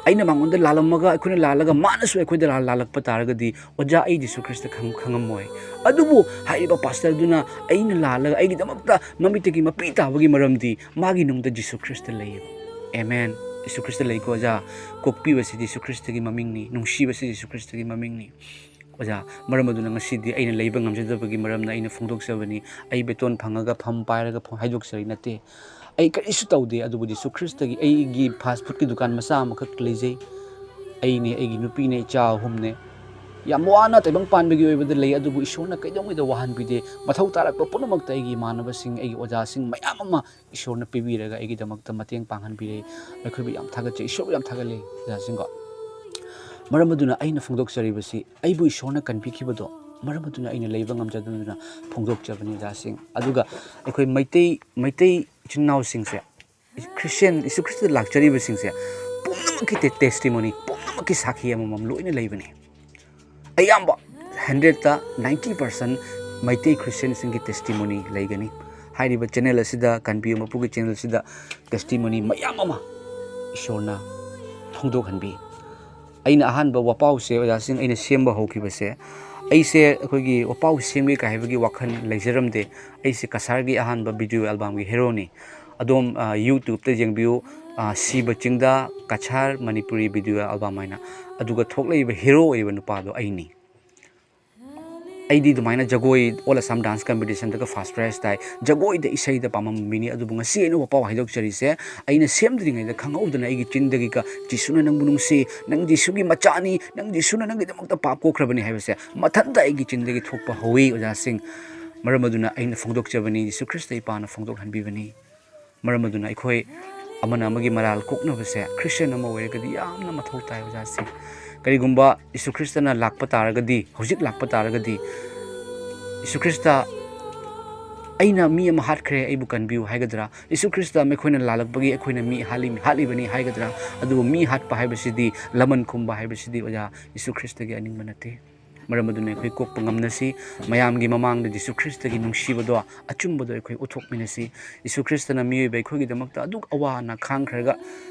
ꯑꯩꯅ ꯃꯉꯣꯟꯗ ꯂꯥꯜꯂꯝꯃꯒ, ꯑꯩꯈꯣꯏꯅ ꯂꯥꯜꯂꯒ ꯃꯥꯅꯁꯨ ꯑꯩꯈꯣꯏꯗ ꯂꯥꯜ-, ꯂꯥꯜꯂꯛꯄ ꯇꯥꯔꯒꯗꯤ, ꯑꯣꯖꯥ, ꯑꯩ ꯖꯤꯁꯨ ꯈ꯭ꯔꯤꯁꯇ ꯈꯪ-, ꯈꯪꯉꯝꯃꯣꯏ꯫ ꯑꯗꯨꯕꯨ ꯍꯥꯏꯔꯤꯕ ꯄꯥꯁꯇꯔꯗꯨꯅ ꯑꯩꯅ ꯂꯥꯜꯂꯒ ꯑꯩꯒꯤꯗꯃꯛꯇ ꯃꯃꯤꯠꯇꯒꯤ ꯃꯄꯤ ꯇꯥꯕꯒꯤ ꯃꯔꯝꯗꯤ ꯃꯥꯒꯤ ꯅꯨꯡꯗ ꯖꯤꯁꯨ ꯈ꯭ꯔꯤꯁꯇ ꯂꯩꯌꯦꯕ꯫ ꯑꯦꯃꯦꯟ꯫ ꯖꯤꯁꯨ ꯈ꯭ꯔꯤꯁꯇ ꯂꯩꯀꯣ, ꯑꯣꯖꯥ꯫ ꯀꯣꯛꯄꯤꯕꯁꯤ ꯖꯤꯁꯨ ꯈ꯭ꯔꯤꯁꯇꯒꯤ ꯃꯃꯤꯡꯅꯤ, ꯅꯨꯡꯁꯤꯕꯁꯤ ꯖꯤꯁꯨ ꯈ꯭ꯔꯤꯁꯇꯒꯤ ꯃꯃꯤꯡꯅꯤ꯫ ꯑꯣꯖꯥ, ꯃꯔꯝ ꯑꯗꯨꯅ ꯉꯁꯤꯗꯤ ꯑꯩꯅ ꯂꯩꯕ ꯉꯝꯖꯗꯕꯒꯤ ꯃꯔꯝꯅ ꯑꯩꯅ ꯐꯣꯡꯗꯣꯛꯆꯕꯅꯤ꯫ ꯑꯩ ꯕꯦꯇꯣꯟ ꯐꯪꯉꯒ ꯐꯝ ꯄꯥꯏꯔꯒ ꯐꯣꯟ ꯍꯥꯏꯗꯣꯛꯆꯔꯤ ꯅꯠꯇꯦ꯫ ꯑꯩ ꯀꯔꯤꯁꯨ ꯇꯧꯗꯦ, ꯑꯗꯨꯕꯨ ꯖꯤꯁꯨ ꯈ꯭ꯔꯤꯁꯇꯒꯤ ꯑꯩꯒꯤ ꯐꯥꯁ ꯐꯨꯗꯀꯤ ꯗꯨꯀꯥꯟ ꯃꯆꯥ ꯑꯃꯈꯛ ꯂꯩꯖꯩ꯫ ꯑꯩꯅꯦ, ꯑꯩꯒꯤ ꯅꯨꯄꯤꯅꯦ, ꯏꯆꯥ ꯑꯍꯨꯝꯅꯦ꯫ ꯌꯥꯝ ꯋꯥꯅ ꯇꯥꯏꯕꯪ ꯄꯥꯟꯕꯒꯤ ꯑꯣꯏꯕꯗ ꯂꯩ, ꯑꯗꯨꯕꯨ ꯏꯁꯣꯔꯅ ꯀꯩꯗꯧꯉꯩꯗ ꯋꯥꯍꯟꯕꯤꯗꯦ꯫ ꯃꯊꯧ ꯇꯥꯔꯛꯄ ꯄꯨꯝꯅꯃꯛꯇ ꯑꯩꯒꯤ ꯏꯃꯥꯟꯅꯕꯁꯤꯡ, ꯑꯩꯒꯤ ꯑꯣꯖꯥꯁꯤꯡ ꯃꯌꯥꯝ ꯑꯃ ꯏꯁꯣꯔꯅ ꯄꯤꯕꯤꯔꯒ ꯑꯩꯒꯤꯗꯃꯛꯇ ꯃꯇꯦꯡ ꯄꯥꯡꯍꯟꯕꯤꯔꯦ꯫ ꯑꯩꯈꯣꯏꯕꯨ ꯌꯥꯝ ꯊꯥꯒꯠꯆꯩ, ꯏꯁꯣꯔꯕꯨ ꯌꯥꯝ ꯊꯥꯒꯠꯂꯦ, ꯑꯣꯖꯥꯁꯤꯡꯀꯣ꯫ ꯃꯔꯝ ꯑꯗꯨꯅ ꯑꯩꯅ ꯐꯣꯡꯗꯣꯛꯆꯔꯤꯕꯁꯤ ꯑꯩꯕꯨ ꯏꯁꯣꯔꯅ ꯀꯟꯕꯤꯈꯤꯕꯗꯣ, ꯃꯔꯝ ꯑꯗꯨꯅ ꯑꯩꯅ ꯂꯩꯕ ꯉꯝꯖꯗꯨꯅ ꯐꯣꯡꯗꯣꯛꯆꯕꯅꯤ, ꯑꯣꯖꯥꯁꯤꯡ꯫ ꯑꯗꯨꯒ ꯑꯩꯈꯣꯏ ꯃꯩꯇꯩ, ꯃꯩꯇꯩ ꯏꯆꯤꯟ ꯏꯅꯥꯎꯁꯤꯡꯁꯦ, ꯈ꯭ꯔꯤꯁꯇꯤꯌꯥꯟ, ꯌꯤꯁꯨ ꯈ꯭ꯔꯤꯁꯇꯗ ꯂꯥꯛꯆꯔꯤꯕꯁꯤꯡꯁꯦ ꯄꯨꯝꯅꯃꯛꯀꯤ ꯇꯦ-, testimony, ꯄꯨꯝꯅꯃꯛꯀꯤ ꯁꯥꯈꯤ ꯑꯃꯃꯝ ꯂꯣꯏꯅ ꯂꯩꯕꯅꯤ꯫ ꯑꯌꯥꯝꯕ ꯍꯟꯗ꯭ꯔꯦꯠꯇ ꯅꯥꯏꯟꯇꯤ ꯄꯥꯔꯁꯦꯟ ꯃꯩꯇꯩ ꯈ꯭ꯔꯤꯁꯇꯤꯌꯥꯟꯁꯤꯡꯒꯤ testimony ꯂꯩꯒꯅꯤ꯫ ꯍꯥꯏꯔꯤꯕ channel ꯑꯁꯤꯗ, ꯀꯟꯕꯤꯌꯨ ꯃꯄꯨꯒꯤ channel ꯑꯁꯤꯗ testimony ꯃꯌꯥꯝ ꯑꯃ ꯏꯁꯣꯔꯅ ꯐꯣꯡꯗꯣꯛꯍꯟꯕꯤ꯫ ꯑꯩꯅ ꯑꯍꯥꯟꯕ ꯋꯥꯄꯥꯎꯁꯦ, ꯑꯣꯖꯥꯁꯤꯡ, ꯑꯩꯅ ꯁꯦꯝꯕ ꯍꯧꯈꯤꯕꯁꯦ, ꯑꯩꯁꯦ ꯑꯩꯈꯣꯏꯒꯤ ꯋꯥꯄꯥꯎ ꯁꯦꯝꯒꯦ ꯀꯥꯏ ꯍꯥꯏꯕꯒꯤ ꯋꯥꯈꯜ ꯂꯩꯖꯔꯝꯗꯦ꯫ ꯑꯩꯁꯦ ꯀꯁꯥꯔꯒꯤ ꯑꯍꯥꯟꯕ video albumꯒꯤ heroꯅꯤ꯫ ꯑꯗꯣꯝ, ꯑ, YouTubeꯇ ꯌꯦꯡꯕꯤꯌꯨ, ꯑ, ꯁꯤꯕ ꯆꯤꯡꯗ ꯀꯁꯥꯔ ꯃꯅꯤꯄꯨꯔꯤ video album ꯍꯥꯏꯅ꯫ ꯑꯗꯨꯒ ꯊꯣꯛꯂꯛꯏꯕ hero ꯑꯣꯏꯕ ꯅꯨꯄꯥꯗꯣ ꯑꯩꯅꯤ꯫ ꯑꯩꯗꯤ ꯑꯗꯨꯃꯥꯏꯅ ꯖꯒꯣꯏ, All Assam Dance Competitionꯗꯒ first prize ꯇꯥꯏ꯫ ꯖꯒꯣꯏꯗ, ꯏꯁꯩꯗ ꯄꯥꯝꯕ ꯃꯤꯅꯤ꯫ ꯑꯗꯨꯕꯨ ꯉꯁꯤ ꯑꯩꯅ ꯋꯥꯄꯥꯎ ꯍꯥꯏꯗꯣꯛꯆꯔꯤꯁꯦ, ꯑꯩꯅ ꯁꯦꯝꯗ꯭ꯔꯤꯉꯩꯗ ꯈꯪꯍꯧꯗꯅ ꯑꯩꯒꯤ ꯆꯤꯟꯗꯒꯤꯒ "ꯖꯤꯁꯨꯅ ꯅꯪꯕꯨ ꯅꯨꯡꯁꯤ, ꯅꯪ ꯖꯤꯁꯨꯒꯤ ꯃꯆꯥꯅꯤ, ꯅꯪ ꯖꯤꯁꯨꯅ ꯅꯪꯒꯤꯗꯃꯛꯇ ꯄꯥꯞ ꯀꯣꯛꯈ꯭ꯔꯕꯅꯤ" ꯍꯥꯏꯕꯁꯦ ꯃꯊꯟꯇ ꯑꯩꯒꯤ ꯆꯤꯟꯗꯒꯤ ꯊꯣꯛꯄ ꯍꯧꯋꯤ, ꯑꯣꯖꯥꯁꯤꯡ꯫ ꯃꯔꯝ ꯑꯗꯨꯅ ꯑꯩꯅ ꯐꯣꯡꯗꯣꯛꯆꯕꯅꯤ, ꯖꯤꯁꯨ ꯈ꯭ꯔꯤꯁꯇ ꯏꯄꯥꯅ ꯐꯣꯡꯗꯣꯛꯍꯟꯕꯤꯕꯅꯤ꯫ ꯃꯔꯝ ꯑꯗꯨꯅ ꯑꯩꯈꯣꯏ ꯑꯃꯅ ꯑꯃꯒꯤ ꯃꯔꯥꯜ ꯀꯣꯛꯅꯕꯁꯦ ꯈ꯭ꯔꯤꯁꯇꯤꯌꯥꯟ ꯑꯃ ꯑꯣꯏꯔꯒꯗꯤ ꯌꯥꯝꯅ ꯃꯊꯧ ꯇꯥꯏ, ꯑꯣꯖꯥꯁꯤꯡ꯫ ꯀꯔꯤꯒꯨꯝꯕ ꯌꯤꯁꯨ ꯈ꯭ꯔꯤꯁꯇꯅ ꯂꯥꯛꯄ ꯇꯥꯔꯒꯗꯤ, ꯍꯧꯖꯤꯛ ꯂꯥꯛꯄ ꯇꯥꯔꯒꯗꯤ, ꯌꯤꯁꯨ ꯈ꯭ꯔꯤꯁꯇ, "ꯑꯩꯅ ꯃꯤ ꯑꯃ ꯍꯥꯠꯈ꯭ꯔꯦ, ꯑꯩꯕꯨ ꯀꯟꯕꯤꯌꯨ" ꯍꯥꯏꯒꯗ꯭ꯔꯥ? ꯌꯤꯁꯨ ꯈ꯭ꯔꯤꯁꯇ, "ꯑꯩꯈꯣꯏꯅ ꯂꯥꯜꯂꯛꯄꯒꯤ ꯑꯩꯈꯣꯏꯅ ꯃꯤ ꯍꯥꯠꯂꯤ-, ꯍꯥꯠꯂꯤꯕꯅꯤ" ꯍꯥꯏꯒꯗ꯭ꯔꯥ? ꯑꯗꯨꯕꯨ ꯃꯤ ꯍꯥꯠꯄ ꯍꯥꯏꯕꯁꯤꯗꯤ, ꯂꯃꯟ ꯈꯨꯝꯕ ꯍꯥꯏꯕꯁꯤꯗꯤ, ꯑꯣꯖꯥ, ꯌꯤꯁꯨ ꯈ꯭ꯔꯤꯁꯇꯒꯤ ꯑꯅꯤꯡꯕ ꯅꯠꯇꯦ꯫ ꯃꯔꯝ ꯑꯗꯨꯅ ꯑꯩꯈꯣꯏ ꯀꯣꯛꯄ ꯉꯝꯅꯁꯤ, ꯃꯌꯥꯝꯒꯤ ꯃꯃꯥꯡꯗ ꯖꯤꯁꯨ ꯈ꯭ꯔꯤꯁꯇꯒꯤ ꯅꯨꯡꯁꯤꯕꯗꯣ, ꯑꯆꯨꯝꯕꯗꯣ ꯑꯩꯈꯣꯏ ꯎꯠꯊꯣꯛꯃꯤꯟꯅꯁꯤ꯫ ꯖꯤꯁꯨ ꯈ꯭ꯔꯤꯁꯇꯅ ꯃꯤꯑꯣꯏꯕ ꯑꯩꯈꯣꯏꯒꯤꯗꯃꯛꯇ ꯑꯗꯨꯛ ꯑꯋꯥ ꯑꯅꯥ ꯈꯥꯡꯈ꯭ꯔꯒ,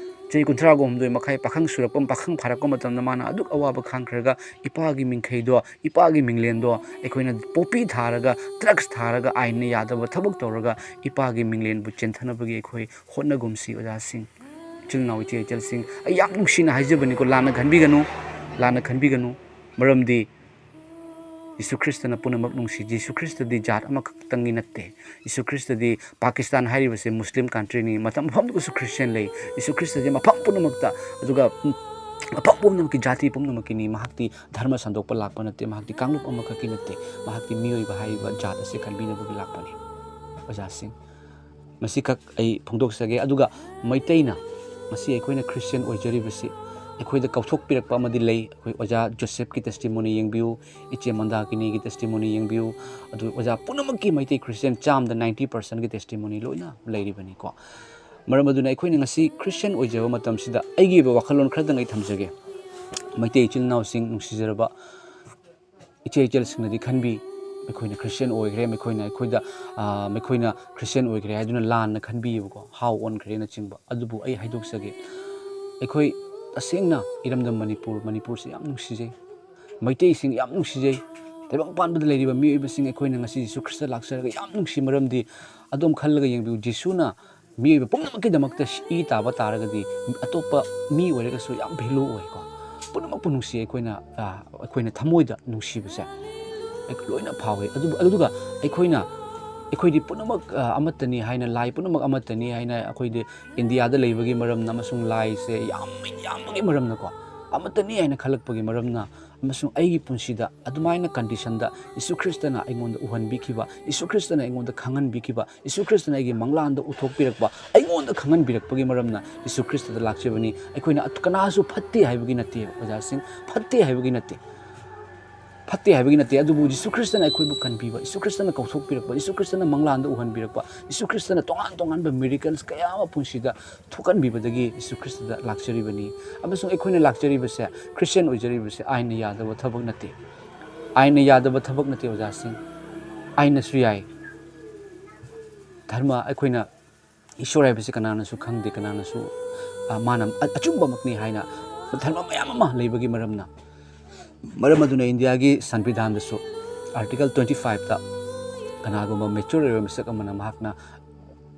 ꯆꯍꯤ ꯀꯨꯟꯊ꯭ꯔꯥꯒ ꯍꯨꯝꯗꯣꯏ ꯃꯈꯥꯏ ꯄꯥꯈꯪ ꯁꯨꯔꯛꯄ, ꯄꯥꯈꯪ ꯐꯥꯔꯛꯄ ꯃꯇꯝꯗ ꯃꯥꯅ ꯑꯗꯨꯛ ꯑꯋꯥꯕ ꯈꯥꯡꯈ꯭ꯔꯒ ꯏꯄꯥꯒꯤ ꯃꯤꯡꯈꯩꯗꯣ, ꯏꯄꯥꯒꯤ ꯃꯤꯡꯂꯦꯟꯗꯣ ꯑꯩꯈꯣꯏꯅ ꯄꯣꯄꯤ ꯊꯥꯔꯒ, ꯗ꯭ꯔꯒꯁ ꯊꯥꯔꯒ, ꯑꯥꯏꯟꯅ ꯌꯥꯗꯕ ꯊꯕꯛ ꯇꯧꯔꯒ ꯏꯄꯥꯒꯤ ꯃꯤꯡꯂꯦꯟꯕꯨ ꯆꯦꯟꯊꯅꯕꯒꯤ ꯑꯩꯈꯣꯏ ꯍꯣꯠꯅꯒꯨꯝꯁꯤ ꯑꯣꯖꯥꯁꯤꯡ, ꯏꯆꯤꯜ ꯏꯅꯥꯎ ꯏꯆꯦ ꯏꯆꯜꯁꯤꯡ꯫ ꯑꯩ ꯌꯥꯝ ꯅꯨꯡꯁꯤꯅ ꯍꯥꯏꯖꯕꯅꯤꯀꯣ, ꯂꯥꯟꯅ ꯈꯟꯕꯤꯒꯅꯨ, ꯂꯥꯟꯅ ꯈꯟꯕꯤꯒꯅꯨ꯫ ꯃꯔꯝꯗꯤ ꯌꯤꯁꯨ ꯈ꯭ꯔꯤꯁꯇꯅ ꯄꯨꯝꯅꯃꯛ ꯅꯨꯡꯁꯤ꯫ ꯌꯤꯁꯨ ꯈ꯭ꯔꯤꯁꯇꯗꯤ ꯖꯥꯠ ꯑꯃꯈꯛꯇꯪꯒꯤ ꯅꯠꯇꯦ꯫ ꯌꯤꯁꯨ ꯈ꯭ꯔꯤꯁꯇꯗꯤ, ꯄꯥꯀꯤꯁꯇꯥꯟ ꯍꯥꯏꯔꯤꯕꯁꯦ ꯃꯨꯁꯂꯤꯝ ꯀꯟꯇ꯭ꯔꯤꯅꯤ, ꯃꯇꯝ ꯃꯐꯝꯗꯨꯗꯁꯨ ꯈ꯭ꯔꯤꯁꯇꯤꯌꯥꯟ ꯂꯩ꯫ ꯌꯤꯁꯨ ꯈ꯭ꯔꯤꯁꯇꯁꯦ ꯃꯐꯝ ꯄꯨꯝꯅꯃꯛꯇ, ꯑꯗꯨꯒ ꯃꯐꯝ ꯄꯨꯝꯅꯃꯛꯀꯤ ꯖꯥꯇꯤ ꯄꯨꯝꯅꯃꯛꯀꯤꯅꯤ꯫ ꯃꯍꯥꯛꯇꯤ ꯙꯔꯃ ꯁꯟꯗꯣꯛꯄ ꯂꯥꯛꯄ ꯅꯠꯇꯦ, ꯃꯍꯥꯛꯇꯤ ꯀꯥꯡꯂꯨꯞ ꯑꯃꯈꯛꯀꯤ ꯅꯠꯇꯦ, ꯃꯍꯥꯛꯇꯤ ꯃꯤꯑꯣꯏꯕ ꯍꯥꯏꯔꯤꯕ ꯖꯥꯠ ꯑꯁꯤ ꯀꯟꯕꯤꯅꯕꯒꯤ ꯂꯥꯛꯄꯅꯤ꯫ ꯑꯣꯖꯥꯁꯤꯡ, ꯃꯁꯤꯈꯛ ꯑꯩ ꯐꯣꯡꯗꯣꯛꯆꯒꯦ꯫ ꯑꯗꯨꯒ ꯃꯩꯇꯩꯅ ꯉꯁꯤ ꯑꯩꯈꯣꯏꯅ ꯈ꯭ꯔꯤꯁꯇꯤꯌꯥꯟ ꯑꯣꯏꯖꯔꯤꯕꯁꯤ ꯑꯩꯈꯣꯏꯗ ꯀꯧꯊꯣꯛꯄꯤꯔꯛꯄ ꯑꯃꯗꯤ ꯂꯩ꯫ ꯑꯩꯈꯣꯏ ꯑꯣꯖꯥ ꯖꯣꯁꯦꯐꯀꯤ ꯇꯦꯁꯇꯤꯃꯣꯅꯤ ꯌꯦꯡꯕꯤꯌꯨ, ꯏꯆꯦ ꯃꯟꯗꯥꯀꯤꯅꯤꯒꯤ ꯇꯦꯁꯇꯤꯃꯣꯅꯤ ꯌꯦꯡꯕꯤꯌꯨ, ꯑꯗꯨ ꯑꯣꯖꯥ ꯄꯨꯝꯅꯃꯛꯀꯤ ꯃꯩꯇꯩ ꯈ꯭ꯔꯤꯁꯇꯤꯌꯥꯟ ꯆꯥꯝꯗ ninety percentꯀꯤ ꯇꯦꯁꯇꯤꯃꯣꯅꯤ ꯂꯣꯏꯅ ꯂꯩꯔꯤꯕꯅꯤꯀꯣ꯫ ꯃꯔꯝ ꯑꯗꯨꯅ ꯑꯩꯈꯣꯏꯅ ꯉꯁꯤ ꯈ꯭ꯔꯤꯁꯇꯤꯌꯥꯟ ꯑꯣꯏꯖꯕ ꯃꯇꯝꯁꯤꯗ ꯑꯩꯒꯤ ꯑꯣꯏꯕ ꯋꯥꯈꯜꯂꯣꯟ ꯈꯔꯗꯪ ꯑꯩ ꯊꯝꯖꯒꯦ꯫ ꯃꯩꯇꯩ ꯏꯆꯤꯜ ꯏꯅꯥꯎꯁꯤꯡ, ꯅꯨꯡꯁꯤꯖꯔꯕ ꯏꯆꯦ ꯏꯆꯜꯁꯤꯡꯅꯗꯤ ꯈꯟꯕꯤ, ꯃꯈꯣꯏꯅ ꯈ꯭ꯔꯤꯁꯇꯤꯌꯥꯟ ꯑꯣꯏꯈ꯭ꯔꯦ, ꯃꯈꯣꯏꯅ ꯑꯩꯈꯣꯏꯗ, ꯑ, ꯃꯈꯣꯏꯅ ꯈ꯭ꯔꯤꯁꯇꯤꯌꯥꯟ ꯑꯣꯏꯈ꯭ꯔꯦ ꯍꯥꯏꯗꯨꯅ ꯂꯥꯟꯅ ꯈꯟꯕꯤꯌꯦꯕꯀꯣ, ꯍꯥꯎ ꯑꯣꯟꯈ꯭ꯔꯦꯅꯆꯤꯡꯕ꯫ ꯑꯗꯨꯕꯨ ꯑꯩ ꯍꯥꯏꯗꯣꯛꯆꯒꯦ, ꯑꯩꯈꯣꯏ ꯇꯁꯦꯡꯅ ꯏꯔꯝꯗꯝ ꯃꯅꯤꯄꯨꯔ, ꯃꯅꯤꯄꯨꯔꯁꯤ ꯌꯥꯝ ꯅꯨꯡꯁꯤꯖꯩ, ꯃꯩꯇꯩꯁꯤꯡ ꯌꯥꯝ ꯅꯨꯡꯁꯤꯖꯩ꯫ ꯇꯥꯏꯕꯪ ꯄꯥꯟꯕꯗ ꯂꯩꯔꯤꯕ ꯃꯤꯑꯣꯏꯕꯁꯤꯡ ꯑꯩꯈꯣꯏꯅ ꯉꯁꯤ ꯖꯤꯁꯨ ꯈ꯭ꯔꯤꯁꯇ ꯂꯥꯛꯆꯔꯒ ꯌꯥꯝ ꯅꯨꯡꯁꯤ꯫ ꯃꯔꯝꯗꯤ ꯑꯗꯣꯝ ꯈꯜꯂꯒ ꯌꯦꯡꯕꯤꯌꯨ, ꯖꯤꯁꯨꯅ ꯃꯤꯑꯣꯏꯕ ꯄꯨꯝꯅꯃꯛꯀꯤꯗꯃꯛꯇ ꯏ ꯇꯥꯕ ꯇꯥꯔꯒꯗꯤ ꯑꯇꯣꯞꯄ ꯃꯤ ꯑꯣꯏꯔꯒꯁꯨ ꯌꯥꯝ value ꯑꯣꯏꯀꯣ꯫ ꯄꯨꯝꯅꯃꯛꯄꯨ ꯅꯨꯡꯁꯤ ꯑꯩꯈꯣꯏꯅ, ꯑ, ꯑꯩꯈꯣꯏꯅ ꯊꯃꯣꯏꯗ ꯅꯨꯡꯁꯤꯕꯁꯦ ꯑꯩ ꯂꯣꯏꯅ ꯐꯥꯎꯏ꯫ ꯑꯗꯨꯕꯨ, ꯑꯗꯨꯒ ꯑꯩꯈꯣꯏꯅ, ꯑꯩꯈꯣꯏꯗꯤ ꯄꯨꯝꯅꯃꯛ, ꯑ, ꯑꯃꯠꯇꯅꯤ ꯍꯥꯏꯅ, ꯂꯥꯏ ꯄꯨꯝꯅꯃꯛ ꯑꯃꯠꯇꯅꯤ ꯍꯥꯏꯅ, ꯑꯩꯈꯣꯏꯗꯤ ꯏꯟꯗꯤꯌꯥꯗ ꯂꯩꯕꯒꯤ ꯃꯔꯝꯅ ꯑꯃꯁꯨꯡ ꯂꯥꯏꯁꯦ ꯌꯥꯝ, ꯌꯥꯝꯕꯒꯤ ꯃꯔꯝꯅꯀꯣ, ꯑꯃꯠꯇꯅꯤ ꯍꯥꯏꯅ ꯈꯜꯂꯛꯄꯒꯤ ꯃꯔꯝꯅ ꯑꯃꯁꯨꯡ ꯑꯩꯒꯤ ꯄꯨꯟꯁꯤꯗ ꯑꯗꯨꯃꯥꯏꯅ conditionꯗ ꯌꯤꯁꯨ ꯈ꯭ꯔꯤꯁꯇꯅ ꯑꯩꯉꯣꯟꯗ ꯎꯍꯟꯕꯤꯈꯤꯕ, ꯌꯤꯁꯨ ꯈ꯭ꯔꯤꯁꯇꯅ ꯑꯩꯉꯣꯟꯗ ꯈꯪꯍꯟꯕꯤꯈꯤꯕ, ꯌꯤꯁꯨ ꯈ꯭ꯔꯤꯁꯇꯅ ꯑꯩꯒꯤ ꯃꯪꯂꯥꯟꯗ ꯎꯊꯣꯛꯄꯤꯔꯛꯄ, ꯑꯩꯉꯣꯟꯗ ꯈꯪꯍꯟꯕꯤꯔꯛꯄꯒꯤ ꯃꯔꯝꯅ ꯌꯤꯁꯨ ꯈ꯭ꯔꯤꯁꯇꯗ ꯂꯥꯛꯆꯕꯅꯤ꯫ ꯑꯩꯈꯣꯏꯅ ꯑꯠ-, ꯀꯅꯥꯁꯨ ꯐꯠꯇꯦ ꯍꯥꯏꯕꯒꯤ ꯅꯠꯇꯦ ꯑꯣꯖꯥꯁꯤꯡ, ꯐꯠꯇꯦ ꯍꯥꯏꯕꯒꯤ ꯅꯠꯇꯦ, ꯐꯠꯇꯦ ꯍꯥꯏꯕꯒꯤ ꯅꯠꯇꯦ꯫ ꯑꯗꯨꯕꯨ ꯌꯤꯁꯨ ꯈ꯭ꯔꯤꯁꯇꯅ ꯑꯩꯈꯣꯏꯕꯨ ꯀꯟꯕꯤꯕ, ꯌꯤꯁꯨ ꯈ꯭ꯔꯤꯁꯇꯅ ꯀꯧꯊꯣꯛꯄꯤꯔꯛꯄ, ꯌꯤꯁꯨ ꯈ꯭ꯔꯤꯁꯇꯅ ꯃꯪꯂꯥꯟꯗ ꯎꯍꯟꯕꯤꯔꯛꯄ, ꯌꯤꯁꯨ ꯈ꯭ꯔꯤꯁꯇꯅ ꯇꯣꯉꯥꯟ ꯇꯣꯉꯥꯟꯕ miracles ꯀꯌꯥ ꯑꯃ ꯄꯨꯟꯁꯤꯗ ꯊꯣꯛꯍꯟꯕꯤꯕꯗꯒꯤ ꯌꯤꯁꯨ ꯈ꯭ꯔꯤꯁꯇꯗ ꯂꯥꯛꯆꯔꯤꯕꯅꯤ꯫ ꯑꯃꯁꯨꯡ ꯑꯩꯈꯣꯏꯅ ꯂꯥꯛꯆꯔꯤꯕꯁꯦ, ꯈ꯭ꯔꯤꯁꯇꯤꯌꯥꯟ ꯑꯣꯏꯖꯔꯤꯕꯁꯦ ꯑꯥꯏꯟꯅ ꯌꯥꯗꯕ ꯊꯕꯛ ꯅꯠꯇꯦ꯫ ꯑꯥꯏꯟꯅ ꯌꯥꯗꯕ ꯊꯕꯛ ꯅꯠꯇꯦ ꯑꯣꯖꯥꯁꯤꯡ꯫ ꯑꯥꯏꯟꯅꯁꯨ ꯌꯥꯏ꯫ ꯙꯔꯃ ꯑꯩꯈꯣꯏꯅ ꯏꯁꯣꯔ ꯍꯥꯏꯕꯁꯤ ꯀꯅꯥꯅꯁꯨ ꯈꯪꯗꯦ, ꯀꯅꯥꯅꯁꯨ, ꯑ, ꯃꯥꯅ ꯑ-, ꯑꯆꯨꯝꯕꯃꯛꯅꯤ ꯍꯥꯏꯅ ꯙꯔꯃ ꯃꯌꯥꯝ ꯑꯃ ꯂꯩꯕꯒꯤ ꯃꯔꯝꯅ꯫ ꯃꯔꯝ ꯑꯗꯨꯅ ꯏꯟꯗꯤꯌꯥꯒꯤ ꯁꯪꯕꯤꯙꯥꯟꯗꯁꯨ Article twenty five ꯇ ꯀꯅꯥꯒꯨꯝꯕ mature ꯑꯣꯏꯕ ꯃꯤꯁꯛ ꯑꯃꯅ ꯃꯍꯥꯛꯅ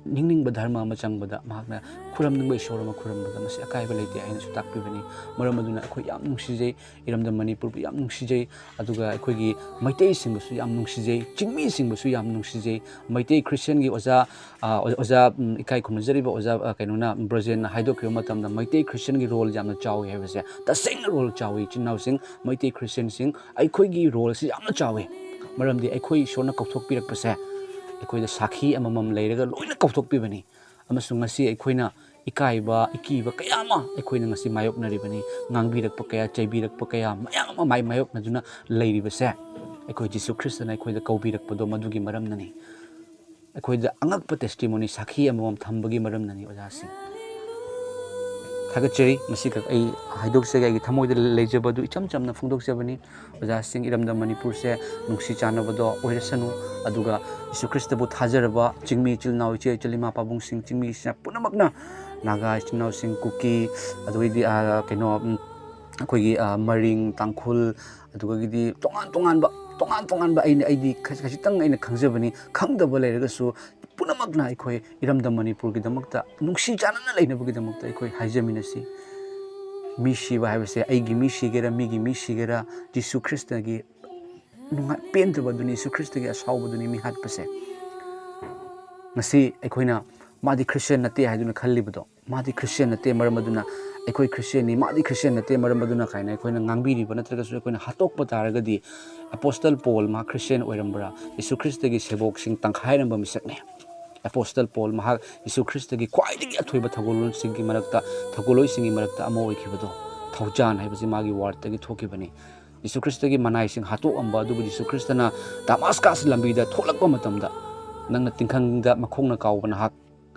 ꯅꯤꯡꯅꯤꯡꯕ ꯙꯔꯃ ꯑꯃ ꯆꯪꯕꯗ ꯃꯍꯥꯛꯅ ꯈꯨꯔꯨꯝꯅꯤꯡꯕ ꯏꯁꯣꯔ ꯑꯃ ꯈꯨꯔꯨꯝꯕꯗ ꯃꯁꯤ ꯑꯀꯥꯏꯕ ꯂꯩꯇꯦ ꯍꯥꯏꯅꯁꯨ ꯇꯥꯛꯄꯤꯕꯅꯤ꯫ ꯃꯔꯝ ꯑꯗꯨꯅ ꯑꯩꯈꯣꯏ ꯌꯥꯝ ꯅꯨꯡꯁꯤꯖꯩ, ꯏꯔꯝꯗꯝ ꯃꯅꯤꯄꯨꯔꯕꯨ ꯌꯥꯝ ꯅꯨꯡꯁꯤꯖꯩ, ꯑꯗꯨꯒ ꯑꯩꯈꯣꯏꯒꯤ ꯃꯩꯇꯩꯁꯤꯡꯕꯨꯁꯨ ꯌꯥꯝ ꯅꯨꯡꯁꯤꯖꯩ, ꯆꯤꯡꯃꯤꯁꯤꯡꯕꯨꯁꯨ ꯌꯥꯝ ꯅꯨꯡꯁꯤꯖꯩ꯫ ꯃꯩꯇꯩ ꯈ꯭ꯔꯤꯁꯇꯤꯌꯟꯒꯤ ꯑꯣꯖꯥ, ꯑ, ꯑꯣꯖꯥ, ꯎꯝ, ꯏꯀꯥꯏ ꯈꯨꯝꯅꯖꯔꯤꯕ ꯑꯣꯖꯥ, ꯑ, ꯀꯩꯅꯣꯅ, ꯕ꯭ꯔꯣꯖꯦꯟꯅ ꯍꯥꯏꯗꯣꯛꯈꯤꯕ ꯃꯇꯝꯗ ꯃꯩꯇꯩ ꯈ꯭ꯔꯤꯁꯇꯤꯌꯟꯒꯤ ꯔꯣꯜ ꯌꯥꯝꯅ ꯆꯥꯎꯏ ꯍꯥꯏꯕꯁꯦ ꯇꯁꯦꯡꯅ ꯔꯣꯜ ꯆꯥꯎꯏ꯫ ꯏꯆꯤꯟ ꯏꯅꯥꯎꯁꯤꯡ, ꯃꯩꯇꯩ ꯈ꯭ꯔꯤꯁꯇꯤꯌꯟꯁꯤꯡ, ꯑꯩꯈꯣꯏꯒꯤ ꯔꯣꯜꯁꯤ ꯌꯥꯝꯅ ꯆꯥꯎꯏ꯫ ꯃꯔꯝꯗꯤ ꯑꯩꯈꯣꯏ ꯏꯁꯣꯔꯅ ꯀꯧꯊꯣꯛꯄꯤꯔꯛꯄꯁꯦ ꯑꯩꯈꯣꯏꯗ ꯁꯥꯈꯤ ꯑꯃꯃꯝ ꯂꯩꯔꯒ ꯂꯣꯏꯅ ꯀꯧꯊꯣꯛꯄꯤꯕꯅꯤ꯫ ꯑꯃꯁꯨꯡ ꯉꯁꯤ ꯑꯩꯈꯣꯏꯅ ꯏꯀꯥꯏꯕ, ꯏꯀꯤꯕ ꯀꯌꯥ ꯑꯃ ꯑꯩꯈꯣꯏꯅ ꯉꯁꯤ ꯃꯥꯌꯣꯛꯅꯔꯤꯕꯅꯤ, ꯉꯥꯡꯕꯤꯔꯛꯄ ꯀꯌꯥ, ꯆꯩꯕꯤꯔꯛꯄ ꯀꯌꯥ ꯃꯌꯥꯝ ꯑꯃ ꯃꯥꯏ ꯃꯥꯌꯣꯛꯅꯗꯨꯅ ꯂꯩꯔꯤꯕꯁꯦ ꯑꯩꯈꯣꯏ ꯖꯤꯁꯨ ꯈ꯭ꯔꯤꯁꯇꯅ ꯑꯩꯈꯣꯏꯗ ꯀꯧꯕꯤꯔꯛꯄꯗꯣ ꯃꯗꯨꯒꯤ ꯃꯔꯝꯅꯅꯤ꯫ ꯑꯩꯈꯣꯏꯗ ꯑꯉꯛꯄ testimony, ꯁꯥꯈꯤ ꯑꯃꯃꯝ ꯊꯝꯕꯒꯤ ꯃꯔꯝꯅꯅꯤ ꯑꯣꯖꯥꯁꯤꯡ꯫ ꯊꯥꯒꯠꯆꯔꯤ꯫ ꯃꯁꯤꯈꯛ ꯑꯩ ꯍꯥꯏꯗꯣꯛꯆꯒꯦ, ꯑꯩꯒꯤ ꯊꯃꯣꯏꯗ ꯂꯩꯖꯕꯗꯨ ꯏꯆꯝ ꯆꯝꯅ ꯐꯣꯡꯗꯣꯛꯆꯕꯅꯤ꯫ ꯑꯣꯖꯥꯁꯤꯡ, ꯏꯔꯝꯗꯝ ꯃꯅꯤꯄꯨꯔꯁꯦ ꯅꯨꯡꯁꯤ ꯆꯥꯟꯅꯕꯗꯣ ꯑꯣꯏꯔꯁꯅꯨ꯫ ꯑꯗꯨꯒ ꯖꯤꯁꯨ ꯈ꯭ꯔꯤꯁꯇꯕꯨ ꯊꯥꯖꯔꯕ ꯆꯤꯡꯃꯤ ꯏꯆꯤꯜ ꯏꯅꯥꯎ, ꯏꯆꯦ ꯏꯆꯜ, ꯏꯃꯥ ꯄꯥꯕꯨꯡꯁꯤꯡ, ꯆꯤꯡꯃꯤ ꯏꯆꯤꯟ ꯄꯨꯝꯅꯃꯛꯅ, ꯅꯥꯒꯥ ꯏꯆꯤꯜ ꯏꯅꯥꯎꯁꯤꯡ, ꯀꯨꯀꯤ, ꯑꯗꯨꯗꯩꯗꯤ, ꯑ, ꯀꯩꯅꯣ, ꯎꯝ, ꯑꯩꯈꯣꯏꯒꯤ, ꯑ, ꯃꯔꯤꯡ, ꯇꯥꯡꯈꯨꯜ, ꯑꯗꯨꯗꯒꯤꯗꯤ ꯇꯣꯉꯥꯟ ꯇꯣꯉꯥꯟꯕ, ꯇꯣꯉꯥꯟ ꯇꯣꯉꯥꯟꯕ, ꯑꯩꯅ, ꯑꯩꯗꯤ ꯈꯖꯤꯛꯇꯪ ꯑꯩꯅ ꯈꯪꯖꯕꯅꯤ, ꯈꯪꯗꯕ ꯂꯩꯔꯒꯁꯨ ꯄꯨꯝꯅꯃꯛꯅ ꯑꯩꯈꯣꯏ ꯏꯔꯝꯗꯝ ꯃꯅꯤꯄꯨꯔꯒꯤꯗꯃꯛꯇ ꯅꯨꯡꯁꯤ ꯆꯥꯟꯅꯅ ꯂꯩꯅꯕꯒꯤꯗꯃꯛꯇ ꯑꯩꯈꯣꯏ ꯍꯥꯏꯖꯃꯤꯟꯅꯁꯤ꯫ ꯃꯤ ꯁꯤꯕ ꯍꯥꯏꯕꯁꯦ, ꯑꯩꯒꯤ ꯃꯤ ꯁꯤꯒꯦꯔꯥ, ꯃꯤꯒꯤ ꯃꯤ ꯁꯤꯒꯦꯔꯥ, ꯖꯤꯁꯨ ꯈ꯭ꯔꯤꯁꯇꯒꯤ ꯅꯨꯡꯉꯥꯏ-, ꯄꯦꯟꯗꯕꯗꯨꯅꯤ, ꯖꯤꯁꯨ ꯈ꯭ꯔꯤꯁꯇꯒꯤ ꯑꯁꯥꯎꯕꯗꯨꯅꯤ ꯃꯤ ꯍꯥꯠꯄꯁꯦ꯫ ꯉꯁꯤ ꯑꯩꯈꯣꯏꯅ ꯃꯥꯗꯤ ꯈ꯭ꯔꯤꯁꯇꯤꯌꯥꯟ ꯅꯠꯇꯦ ꯍꯥꯏꯗꯨꯅ ꯈꯜꯂꯤꯕꯗꯣ, ꯃꯥꯗꯤ ꯈ꯭ꯔꯤꯁꯇꯤꯌꯥꯟ ꯅꯠꯇꯦ, ꯃꯔꯝ ꯑꯗꯨꯅ ꯑꯩꯈꯣꯏ ꯈ꯭ꯔꯤꯁꯇꯤꯌꯥꯟꯅꯤ, ꯃꯥꯗꯤ ꯈ꯭ꯔꯤꯁꯇꯤꯌꯥꯟ ꯅꯠꯇꯦ, ꯃꯔꯝ ꯑꯗꯨꯅ ꯀꯥꯏꯅ ꯑꯩꯈꯣꯏꯅ ꯉꯥꯡꯕꯤꯔꯤꯕ ꯅꯠꯇ꯭ꯔꯒꯁꯨ ꯑꯩꯈꯣꯏꯅ ꯍꯥꯠꯇꯣꯛꯄ ꯇꯥꯔꯒꯗꯤ, ꯑꯄꯣꯁꯇꯜ ꯄꯣꯜ ꯃꯍꯥꯛ ꯈ꯭ꯔꯤꯁꯇꯤꯌꯥꯟ ꯑꯣꯏꯔꯝꯕ꯭ꯔꯥ? ꯖꯤꯁꯨ ꯈ꯭ꯔꯤꯁꯇꯒꯤ ꯁꯦꯕꯣꯛꯁꯤꯡ ꯇꯪꯈꯥꯏꯔꯝꯕ ꯃꯤꯁꯛꯅꯤ꯫ ꯑꯄꯣꯁꯇꯜ ꯄꯣꯜ ꯃꯍꯥꯛ ꯖꯤꯁꯨ ꯈ꯭ꯔꯤꯁꯇꯒꯤ ꯈ꯭ꯋꯥꯏꯗꯒꯤ ꯑꯊꯣꯏꯕ ꯊꯧꯒꯜꯂꯣꯟꯁꯤꯡꯒꯤ ꯃꯔꯛꯇ, ꯊꯧꯒꯜꯂꯣꯏꯁꯤꯡꯒꯤ ꯃꯔꯛꯇ ꯑꯃ ꯑꯣꯏꯈꯤꯕꯗꯣ, ꯊꯧꯖꯥꯟ ꯍꯥꯏꯕꯁꯤ ꯃꯥꯒꯤ ꯋꯥꯔꯗꯇꯒꯤ ꯊꯣꯛꯈꯤꯕꯅꯤ꯫ ꯖꯤꯁꯨ ꯈ꯭ꯔꯤꯁꯇꯒꯤ ꯃꯅꯥꯏꯁꯤꯡ ꯍꯥꯠꯇꯣꯛꯑꯝꯕ ꯑꯗꯨꯕꯨ ꯖꯤꯁꯨ ꯈ꯭ꯔꯤꯁꯇꯅ ꯗꯃꯥꯁꯀꯁ ꯂꯝꯕꯤꯗ ꯊꯣꯛꯂꯛꯄ ꯃꯇꯝꯗ, "ꯅꯪꯅ ꯇꯤꯡꯈꯪꯗ ꯃꯈꯣꯡꯅ ꯀꯥꯎꯕ ꯅꯍꯥꯛ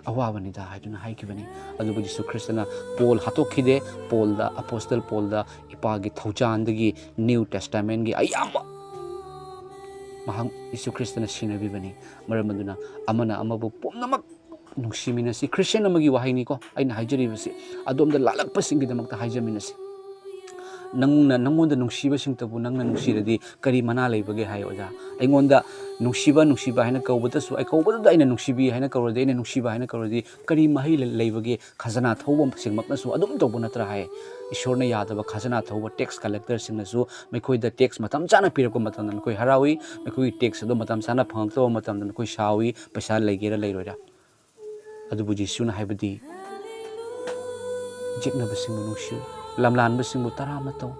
ꯑꯋꯥꯕꯅꯤꯗ" ꯍꯥꯏꯗꯨꯅ ꯍꯥꯏꯈꯤꯕꯅꯤ꯫ ꯑꯗꯨꯕꯨ ꯖꯤꯁꯨ ꯈ꯭ꯔꯤꯁꯇꯅ ꯄꯣꯜ ꯍꯥꯠꯇꯣꯛꯈꯤꯗꯦ꯫ ꯄꯣꯜꯗ, ꯑꯄꯣꯁꯇꯜ ꯄꯣꯜꯗ ꯏꯄꯥꯒꯤ ꯊꯧꯖꯥꯟꯗꯒꯤ ꯅ꯭ꯌꯨ ꯇꯦꯁꯇꯥꯃꯦꯟꯒꯤ ꯑꯌꯥꯝꯕ ꯃꯍꯥꯛ ꯖꯤꯁꯨ ꯈ꯭ꯔꯤꯁꯇꯅ ꯁꯤꯟꯅꯕꯤꯕꯅꯤ꯫ ꯃꯔꯝ ꯑꯗꯨꯅ ꯑꯃꯅ ꯑꯃꯕꯨ ꯄꯨꯝꯅꯃꯛ ꯅꯨꯡꯁꯤꯃꯤꯟꯅꯁꯤ꯫ ꯈ꯭ꯔꯤꯁꯇꯤꯌꯥꯟ ꯑꯃꯒꯤ ꯋꯥꯍꯩꯅꯤꯀꯣ ꯑꯩꯅ ꯍꯥꯏꯖꯔꯤꯕꯁꯤ꯫ ꯑꯗꯣꯝꯗ ꯂꯥꯜꯂꯛꯄꯁꯤꯡꯒꯤꯗꯃꯛꯇ ꯍꯥꯏꯖꯃꯤꯟꯅꯁꯤ꯫ ꯅꯪꯅ, ꯅꯪꯉꯣꯟꯗ ꯅꯨꯡꯁꯤꯕꯁꯤꯡꯇꯕꯨ ꯅꯪꯅ ꯅꯨꯡꯁꯤꯔꯗꯤ ꯀꯔꯤ ꯃꯅꯥ ꯂꯩꯕꯒꯦ ꯍꯥꯏ ꯑꯣꯖꯥ? ꯑꯩꯉꯣꯟꯗ ꯅꯨꯡꯁꯤꯕ, ꯅꯨꯡꯁꯤꯕ ꯍꯥꯏꯅ ꯀꯧꯕꯗꯁꯨ, ꯑꯩ ꯀꯧꯕꯗꯨꯗ ꯑꯩꯅ ꯅꯨꯡꯁꯤꯕꯤ ꯍꯥꯏꯅ ꯀꯧꯔꯗꯤ, ꯑꯩꯅ ꯅꯨꯡꯁꯤꯕ ꯍꯥꯏꯅ ꯀꯧꯔꯗꯤ ꯀꯔꯤ ꯃꯍꯩ ꯂꯩ-, ꯂꯩꯕꯒꯦ? ꯈꯖꯅꯥ ꯊꯧꯕꯁꯤꯡꯃꯛꯅꯁꯨ ꯑꯗꯨꯝ ꯇꯧꯕ ꯅꯠꯇ꯭ꯔꯥ ꯍꯥꯏ꯫ ꯏꯁꯣꯔꯅ ꯌꯥꯗꯕ ꯈꯖꯅꯥ ꯊꯧꯕ ꯇꯦꯛꯁ ꯀꯂꯦꯛꯇꯔꯁꯤꯡꯅꯁꯨ ꯃꯈꯣꯏꯗ ꯇꯦꯛꯁ ꯃꯇꯝ ꯆꯥꯅ ꯄꯤꯔꯛꯄ ꯃꯇꯝꯗ ꯃꯈꯣꯏ ꯍꯔꯥꯎꯏ, ꯃꯈꯣꯏꯒꯤ ꯇꯦꯛꯁ ꯑꯗꯨ ꯃꯇꯝ ꯆꯥꯅ ꯐꯪꯉꯛꯇꯕ ꯃꯇꯝꯗ ꯃꯈꯣꯏ ꯁꯥꯎꯏ, ꯄꯩꯁꯥ ꯂꯩꯒꯦꯔꯥ ꯂꯩꯔꯣꯏꯔꯥ꯫ ꯑꯗꯨꯕꯨ ꯖꯤꯁꯨꯅ ꯍꯥꯏꯕꯗꯤ, ꯌꯦꯛꯅꯕꯁꯤꯡꯕꯨ ꯅꯨꯡꯁꯤꯌꯨ, ꯂꯝꯂꯥꯟꯕꯁꯤꯡꯕꯨ ꯇꯔꯥꯝꯅ ꯇꯧ,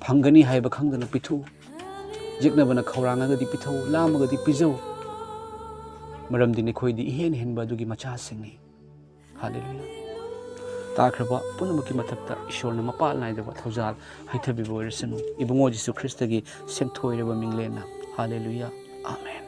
ꯐꯪꯒꯅꯤ ꯍꯥꯏꯕ ꯈꯪꯗꯅ ꯄꯤꯊꯣꯛꯎ, ꯌꯦꯛꯅꯕꯅ ꯈꯧꯔꯥꯡꯉꯒꯗꯤ ꯄꯤꯊꯣꯛꯎ, ꯂꯥꯝꯃꯒꯗꯤ ꯄꯤꯖꯧ, ꯃꯔꯝꯗꯤ ꯅꯈꯣꯏꯗꯤ ꯏꯍꯦꯟ ꯍꯦꯟꯕ ꯑꯗꯨꯒꯤ ꯃꯆꯥꯁꯤꯡꯅꯤ꯫ ꯍꯥꯂꯦꯂꯨꯌꯥ꯫ ꯇꯥꯈ꯭ꯔꯕ ꯄꯨꯝꯅꯃꯛꯀꯤ ꯃꯊꯛꯇ ꯏꯁꯣꯔꯅ ꯃꯄꯥ ꯅꯥꯏꯗꯕ ꯊꯧꯖꯥꯜ ꯍꯩꯊꯕꯤꯕ ꯑꯣꯏꯔꯁꯅꯨ꯫ ꯏꯕꯨꯡꯉꯣ ꯖꯤꯁꯨ ꯈ꯭ꯔꯤꯁꯇꯒꯤ ꯁꯦꯡꯊꯣꯏꯔꯕ ꯃꯤꯡꯂꯦꯟꯅ꯫ ꯍꯥꯂꯦꯂꯨꯌꯥ꯫ ꯑꯥꯃꯦꯟ꯫